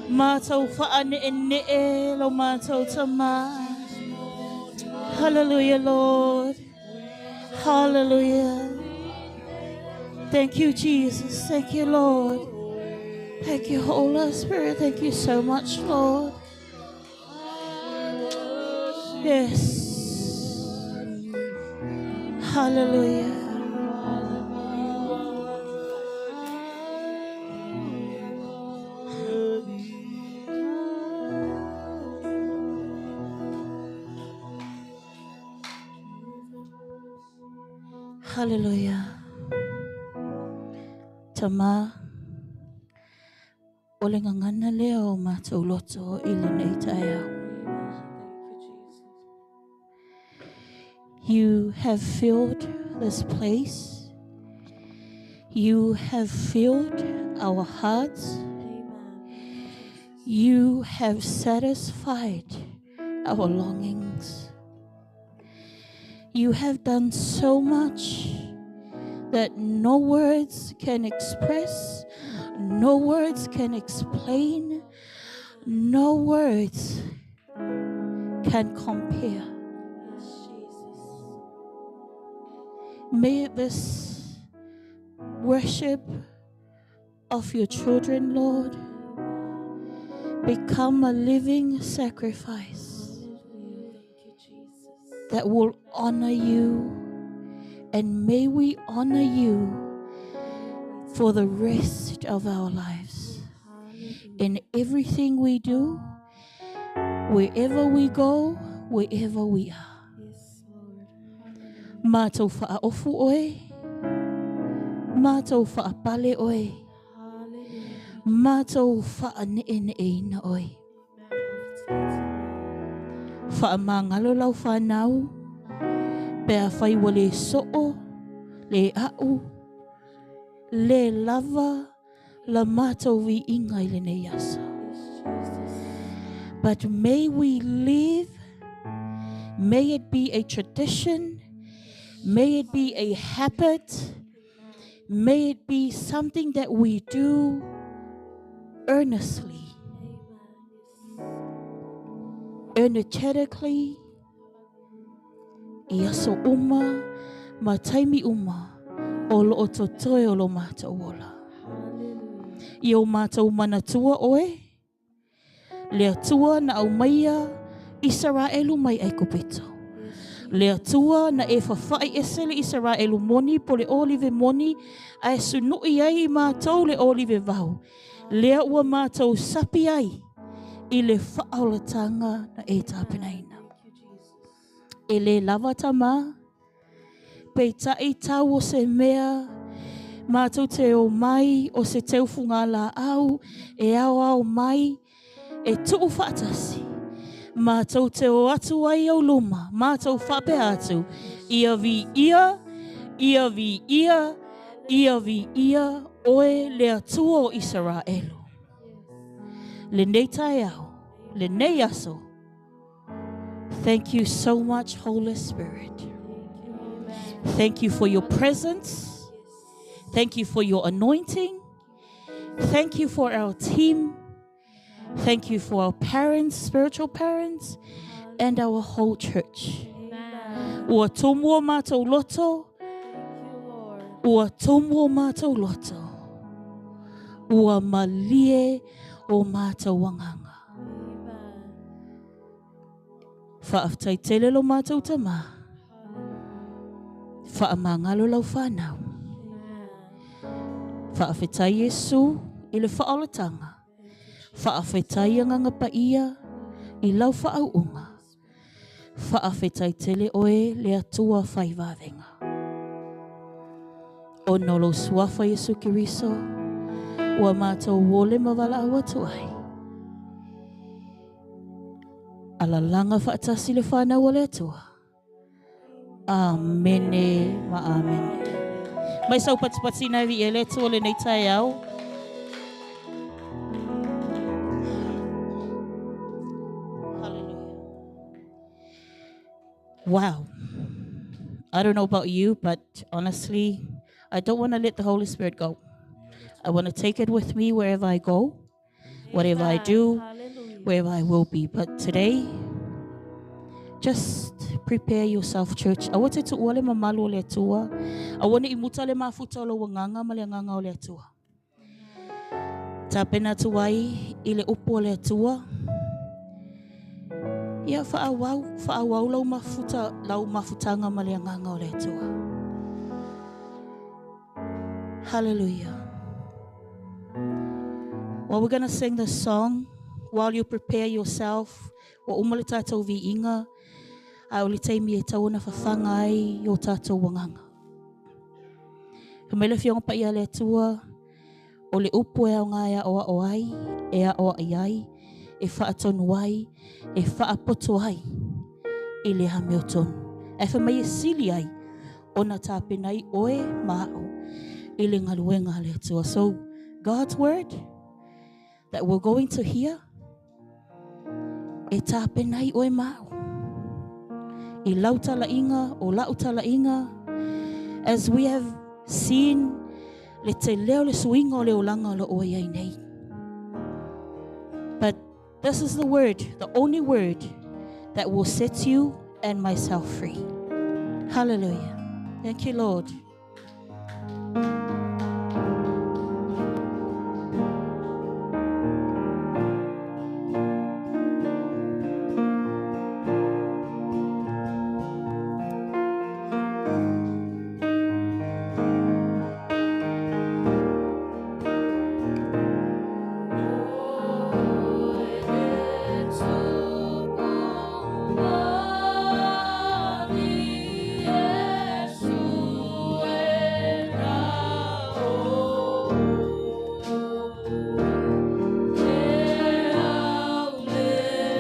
mātou whaane'ene'e, lo mātou tama. Hallelujah, Lord. Hallelujah. Thank you, Jesus. Thank you, Lord. Thank you, Holy Spirit. Thank you so much, Lord. Yes. Hallelujah. Hallelujah. Tama, o le gagana lea o matou loto i lenei taeao. You have filled this place. You have filled our hearts. You have satisfied our longings. You have done so much that no words can express, no words can explain, no words can compare. Yes, Jesus. May this worship of your children, Lord, become a living sacrifice Hallelujah. Thank you, Jesus. that will honor you. And may we honor you for the rest of our lives. Hallelujah. In everything we do, wherever we go, wherever we are. Yes, Lord. Hallelujah. Mātou whaaofu oe, mātou whaapale oe, Hallelujah. mātou whaane'ene'eina oe. Whaamangalo lau whanau, pea whai wa le so'o, le a'u, le lava, la mātou vi'inga i lenei aso. Yes, Jesus. But may we live, may it be a tradition, may it be a habit, may it be something that we do earnestly, Amen. Yes. energetically, i aso uma, ma taimi uma, o lo o totoe o lo mātou ola. Hallelujah. I o mātou manatua oe, le atua na au maia, Israelu mai Aikupito. Le Atua na e whawhai ese le Israelu moni po le olive moni, a e sunui ai i mātou le olive vau. Lea ua mātou sapi ai i le whaolatanga na e tāpenaina. Thank you, Jesus. E le lava tama, peitai tau o se mea, mātou te o mai, o se teufu ngā la au, e ao ao mai, e tuu whaatasi. Mātou te o atu ai au luma, mātou whapea atu, ia vi ia, ia vi ia, ia vi ia, oe le atua o Israelu. Le nei taeao, le nei aso, Thank you so much, Holy Spirit. Thank you for your presence. Thank you for your anointing. Thank you for our team. Thank you for our parents, spiritual parents, and our whole church. Ua tumu o mātou loto. Ua tumu o mātou loto. Ua malie o mātou agaga. Faafetai tele lo mātou tama. Faamagalo lau whanau. Faafetai Iesu i le whaolatanga. Faafetai Agaga Paia i lau whaauuga. Faafetai tele oe le Atua whai vavenga. Ona o lou suafa Iesu Keriso, ua mātou ole ma valaau atu ai. Alalaga faatasi le whanau o le Atua. Amene ma amene. Mai sau patipati na vi ele Atua lenei taeao. Hallelujah. Wow. I don't know about you, but honestly, I don't want to let the Holy Spirit go. I want to take it with me wherever I go, whatever I do, wherever I will be. But today, just prepare yourself, church. Aua te tuua le mamalu o le Atua. Aua ne i muta le mafuta o lou agaga ma le agaga o le Atua. Tapena atu ai i le upu o le Atua. Ia whaawau, whaawau lau mafuta, lau mafutanga ma le agaga o le Atua. Hallelujah. Well, we're going to sing this song while you prepare yourself. Ua uma le tātou viiga, a o le taimi e tau ona fafaga ai i o tātou agaga. Fai mai le Afioga Paia a le Atua, o le upu e aoga e aʻoaʻo ai, e aʻoaʻi ai, e faatonu ai, e faapoto ai i le amiotonu. Ae fai mai e sili ai ona tapena ai oe ma aʻu i le galuega a le Atua. So, God's word that we're going to hear, e tapena ai oe ma aʻu. I lau talaiga, o la'u talaiga, as we have seen le tele o le suiga o le olaga o lo o i ai nei. But this is the word, the only word that will set you and myself free. Hallelujah. Thank you, Lord.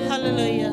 Hallelujah.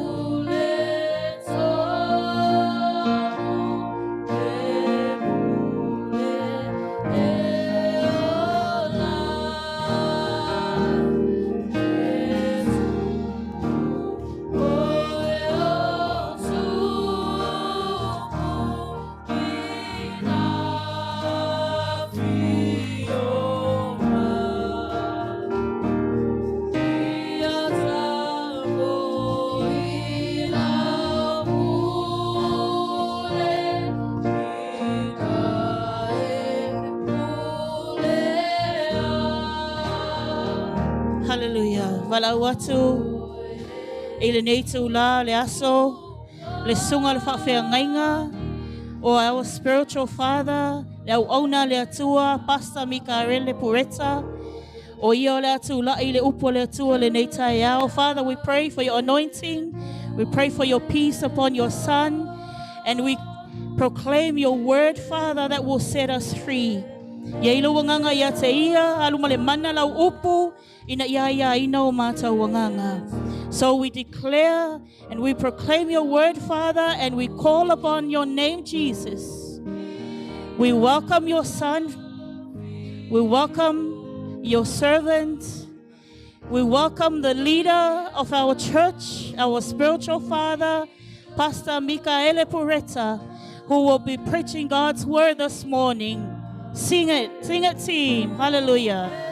Hallelujah. Valaau atu i lenei itulā le aso le susuga o le faafeagaiga o our spiritual father, le auauna a le Atua, Pastor Mikarele Pureta. O ia o le a tulai i le upu a le Atua lenei taeao. Father, we pray for your anointing. We pray for your peace upon your son. And we proclaim your word, Father, that will set us free. Ia i lou agaga ia te ia, alu ma le mana lau upu, ina ia aiaina o mātou agaga. So we declare and we proclaim your word, Father, and we call upon your name, Jesus. We welcome your son. We welcome your servant. We welcome the leader of our church, our spiritual father, Pastor Mikaele Pureta, who will be preaching God's word this morning. Sing it, sing it, team. Hallelujah.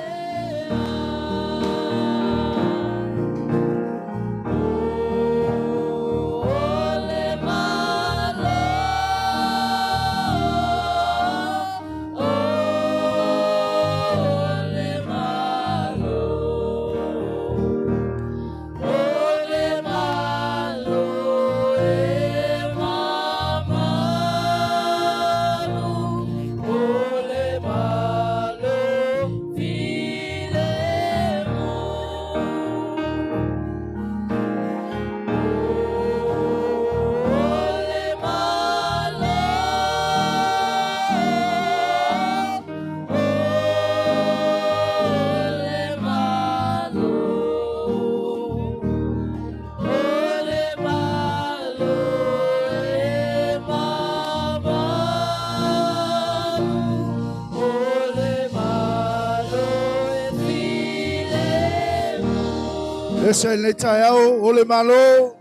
Pese i lenei taeao, o le Malo.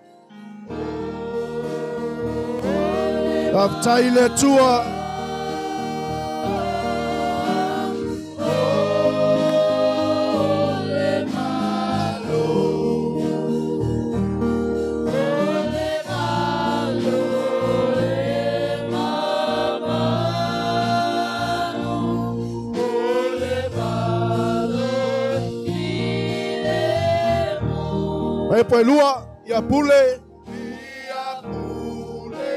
Faafetai i le Atua. Mai po lua ia pule. Ia pule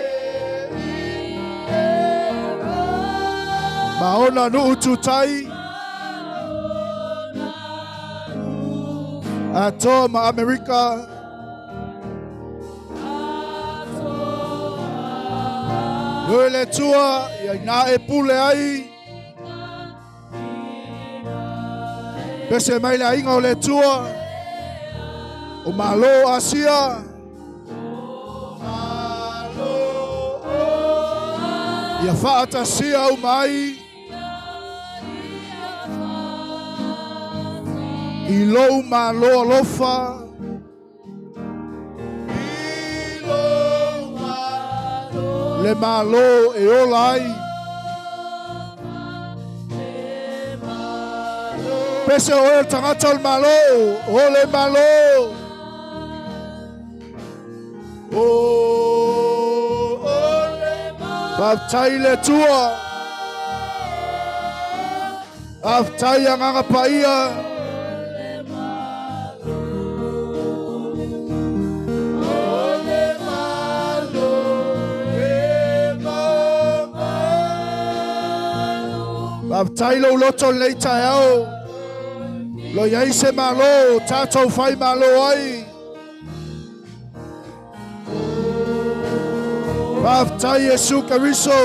Ma ona nuu tutai. Atoa ma Amerika. Ioe le Atua, ia ina e pule ai. Pese mai le aiga o le Atua. O Malo Asia. Ia faatasia au mai. I lou malo alofa. Le malo e ola ai. Pese o oe o le tagata o le malo, o le malo. O, Faafetai i le Atua. Faafetai Agaga Paia. Faafetai lou loto i lenei taeao. Lo i ai se malo, tatou fai malo ai. Faafetai Iesu Keriso,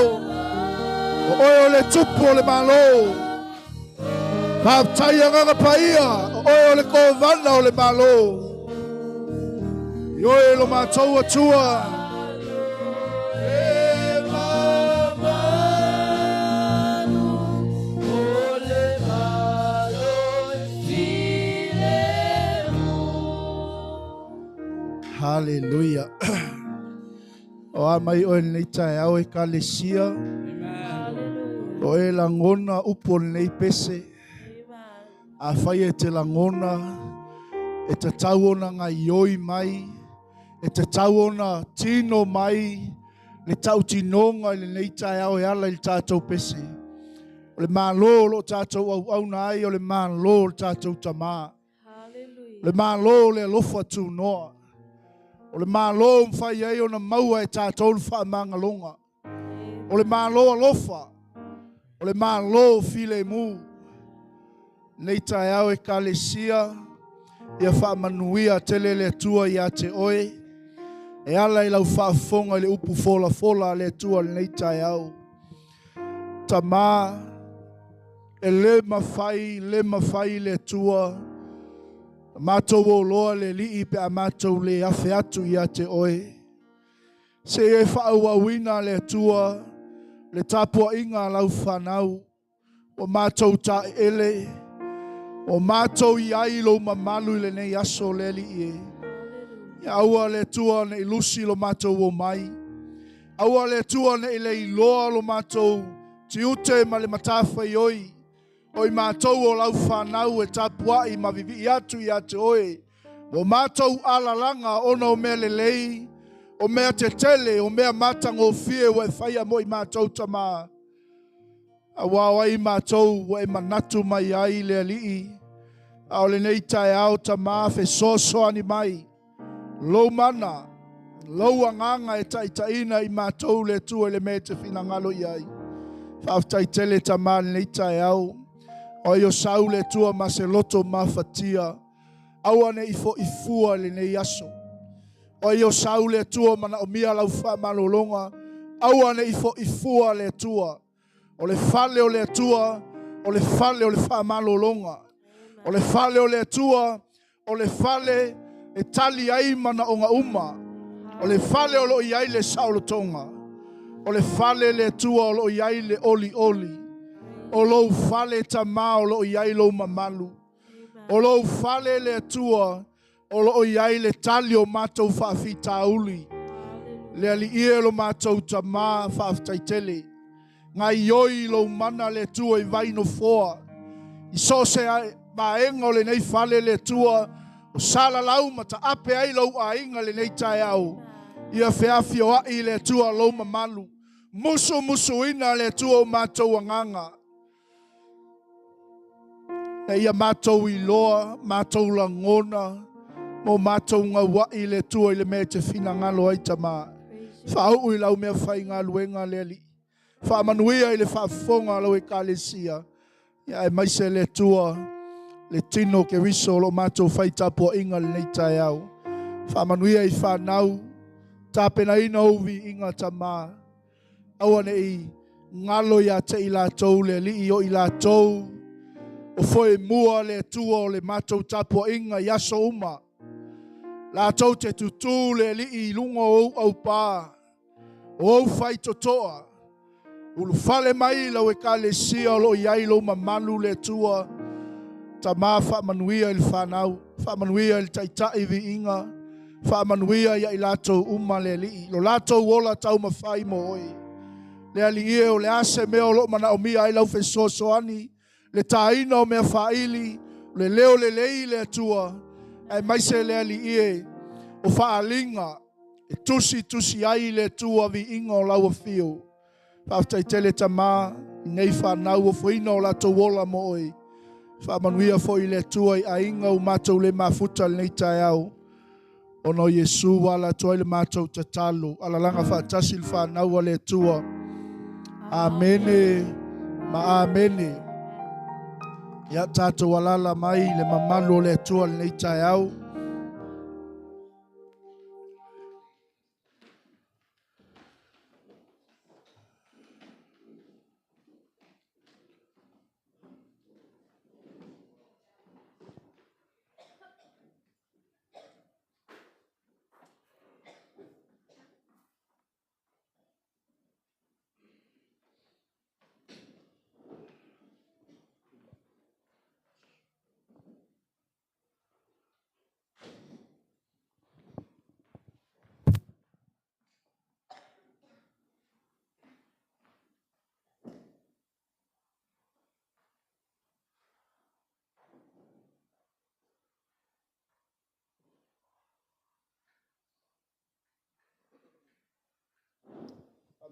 o oe o le tupu o le Malo. Faafetai Agaga Paia, o oe o le kovana o le Malo. I oe lo matou Atua. Hallelujah. O a mai oe lenei taeao Ekalesia. O e lagona upu o lenei pese. Afai e te lagona, e tatau ona gaioi mai, e tatau ona tino mai le tautinoga i lenei taeao e ala i le tatou pese. O le Malo o lo o tatou auauna ai, o le Malo o le tatou Tama. O le Malo o le alofa tunoa. O le Malo o mafai ai ona maua e tatou le faamagaloga. O le Malo alofa. O le Malo filemu. Nei taeao Ekalesia, ia faamanuia tele le Atua ia te oe. E ala i lau faafofoga i le upu folafola a le Atua lenei taeao. Tama, e le mafai, le mafai le Atua, matou oloa le Alii pe a matou le afe atu ia te oe. Se e faaauauina le Atua le tapuaiga a lau fanau, ua matou taeele, ua matou i ai lou mamalu i lenei aso le Alii e. Ia aua le Atua ne i lusi lo matou omai. Aua le Atua ne i le iloa lo matou tiute ma le matafaioi. O i matou o lau fanau e tapuai ma vivii atu ia te oe. Ua matou alalaga ona o mea lelei, o mea tetele, o mea matagofie ua e faia mo i matou Tama. Aua o ai matou ua e manatu mai ai le Alii, a o lenei taeao Tama fesoasoani mai, lou mana, lou agaga e taitaiina i matou le Atua i le mea e te finagalo i ai. Faafetai tele Tama i lenei taeao. O ai o sau le Atua ma se loto mafatia, aua ne i foi fua i lenei aso. O ai o sau le Atua manaomia lau faamalologa, aua ne i foi fua le Atua. O le fale o le Atua, o le fale o le faamalologa. O le fale o le Atua, o le fale e tali ai manaoga uma. O le fale o lo o i ai le saolotoga. O le fale le Atua o lo o i ai le olioli. O lou fale Tama o lo o i ai lou mamalu. O lou fale le Atua o lo o i ai le tali o matou faafitauli. Le Alii e lo matou Tama, faafetai tele. Gaioi lou mana le Atua i Vainofoa. I so o se vaega o lenei fale le Atua, o salalau ma taape ai lou aiga lenei taeao. Ia feafioai le Atua lou mamalu. Musumusuina le Atua o matou agaga. Ina ia matou iloa, matou lagona, ma o matou gauai le Atua i le mea e te finagalo ai, Tama. Faauu i lau mea faigaluega le Alii. Faamanuia i le faafofoga a lau Ekalesia, ia aemaise le Atua, le tino o Keriso o lo o matou fai tapuaiga lenei taeao. Faamanuia i fanau, tapenaina ou viiga, Tama. Aua ne i galo ia te i latou le Alii o i latou o foemua le Atua o le matou tapuaiga i aso uma. Latou te tutū le Alii i luga o ou aupā, o ou faitotoa. Ulufale mai lau Ekalesia o lo o i ai lou mamalu le Atua. Tama faamanuia i le fanau, faamanuia i le taitai viiga, faamanuia ia i latou uma le Alii, lo latou ola taumafai mo oe. Le Alii e, o le a se mea o lo o manaomia ai lau fesoasoani, le tāina o mea faaili, le leo lelei le Atua, aemaise le Alii e, o faaaliga e tusitusi ai le Atua viiga o lau afio. Faafetai tele Tama i nei fanau ofoina o latou ola mo oe. Faamanuia foi le Atua i aiga ua matou le mafuta lenei taeao. Ona o Iesu ua ala atu ai le matou tatalo. Alalaga faatasi le fanau a le Atua. Amene ma amene. Ia tatou alala mai le mamalu o le Atua lenei taeao.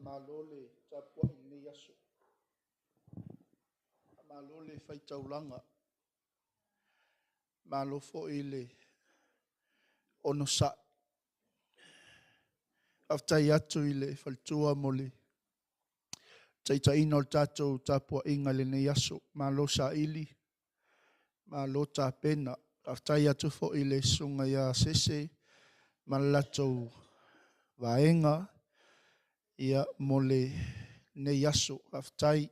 Faamalo le tapuai i lenei aso. Faamalo le faitaulaga. Malo foi le onosai. Faafetai atu i le faletua mo le taitaiina o le tatou tapuaiga i lenei aso. Malo saili, malo tapena. Faafetai atu foi i le susuga ia Sese ma le latou vaega ia mo lenei aso. Faafetai,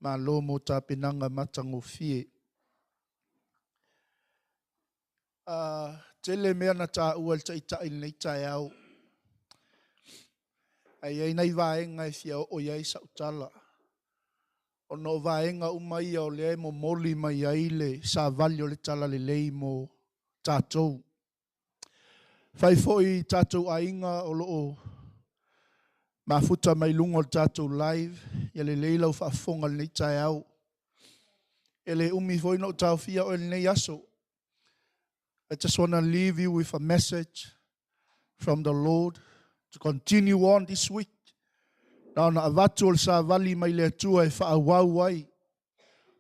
malo mo tapenaga matagofie. Tele mea na taua e le Taitai i lenei taeao, ae i ai nai vaega e fia oo i ai sau tala, ona o vaega uma ia o lea e momoli mai ai le savali o le talalelei mo tatou. Fai foi i tatou aiga o lo o mafuta mai luga o le tatou live, ia lelei lau faafofoga i lenei taeao. E le umi foi ona ou taofia oe i lenei aso. I just want to leave you with a message from the Lord to continue on this week. Na ona avatu o le savali mai le Atua e faaauau ai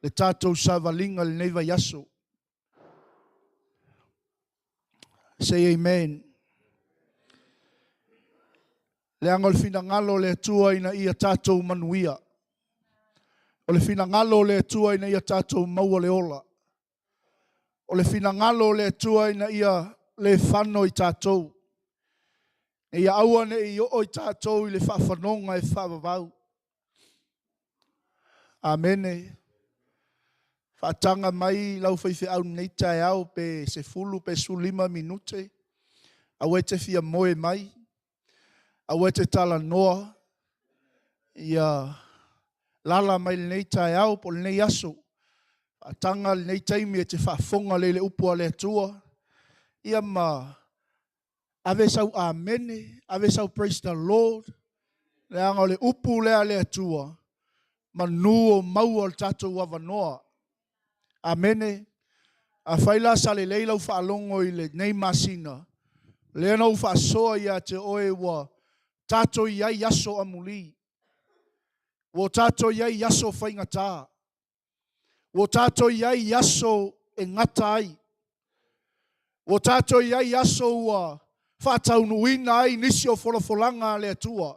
le tatou savaliga i lenei vaiaso. Say amen. Leaga o le finagalo o le Atua ina ia tatou manuia. O le finagalo o le Atua ina ia tatou maua le ola. O le finagalo o le Atua ina ia le fano i tatou. Ina ia aua ne i oo i tatou i le faafanoga e faavavau. Amene. Faataga mai lau faifeau i lenei taeao pe 10 pe 15 minute. Aua e te fia moe mai. Aua e te talanoa. Ia lala mai lenei taeao po o lenei aso. Faataga lenei taimi e te faafofoga lelei i le upu a le Atua. Ia ma ave sau amene, ave sau praise the Lord. Leaga o le upu lea a le Atua, manu o maua le tatou avanoa. Amene. Afai la sa lelei lau faalogo i lenei masina, lea na ou faasoa ia te oe ua tatou i ai i aso amuli. Ua tatou i ai i aso faigata. Ua tatou i ai i aso e gata ai. Ua tatou i ai i aso ua faataunuuina ai nisi o folafolaga a le Atua.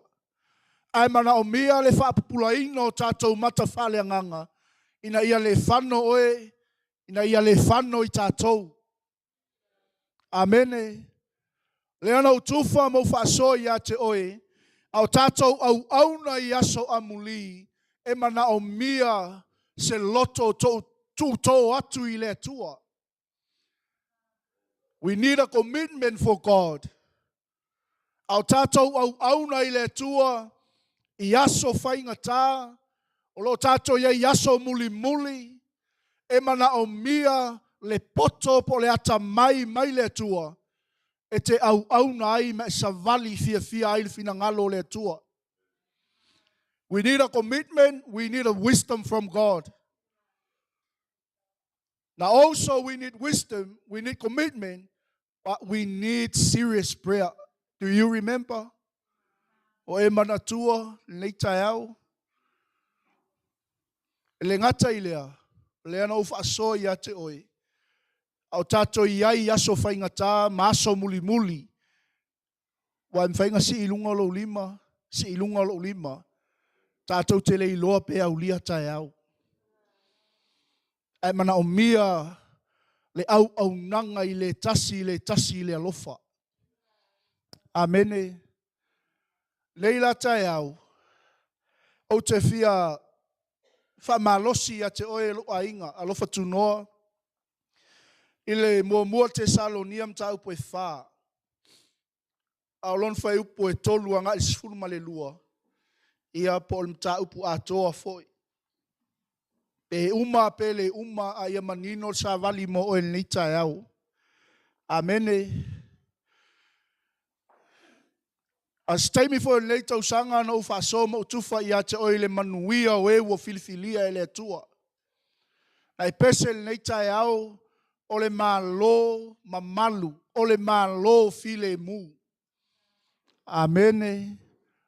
Ae manaomia le faapupulaina o tatou mata faaleagaga ina ia le fano oe, ina ia le fano i tatou. Amene. Lea na ou tufa ma ou faasoa ia te oe, a o tatou auauna i aso amuli, e manaomia se loto tuuto atu i le Atua. We need a commitment for God. A o tatou auauna i le Atua i aso faigata, o lo o tatou i ai i aso mulimuli, e manaomia le poto po o le atamai mai le Atua e te auauna ai ma e savali fiafia ai le finagalo o le Atua. We need a commitment, we need a wisdom from God. Now also we need wisdom, we need commitment, but we need serious prayer. Do you remember? O e manatua lenei taeao. E le gata i lea, lea na ou faasoa ia te oe, a o tatou i ai i aso faigata ma aso mulimuli, ua e mafai ona sii i luga lou lima, sii i luga lou lima, tatou te le iloa pe aulia taeao. Ae manaomia le auaunaga i le tasi i le tasi i le alofa. Amene. Nei la taeao, ou te fia faamalosi ia te oe lou aiga, alofa tunoa, i le 1 Tesalonia mataupu e 4, a o lona fuaiupu e 3 agai i le 12, ia po o le mataupu atoa foi. Pe uma pe le uma, a ia manino le savali mo oe i lenei taeao. Amene. A o se taimi foi o lenei tausaga na ou faasoa ma ou tufa ia te oe i le manuia o e ua filifilia e le Atua. Na e pese lenei taeao o le Malo mamalu, o le Malo filemu. Amene.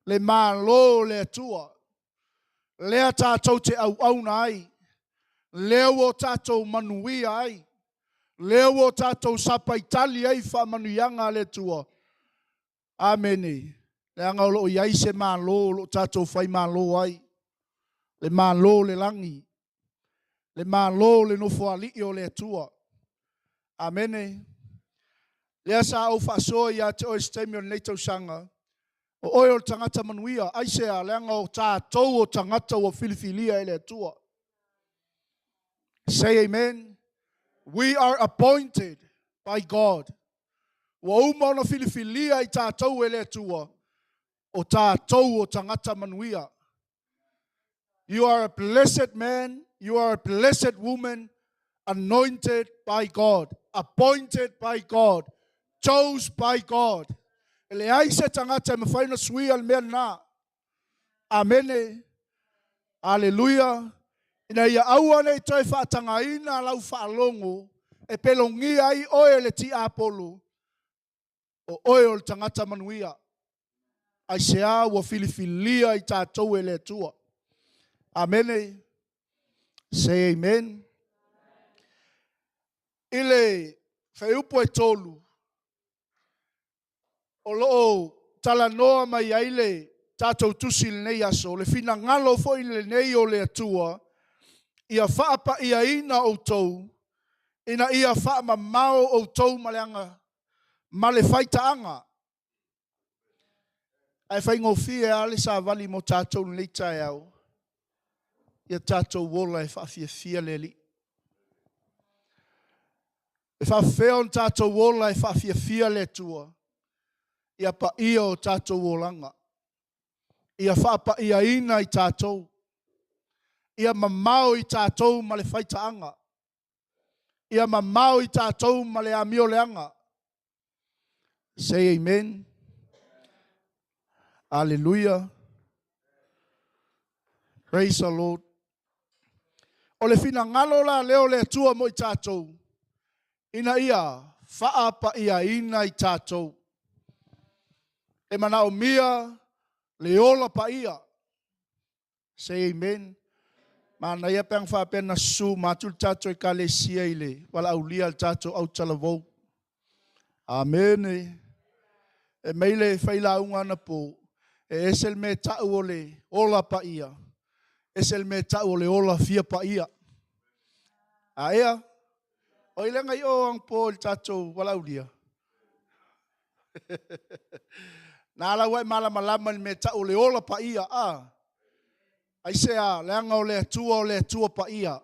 Le Malo o le Atua. Lea tatou te auauna ai, lea ua o tatou manuia ai, lea ua o tatou sapaitali ai i faamanuiaga a le Atua. Amene. Leaga o lo o i ai se Malo o lo o tatou faimalo ai, le Malo o le lagi, le Malo o le Nofoalii o le Atua. Amene. Lea sa ou faasoa ia te oe i se taimi o lenei tausaga, o oe o le tagata manuia. Aisea? Leaga o tatou o tagata ua filifilia e le Atua. Say amen. We are appointed by God. Ua uma ona filifilia i tatou e le Atua, o tatou o tagata manuia. You are a blessed man, you are a blessed woman, anointed by God, appointed by God, Chose by God. E leai se tagata e mafai ona suia le mea lena. Amene. Aleluia. Ina ia aua ne i toe faatagaina lau faalogo e pelogia ai oe e le tiapolo, o oe o le tagata manuia. Aisea ua filifilia i tatou e le Atua? Amene. Say amen. I le fuaiupu e 3, o lo o talanoa mai ai le tatou tusi i lenei aso, o le finagalo foi lenei o le Atua, ia faapaiaina outou, ina ia faamamao outou ma le aga, ma le faitaaga. Ae faigofie lava le savali mo tatou i lenei taeao, ia tatou ola e faafiafia le Alii. E faafefea ona tatou ola e faafiafia le Atua? Ia paia o tatou olaga, ia faapaiaina i tatou, ia mamao i tatou ma le faitaaga, ia mamao i tatou ma le amio leaga. Say amen. Hallelujah. Praise the Lord. O le finagalo la lea o le Atua mo i tatou, ina ia faapaiaina i tatou. E manaomia le ola paia. Say amen. Manaia pe ana faapea na susu uma atu le tatou ekalesia i le valaaulia a le tatou autalavou. Amene. E mei le failauga anapo, e ese le mea e tau o le ola paia, ese le mea e tau o le ola fia paia. A ea? O ai lea na i o anapo i le tatou valaaulia? Na ala ua e malamalama i le mea e tau o le ola paia. A. Aisea? Leaga o le Atua o le Atua paia.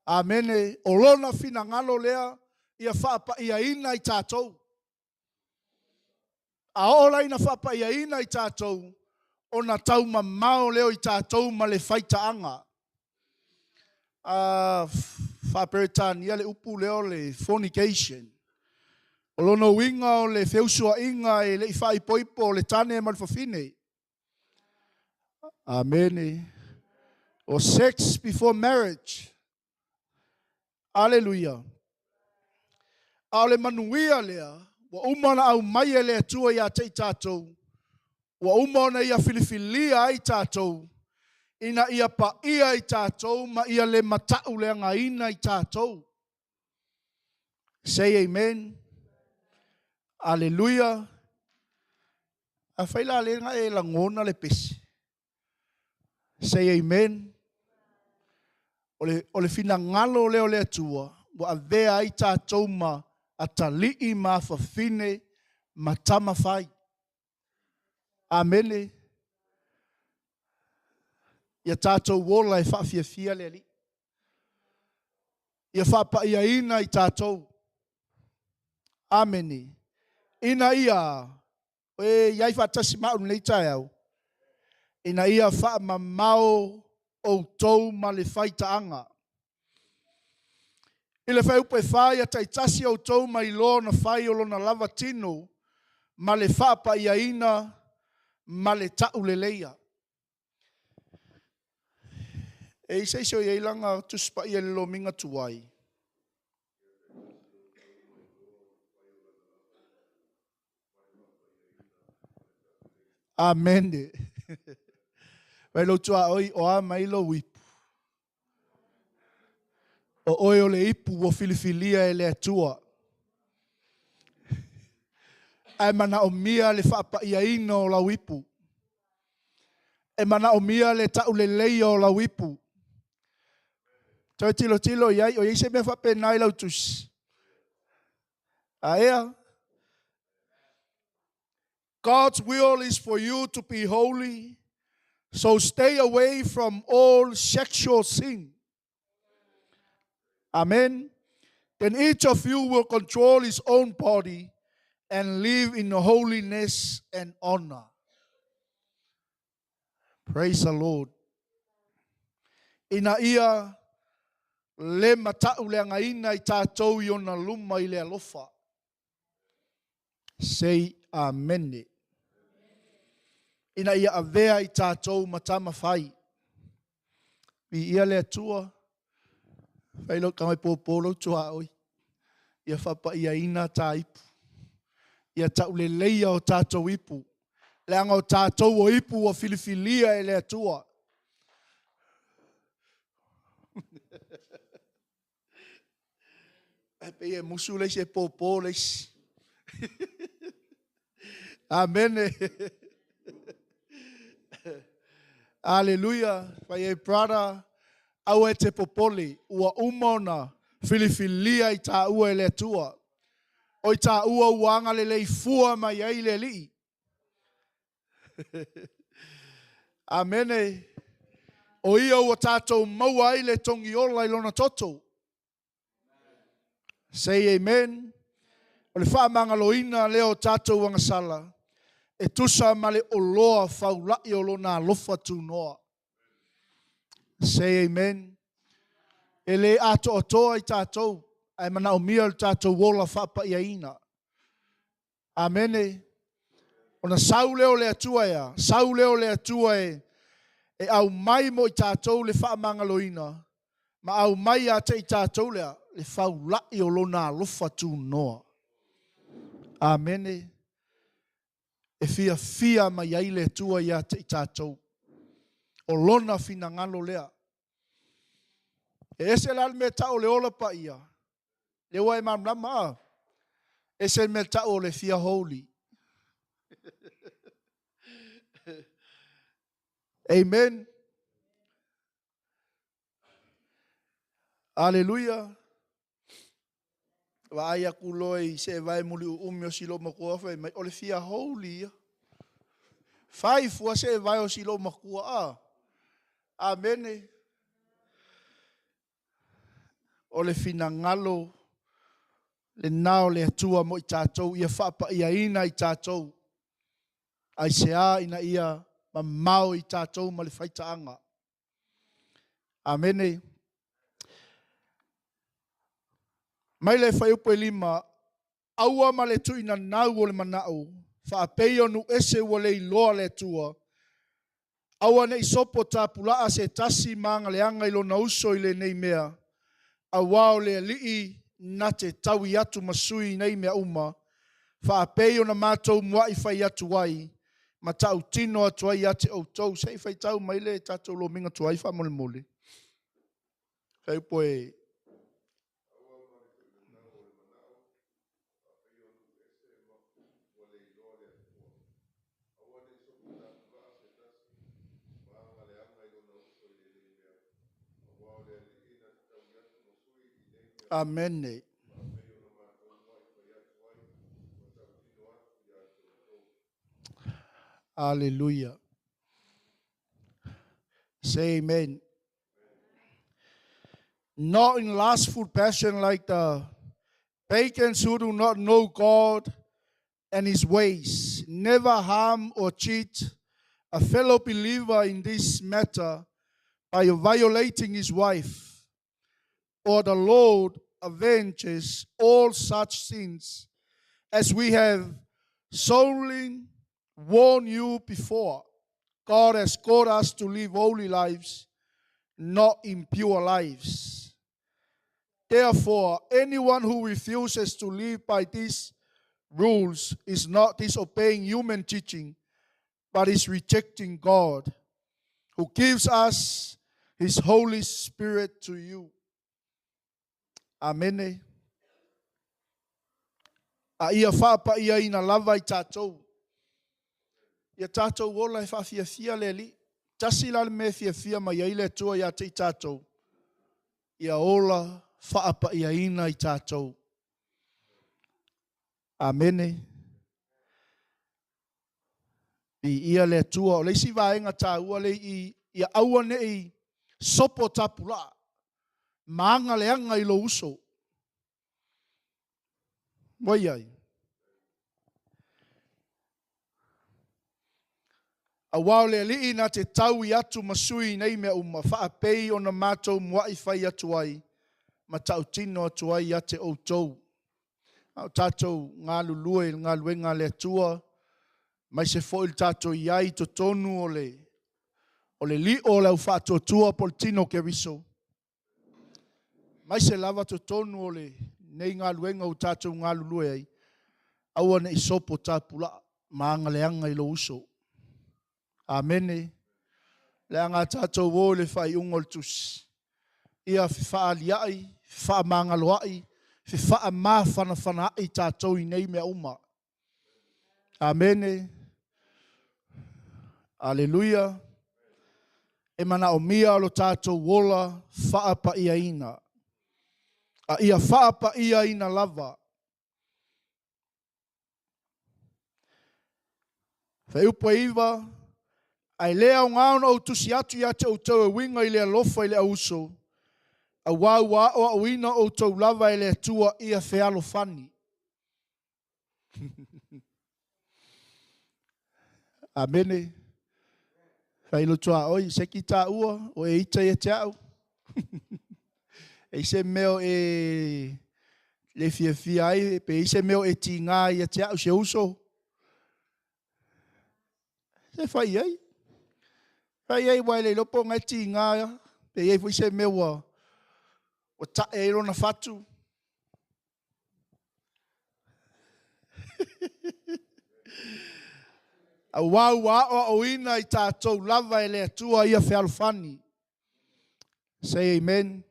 Amene. O lona finagalo lea ia faapaiaina i tatou. A oo la ina faapaiaina i tatou, ona taumamao lea o i tatou ma le faitaaga. Faa-Peretania le upu lea o le fornication. O lona uiga o le feusuaiga e le i faaipoipo o le tane ma le fafine. Amene. O sex before marriage. Aleluia. A o le manuia lea, ua uma ona aumai e le Atua ia te i tatou, ua uma ona ia filifilia ai tatou, ina ia paia i tatou ma ia le matauleagaina i tatou. Say amen. Aleluia. Afai la lea na e lagona le pese. Say amen. O le, o le finagalo lea o le Atua, ua avea ai tatou ma atalii ma afafine ma tama fai. Amene. Ia tatou ola e faafiafia le Alii. Ia faapaiaina i tatou. Amene. Ina ia e i ai faatasi ma au i lenei taeao, ina ia faamamao outou ma le faitaaga. I le fuaiupu e 4, ia taitasi outou mai loa ona fai o lona lava tino ma le faapaiaina ma le tauleleia. E i ai se isi o i ai lana Tusi Paia i le lomiga tuai? Amene. Vai lou tuaoi, o a mai lou ipu. O oe o le ipu ua filifilia e le Atua. Ae manaomia le faapaiaina o lau ipu. E manaomia le tauleleia o lau ipu. Toe tilotilo i ai, o i ai se mea faapena i lau tusi. A ea? God's will is for you to be holy, so stay away from all sexual sin. Amen. Then each of you will control his own body and live in holiness and honor. Praise the Lord. Ina ia le matauleagaina i tatou i ona luma i le alofa. Say Amene. Ina ia avea i tatou ma tama fai. Viia le Atua. Fai lou tago e pōpō lou tuaoi. Ia faapaiaina ta ipu. Ia tauleleia o tatou ipu. Leaga o tatou o ipu ua filifilia e le Atua. Ae pei e musu le isi e pōpō le isi. Amene. Aleluia. Fai ai, brother, aua e te popole, ua uma ona filifilia i tāua e le Atua. O i tāua ua agalelei fua mai ai le Alii. Amene. O ia ua tātou maua ai le togiola i lona toto. Say amen. O le faamagaloina lea o tatou agasala e tusa ma le oloa faulai o lona alofa tunoa. Say amen. E le atoatoa i tatou, ae manaomia le tatou ola faapaiaina. Amene. Ona sau lea o le Atua e a? Sau lea o le Atua e, e aumai mo i tatou le faamagaloina, ma aumai ia te i tatou lea, le faulai o lona alofa tunoa. Amene. E fiafia mai ai le Atua ia te i tatou. O lona finagalo lea. E ese la le mea tau o le ola paia, lea ua e malamalama a? Ese le mea tau o le fia holy. Amen. Aleluia. Vaai aku loa i se vae muli uumi o si lou matua fai mai, o le fia holy ia. Fai fua se vae o si lou matua a. Amene. O le finagalo lena o le Atua mo i tatou, ia faapaiaina i tatou. Aisea ina ia mamao i tatou ma le faitaaga. Amene. Mai le fuaiupu e 5, aua ma le tuuinanau o le manao, faapei o nuu ese ua le iloa le Atua, aua ne i sopo tapulaa se tasi ma agaleaga i lona uso i lenei mea, auā o le Alii na te taui atu ma sui i nei mea uma, faapei ona matou muai fai atu ai, ma tautino atu ai ia te outou. Se i faitau mai le tatou lomiga tuai faamolemole. Fuaiupu e Amene. Hallelujah. Say amen. Not in lustful passion like the pagans who do not know God and his ways. Never harm or cheat a fellow believer in this matter by violating his wife, or the Lord avenges all such sins, as we have solemnly warned you before. God has called us to live holy lives, not impure lives. Therefore, anyone who refuses to live by these rules is not disobeying human teaching, but is rejecting God, who gives us His Holy Spirit to you. Amene. A ia faapaiaina lava i tatou. Ia tatou ola e faafiafia le Alii. Tasi la le mea e fiafia mai ai le Atua ia te i tatou. Ia ola faapaiaina i tatou. Amene. Viia le Atua. O le isi vaega taua le i ia aua nei sopo tapulaa ma agaleaga i lou uso. Ua i ai. Auā o le Alii na te taui atu ma sui i nei mea uma, faapei ona matou muai fai atu ai ma tautino atu ai ia te outou. A o tatou galulue i le galuega a le Atua, aemaise foi le tatou i ai i totonu o le, o le lio o le au faatuatua po o le tino o Keriso, aemaise lava totonu o lenei galuega ua tatou galulue ai, aua ne i sopo tapulaa ma agaleaga i lou uso. Amene. Leaga a tatou o i le faaiuga o le tusi, ia fefaaliai, fefaamagaloai, fefaamafanafanaai tatou i nei mea uma. Amene. Aleluia. E manaomia lo tatou ola faapaiaina. A ia faapaiaina lava. Fuaiupu e 9, Ae le aoga ona ou tusi atu ia te outou e uiga i le alofa i le auuso, auā ua aoaoina outou lava e le Atua ia fealofani. Amene. Fai loto a oi, se ki tāua, o e ita ia te au. E i se mea o e le fiafia ai, pe i se mea o e tigā ia te au se uso. Se fai i ai. Fai i ai, aua e le iloa po o na e tigā, pe i ai foi se mea ua, ua tae ai lona fatu. Auā ua aoaoina i tatou lava e le Atua ia fealofani. Say amen.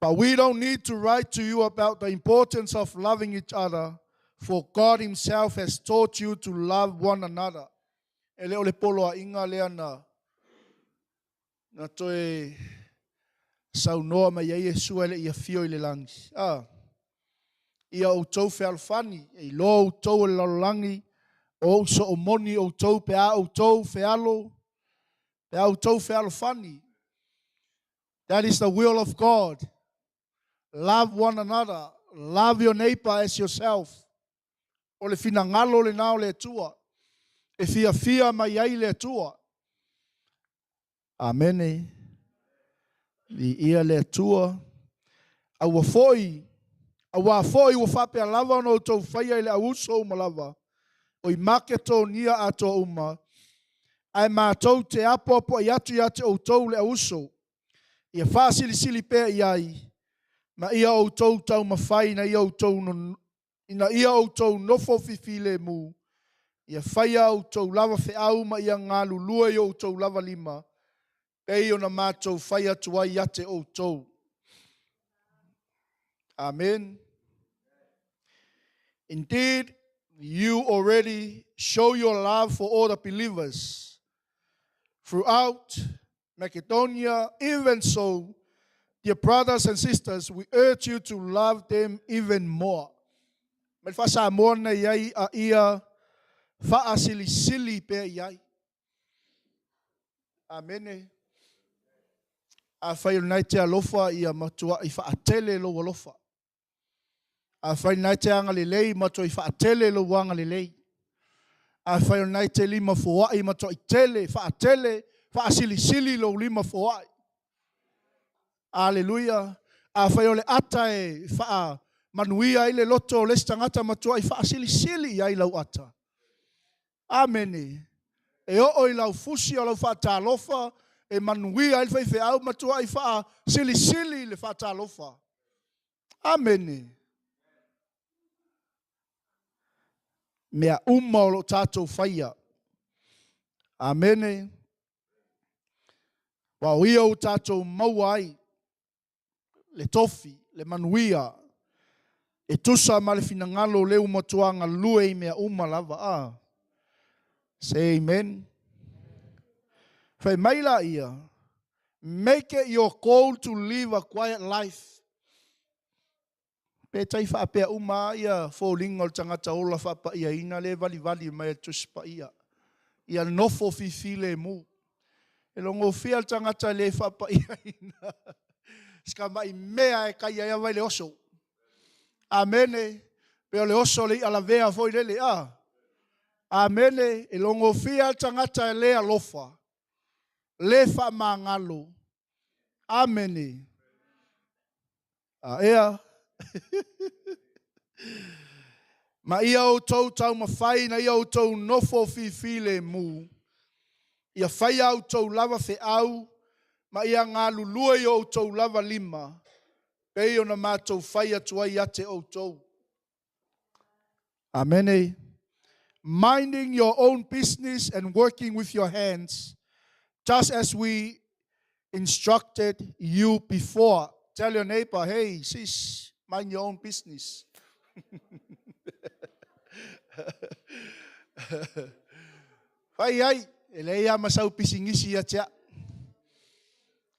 But we don't need to write to you about the importance of loving each other, for God Himself has taught you to love one another. E le o le poloaiga lea na, na toe saunoa mai ai Iesu e le i afio i le lagi. Ah, ia outou fealofani, e iloa outou e le lalolagi, o ou soomoni outou pe a outou fealo, pe a outou fealofani. That is the will of God. Love one another. Love your neighbor as yourself. O le finagalo lena o le Atua. E fiafia mai ai le Atua. Amene. Viia le Atua. A ua foi, auā foi ua faapea lava ona outou faia i le auuso uma lava, o i Maketonia atoa uma, ae matou te apoapoai atu ia te outou le auuso, ia faasilisili pea i ai, ma ia outou taumafai ina ia outou, ina ia outou nofo fifilemu, ia faia outou lava feau ma ia galulue i outou lava lima, pei ona matou fai atu ai ia te outou. Amen. Indeed, you already show your love for all the believers throughout Macedonia. Even so, dear brothers and sisters, we urge you to love them even more. Ma le faa-Samoa na i ai a ia faasilisili pea i ai. Amene. Afai o lena e te alofa, ia matuai faatele lou alofa. Afai o lena e te agalelei, matuai faatele lou agalelei. Afai o lena e te lima foai, matuai tele, faatele, faasilisili lou lima foai. Aleluia. Afai o le ata e faamanuia ai le loto o le isi tagata, matuai faasilisili i ai lau ata. Amene. E oo i lau fusi o lau faatalofa e manuia ai le faifeau, matuai faasilisili le faatalofa. Amene. Mea uma o lo o tatou faia. Amene. Aua o ia ua tatou maua ai le tofi, le manuia, e tusa ma le finagalo o le ua matua galue i mea uma lava. Ah. Say amen. Fai mai laia, make it your goal to live a quiet life. Pe tai faapea uma lava ia foliga o le tagata ola faapaiaina lea e valivali mai e le Tusi Paia. Ia nofo fifilemu. E logofia le tagata le faapaiaina. Si tamai mea e tai ai lava i le oso. Amene. Pe o le oso o le i'a lavea foi lele. A. Amene. E logofia le tagata e le alofa, le faamagalo. Amene. A ea. Ma ia outou taumafai ina ia outou nofo fifilemu, ia faia a outou lava feau ma ia galulue i o outou lava lima, pei ona matou fai atu ai ia te outou. Amene. Minding your own business and working with your hands, just as we instructed you before. Tell your neighbor, hey, sis, mind your own business. Fai ai, e leai lava ma sau pisinisi ia te au.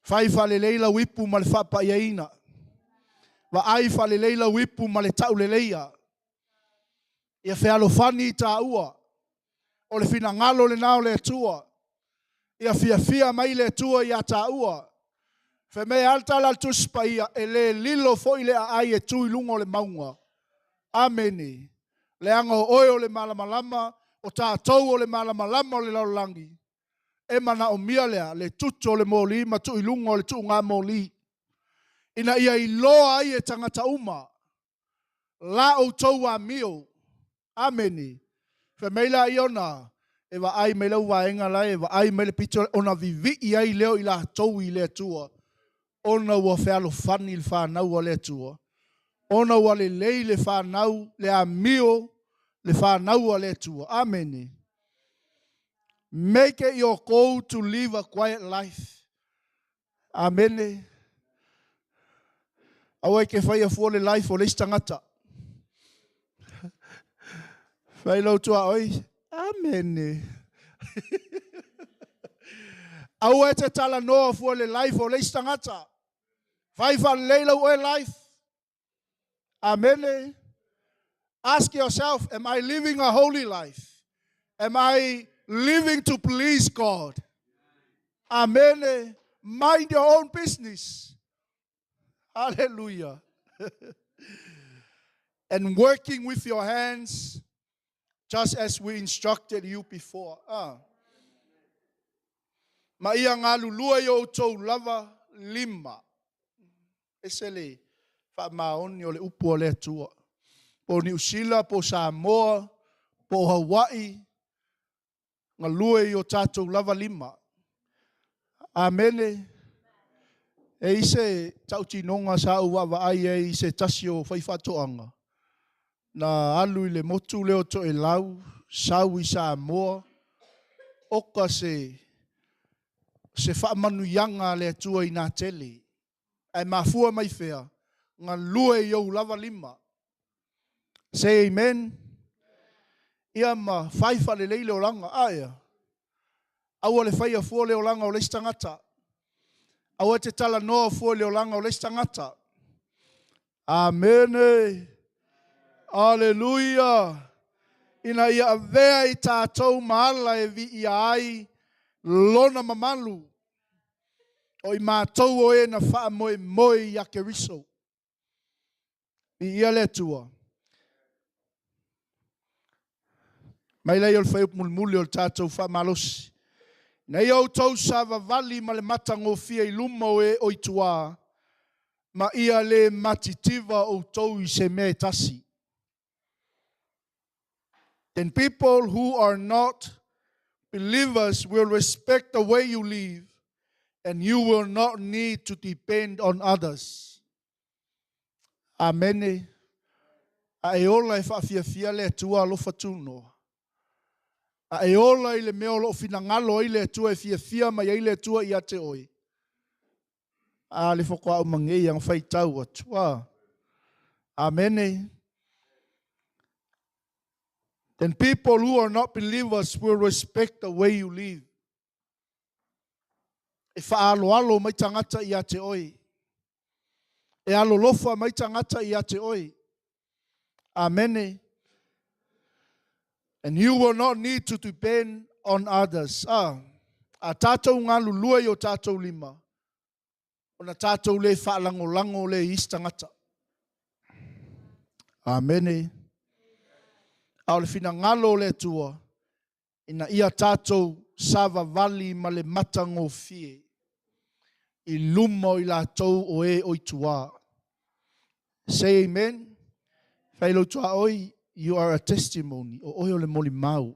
Fai faalelei lau ipu ma le faapaiaina. Vaai faalelei lau ipu ma le tauleleia. Ia fealofani i taua. O le finagalo lena o le Atua. Ia fiafia mai le Atua ia taua. Fai mai e a le tala a le Tusi Paia, e le lilo foi le aai e tu i luga o le mauga. Amene. Leaga o oe o le malamalama, o tatou o le malamalama o le lalolagi. E manaomia le a? Le tuto o le moli ma tuu i luga o le tuugamoli, ina ia iloa ai e tagata uma la outou amio. Amene. Fai mai laia ona e vaai mai lau vaega la e vaai mai le pito ona vivii ai lea o i latou i le Atua, ona ua fealofani le fanau a le Atua, ona ua lelei le fanau, le amio, le fanau a le Atua. Amene. Make it your goal to live a quiet life. Amene. Aua e te faia fua le life o le isi tagata. Fai lou tuaoi. Amene. Aua e te talanoa fua le life o le isi tagata. Fai faalelei lau oe life. Amene. Ask yourself, am I living a holy life? Am I living to please God? Amene. Mind your own business. Hallelujah. And working with your hands, just as we instructed you before. Ah. Ma ia galulue i o outou lava lima. Ese le faamaoni o le upu a le Atua. Po o Niu Sila, po o Samoa, po o Hawaii, galue i o tatou lava lima. Amene. E i se tautinoga sa ou vaavaai ai i se tasi o faifaatoaga, na alu i le motu lea o Toelau, sau i Samoa, oka se se faamanuiaga a le Atua inā tele. Ae mafua mai fea? Galue i ou lava lima. Say amen. Ia ma fai faalelei le olaga. A ea? Aua le faia fua le olaga o le isi tagata. Aua te talanoa fua le olaga o le isi tagata. Amene. Aleluia. Ina ia avea i tatou ma ala e viia ai lona mamalu. O i matou o e na faamoemoe ia Keriso. Viia le Atua. Mai lea o le fuaiupu mulimuli o le tatou faamalosi. Ina ia outou savavali ma le matagofie i luma o e o i tua, ma ia le matitiva outou i se mea e tasi. Then people who are not believers will respect the way you live, and you will not need to depend on others. Amene. A e ola e faafiafia le Atua alofa tunoa. A e ola i le mea o loo finagalo ai le Atua e fiafia mai ai le Atua ia te oe. A le faatoa uma nei ana faitau atu. A. Amene. Then people who are not believers will respect the way you live. E faaaloalo mai tagata ia te oe. E alolofa mai tagata ia te oe. Amene. And you will not need to depend on others. Ah, a tatou galulue i o tatou lima, ona tatou le faalagolago lea i isi tagata. Amene. A o le finagalo o le Atua, ina ia tatou savavali ma le matagofie i luma o i latou o e o i tua. Say amen. Fai lou tuaoi, you are a testimony. O oe o le molimau.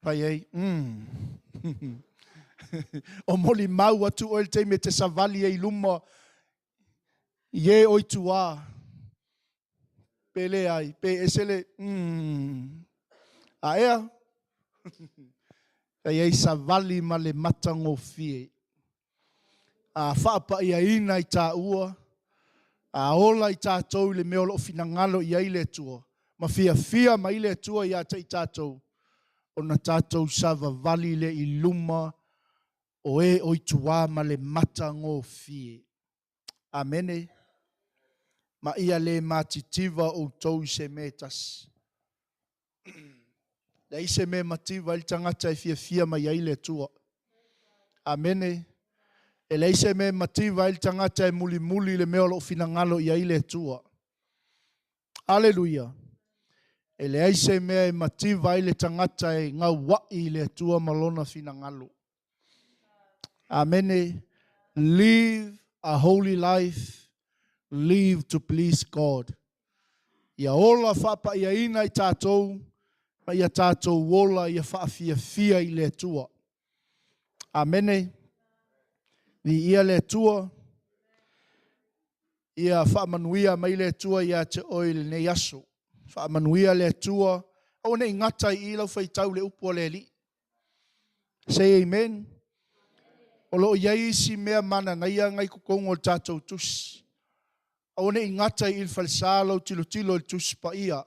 Fai ai. O molimau atu oe i le taimi e te savali ai i luma i e o i tua. Pe leai, pe ese le. A ea? Fai ai savali ma le matagofie. A faapaiaina i tāua, a ola i tātou i le mea o lo o finagalo i ai le Atua, ma fiafia mai le Atua ia te i tātou, ona tātou savavali lea i luma o e o i tua ma le matagofie. Amene. Ma ia le matitiva outou i se mea e tasi. Leai se mea e mativa ai le tagata e fiafia mai ai le Atua. Amene. E leai se mea e mativa ai le tagata e mulimuli le mea o lo o finagalo i ai le Atua. Aleluia. E leai se mea e mativa ai le tagata e gauai i le Atua ma lona finagalo. Amene. Live a holy life. Live to please God. Ia ola faapaiaina i tātou, ma ia tātou ola ia faafiafia i le Atua. Amene. Viia le Atua. Ia faamanuia mai le Atua ia te oe i lenei aso. Faamanuia le Atua. Aua ne i gata i i lau faitau le upu a le Alii. Say amen. O lo o i ai isi mea mananaia ngai totonu o le tatou tusi. Aua ne i gata i i le falesa lau tilotilo i le Tusi Paia.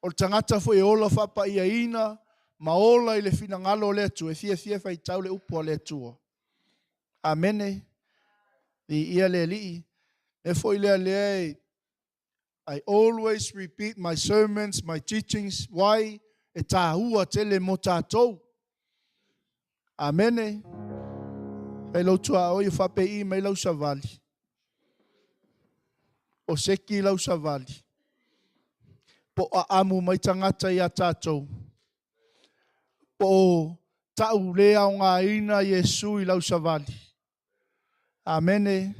O le tagata foi e ola faapaiaina ma ola i le finagalo o le Atua, e fiafia e faitau le upu a le Atua. Amene. Viia le Alii. Mea foi lea lea e I always repeat my sermons, my teachings. Why? E tāua tele mo tātou. Amene. Fai lou tuaoi o faapei mai lau savali. O seki lau savali. Po o aamu mai tagata ia tātou. Po o tau le aogaina Iesu i lau savali. Amene.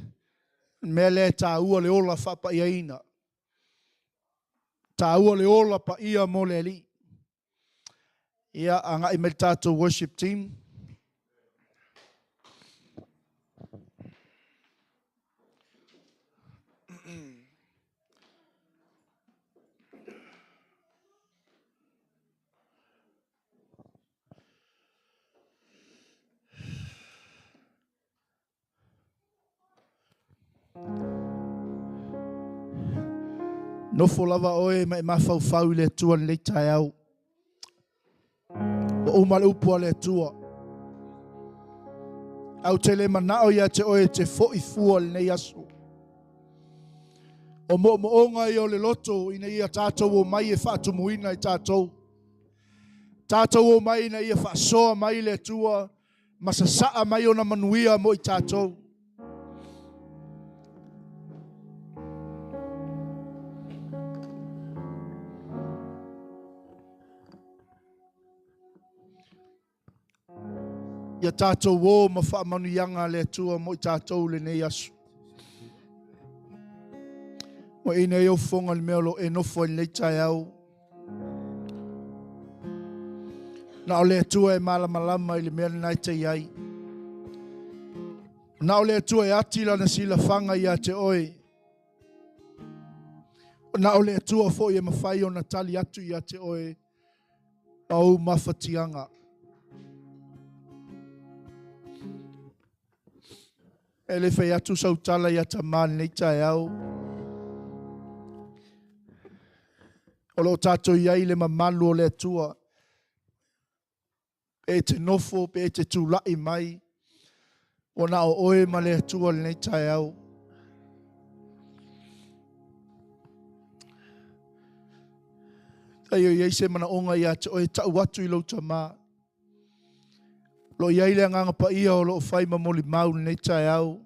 Mea lea e tāua le ola faapaiaina. Tāua le ola paia mo le Alii. Ia, agai mai le tatou worship team. Nofo lava oe ma e mafaufau i le Atua i lenei taeao. Ua uma le upu a le Atua. Ae ou te le manao ia te oe e te foi fua i lenei aso. O moomooga ia o le loto ina ia tatou omai e faatumuina i tatou. Tatou omai ina ia faasoa mai le Atua ma sasaa mai ona manuia mo i tatou. Ia tatou o ma faamanuiaga a le Atua mo i tatou lenei aso. Mo ina i ofoga le mea o lo o e nofo ai lenei taeao. Na o le Atua e malamalama i le mea lena e te i ai. Na o le Atua e ati lana silafaga ia te oe. Na o le Atua foi e mafai ona tali atu ia te oe ma ou mafatiaga. E le fai atu sau tala ia Tamā i lenei taeao. O lo o tatou i ai i le mamalu o le Atua. Pe e te nofo, pe e te tulai mai, ua na o oe ma le Atua i lenei taeao. Tai o i ai se manaoga ia te oe, tau atu i lou Tamā. O lo o i ai le Agaga Paia o lo o fai ma molimau i lenei taeao.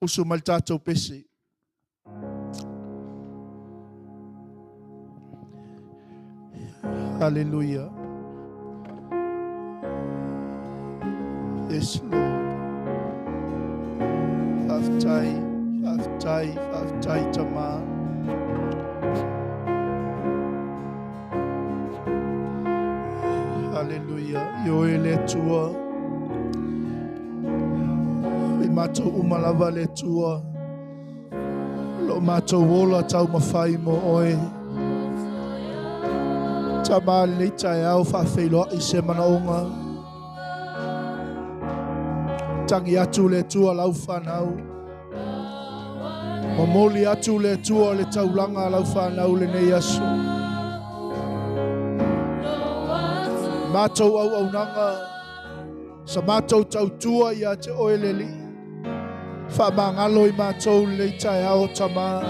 Usu mai le tatou pese. Hallelujah. Yes, Lord. Faafetai, faafetai, faafetai Tama. Haleluia. Ioe le Atua. I matou uma lava le Atua. Lo matou ola taumafai mo oe. Tama lenei taeao faafeiloai se manaoga. Tagi atu le Atua lau fanau. Momoli atu le Atua le taulaga a lau fanau lenei aso. Matou auaunaga, sa matou tautua ia te oe le Alii. Faamagalo i matou lenei taeao, Tama.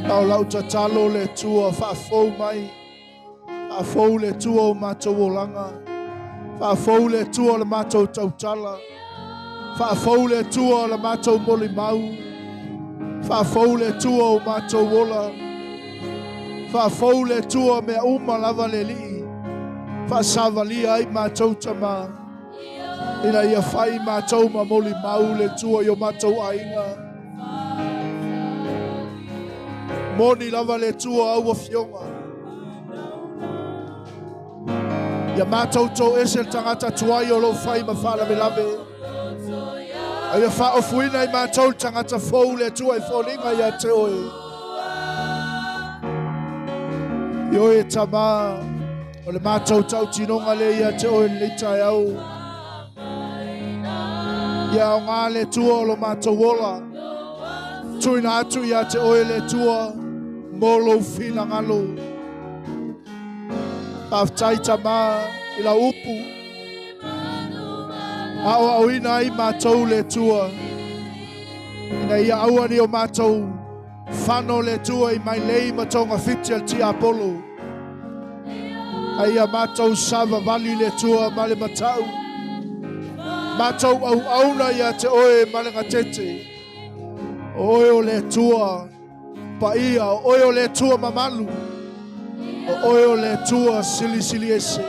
A o lau tatalo le Atua, faafou mai. Faafou le Atua o matou olaga. Faafou le Atua o le matou tautala. Faafou le Atua o le matou molimau. Faafou le Atua o matou ola. Faafou le Atua mea uma lava le Alii. Faasavalia ai matou Tama. Ina ia fai matou ma molimau le Atua i o matou aiga. Moni lava le Atua au afioga. Ia matou toese le tagata tuai o lo o fai ma faalavelave. A ia faaofuina i matou le tagata fou le Atua e foliga ia te oe. Ioe Tama, o le matou tautinoga lea ia te oe lenei taeao. Ia aoga le Atua o lo matou ola. Tuuina atu ia te oe le Atua mo lou finagalo. Faafetai Tama i lau upu. Aoaoina ai matou le Atua. Ina ia aua ne i o matou fano le Atua i mailei ma togafiti a le tiapolo. A ia matou savavali le Atua ma le matau. Matou auauna ia te oe ma le gatete. O oe o le Atua paia, o oe o le Atua mamalu, o oe o le Atua silisili ese.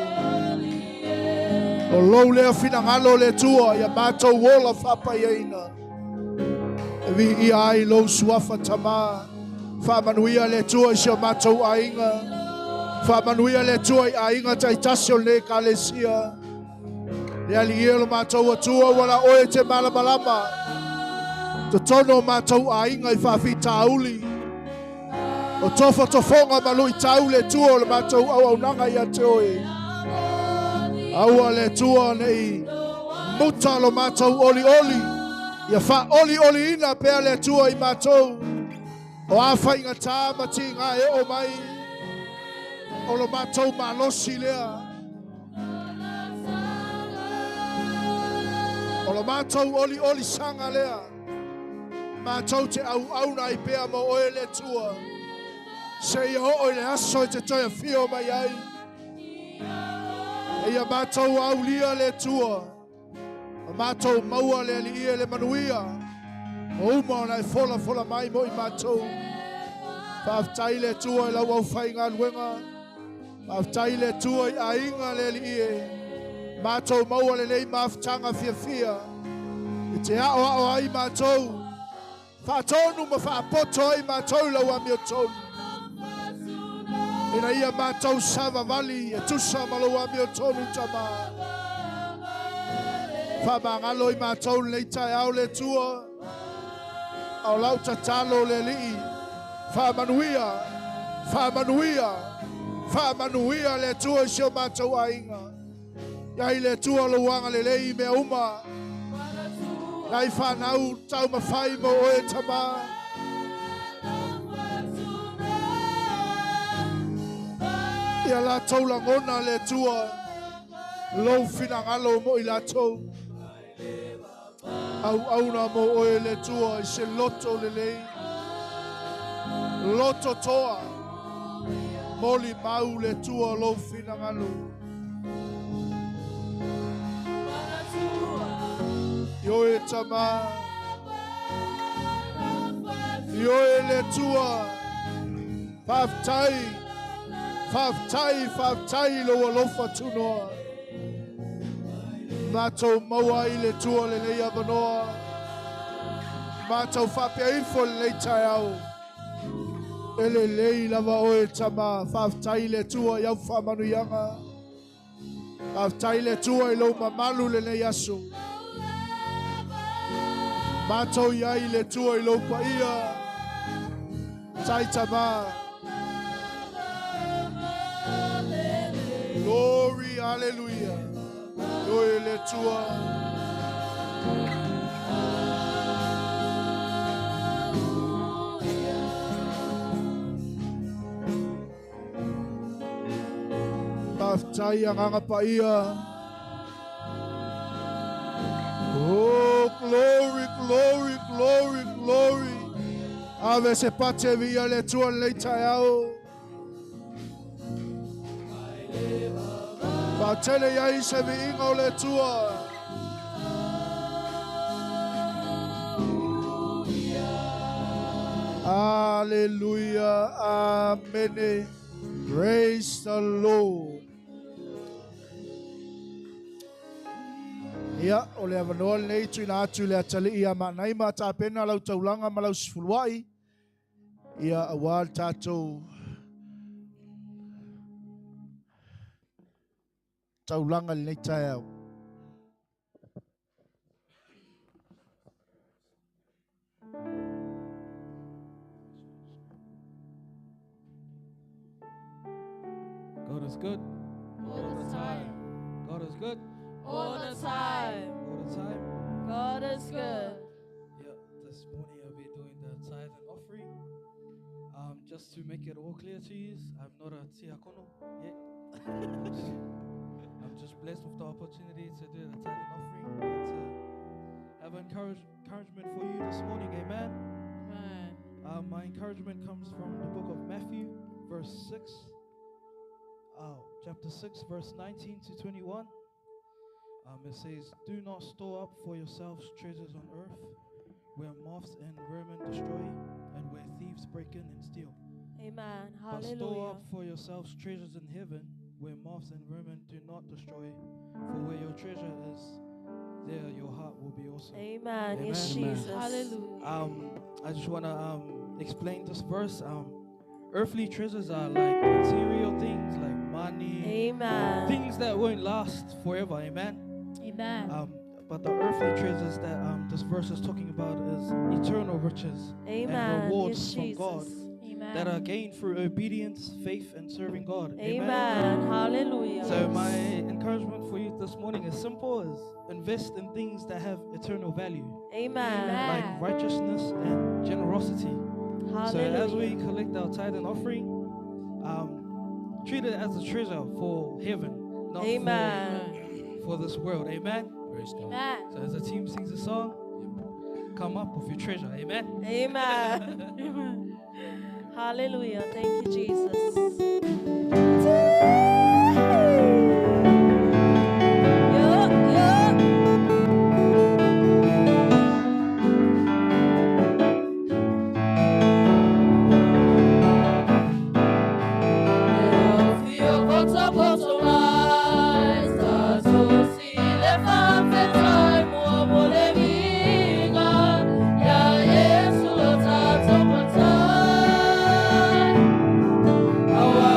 O lou lea finagalo le Atua ia matou ola faapaiaina. E viia ai lou suafa Tama. Faamanuia le Atua i si o matou aiga. Faamanuia le Atua i aiga taitasi o lenei Ekalesia. Le Alii e o lo matou Atua, ua la oe e te malamalama. Totonu o matou aiga i faafitauli. O tofotofoga ma luitau le Atua o le matou auaunaga ia te oe. Aua le Atua nei muta lo matou olioli, ia faaolioliina pea le Atua i matou. O a faigata ma tiga e oo mai, o lo matou malosi lea. O lo matou oliolisaga lea. Matou te auauna ai pea mo oe le Atua, seia oo i le aso e te toe afio mai ai. Eia matou aulia le Atua, ma matou maua le Alii e le manuia, o uma ona e folafola mai mo i matou. Faafetai le Atua i lau aufaigaluega. Faafetai le Atua i aiga le Alii e. Matou maua lenei mafutaga fiafia e te aoao ai matou, faatonu ma faapoto ai matou i lau amiotonu, ina ia matou savavali e tusa ma lou amiotonu Tama. Faamagalo i matou lenei taeao le Atua. A o lau tatalo le Alii, faamanuia, faamanuia, faamanuia le Atua i si o matou aiga. Iai le Atua lou agalelei i mea uma. Nai fanau taumafai mo oe Tama. Ia latou lagona le Atua lou finagalo mo i latou. Auauna mo oe le Atua i se loto lelei, loto toa, molimau le Atua lou finagalo. Ioe Tama, Ioe le Atua, faafetai, faafetai, faafetai i lou alofa tunoa. Matou maua ai le Atua lenei avanoa. Matou faapea ifo lenei taeao. E lelei lava oe tama. Faafetai le Atua i au faamanuiaga. Faafetai le Atua i lou mamalu lenei aso. Matou i ai le Atua i lou paia. Tai tama. Glory, hallelujah. Oe le Atua. Faafetai Agaga Paia. Oh, glory, glory, glory, glory. Ave se pate via le Atua lenei taeao. Faatele i ai se viiga o le Atua. Hallelujah. Amen. Praise the Lord. Ia, o le avanoa lenei tuuina atu i le atalii ia Maanaima, tapena lau taulaga ma lau sefuluai, ia aua le tatou taulaga i lenei taeao. God is good. All the time. God is good. All the time. All the time. God is good. Yeah, this morning I'll be doing the tithe and offering. Just to make it all clear to you, I'm not a tiakono yet. I'm just blessed with the opportunity to do the tithe and offering and to have encouragement for you this morning. Amen. Amen. My encouragement comes from the book of Matthew, verse 6, chapter 6, verse 19 to 21. It says, Do not store up for yourselves treasures on earth, where moths and vermin destroy, and where thieves break in and steal. Amen. But store Hallelujah. up for yourselves treasures in heaven, where moths and vermin do not destroy, for where your treasure is, there your heart will be also. Amen. Yes, Amen. Jesus. Hallelujah. I just want to explain this verse. Earthly treasures are like material things, like money. Amen. Things that won't last forever. Amen. Amen. But the earthly treasures that this verse is talking about is eternal riches Amen. and rewards Yes, from God Jesus. Amen. that are gained through obedience, faith, and serving God. Amen. Amen. Hallelujah. So my encouragement for you this morning is simple: is invest in things that have eternal value. Amen. Like righteousness and generosity. Hallelujah. So as we collect our tithe and offering, treat it as a treasure for heaven, not Amen. for this world. Amen. Praise God. Amen. So as the team sings a song, come up with your treasure. Amen. Amen. Amen. Hallelujah. Thank you, Jesus. Yeah, yeah. Awa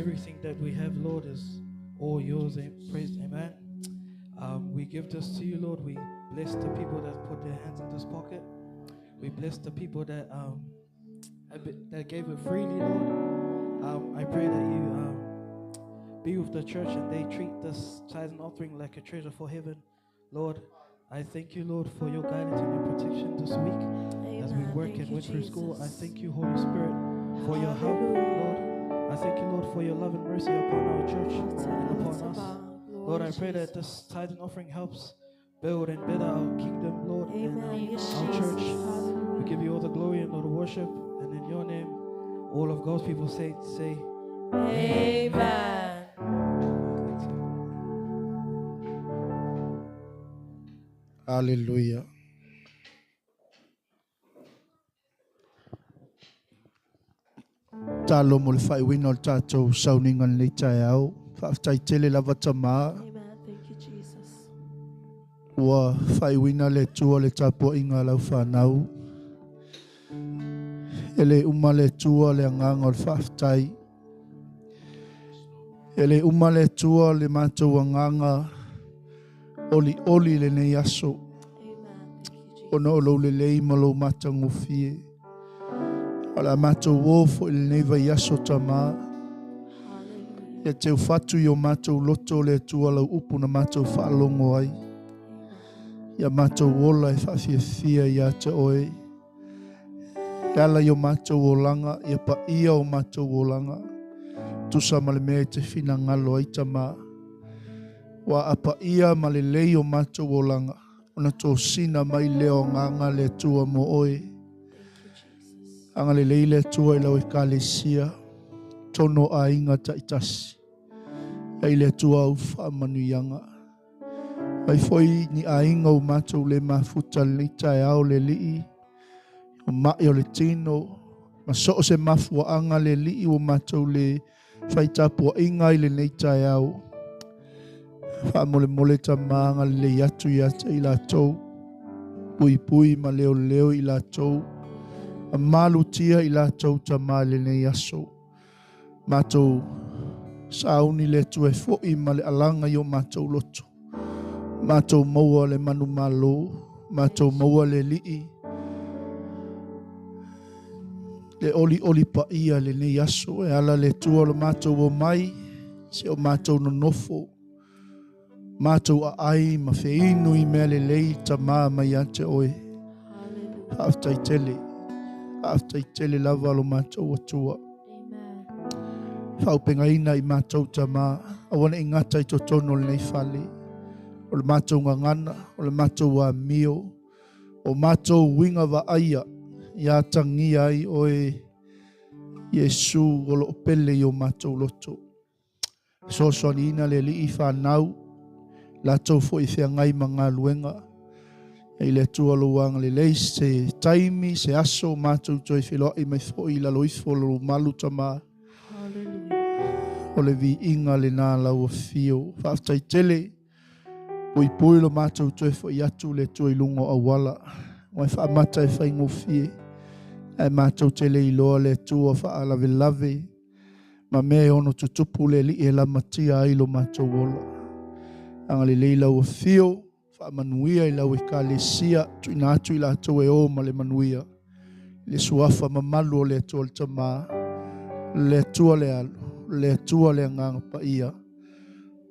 Everything that we have, Lord, is all yours. Praise, amen. We give this to you, Lord. We bless the people that put their hands in this pocket. We bless the people that that gave it freely, Lord. I pray that you be with the church and they treat this tithe and offering like a treasure for heaven, Lord. I thank you, Lord, for your guidance and your protection this week. Amen. As we work Thank and you, went through school. I Jesus. thank you, Holy Spirit, for your help, Lord. I thank you, Lord, for your love and mercy upon our church and upon us. Lord, I pray that this tithe and offering helps build and better our kingdom, Lord, and Amen. Yes, our church. Jesus. We give you all the glory and all the worship, and in your name, all of God's people say, Amen. Hallelujah. Talo mo le whaiwina o le tātou sauninga le taeao. Whaaftai tele lava tamā. Amen. Thank you, Jesus. Ua whaiwina le tua le tāpua inga lau whanau. E le uma le tua le anganga o le whaaftai. E le uma le tua le mātou anganga oli oli le nei aso. Amen. Thank you, Jesus. Ona o lou lelei ma lou matagofie. O le a matou o fo'i lenei vaiaso tamā. Hallelujah. Ia teu fatu i o matou loto le Atua lau upu na matou faalogo ai. Ia matou ola e faafiafia ia te oe. E ala i o matou olaga, ia paia o matou olaga. Tusa ma le mea i te finagalo ai tamā. Ua a paia ma lelei o matou olaga. Ona tosina mai lea o agaga le Atua mo oe. Thank you, Jesus. Anga lelei le Atua i lau ekalesia, tono aiga taitasi. Ai le Atua au faamanuiaga. Mai foi ni aiga o matou le mafuta lenei taeao le alii, o mai o le tino, ma so o se mafuaaga le alii ua matou le faitapuaiga i lenei taeao. Faamolemole tamā agalelei atu ia te i latou, puipui ma leoleo i latou, ma malutia i latou tamā i lenei aso. Matou sauni le Atua e fo'i ma le alaga i o matou loto. Matou maua le manumalo, matou maua le alii, le oli oli paia lenei aso. E ala le Atua o le matou omai, se o matou nonofo, matou aai ma feinu i mea lelei tamā mai ia te oe. Hallelujah. Faafetai tele, faafetai tele lava lo matou Atua. Amen. Faaupegaina i matou tamā, aua nei gata i totonu o lenei fale. O le matou gagana, o le matou amio, o matou uiga vaaia, ia atagia ai oe Iesu o loo pele i o matou loto. Fesoasoaniina le alii whanau, latou fo'i feagai ma galuega. E i le Atua lou agalelei se taimi, se aso, matou toe feloai mai fo'i i lalo ifo o lou malu tamā. Hallelujah. O le viiga lenā lau afio. Faafetai tele, puipui lo matou toe fo'i atu le Atua i luga o auala. Ua e faamata e faigofie. Ae matou te le iloa le Atua faalavelave ma mea e ono tutupu le alii e lamatia ai lo matou ola. Agalelei lau afio, faamanuia i lau ekalesia, tuuina atu i latou e o ma le manuia. Le suafa mamalu o le Atua le Tamā, le Atua le Alo, le Atua le Agaga Paia.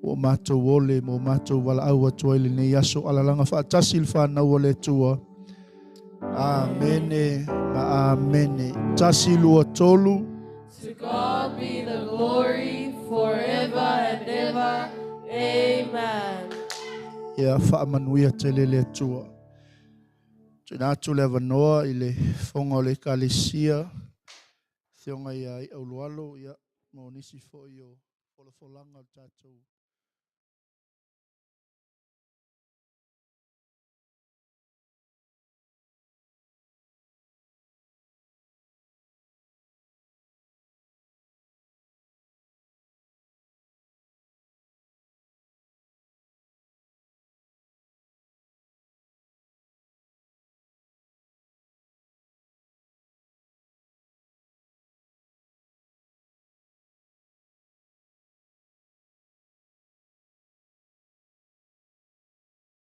Ua matou ole ma o matou valaau atu ai lenei aso alalaga faatasi le whanau o le Atua. Amene ma amene. 1, 2, 3. To God be the glory forever and ever. Amen. Ia faamanuia tele le Atua. Tuuina atu le avanoa i le fofoga o le ekalesia, afioga ia I'a Ulualo, ia mo nisi fo'i o folafolaga o le tatou.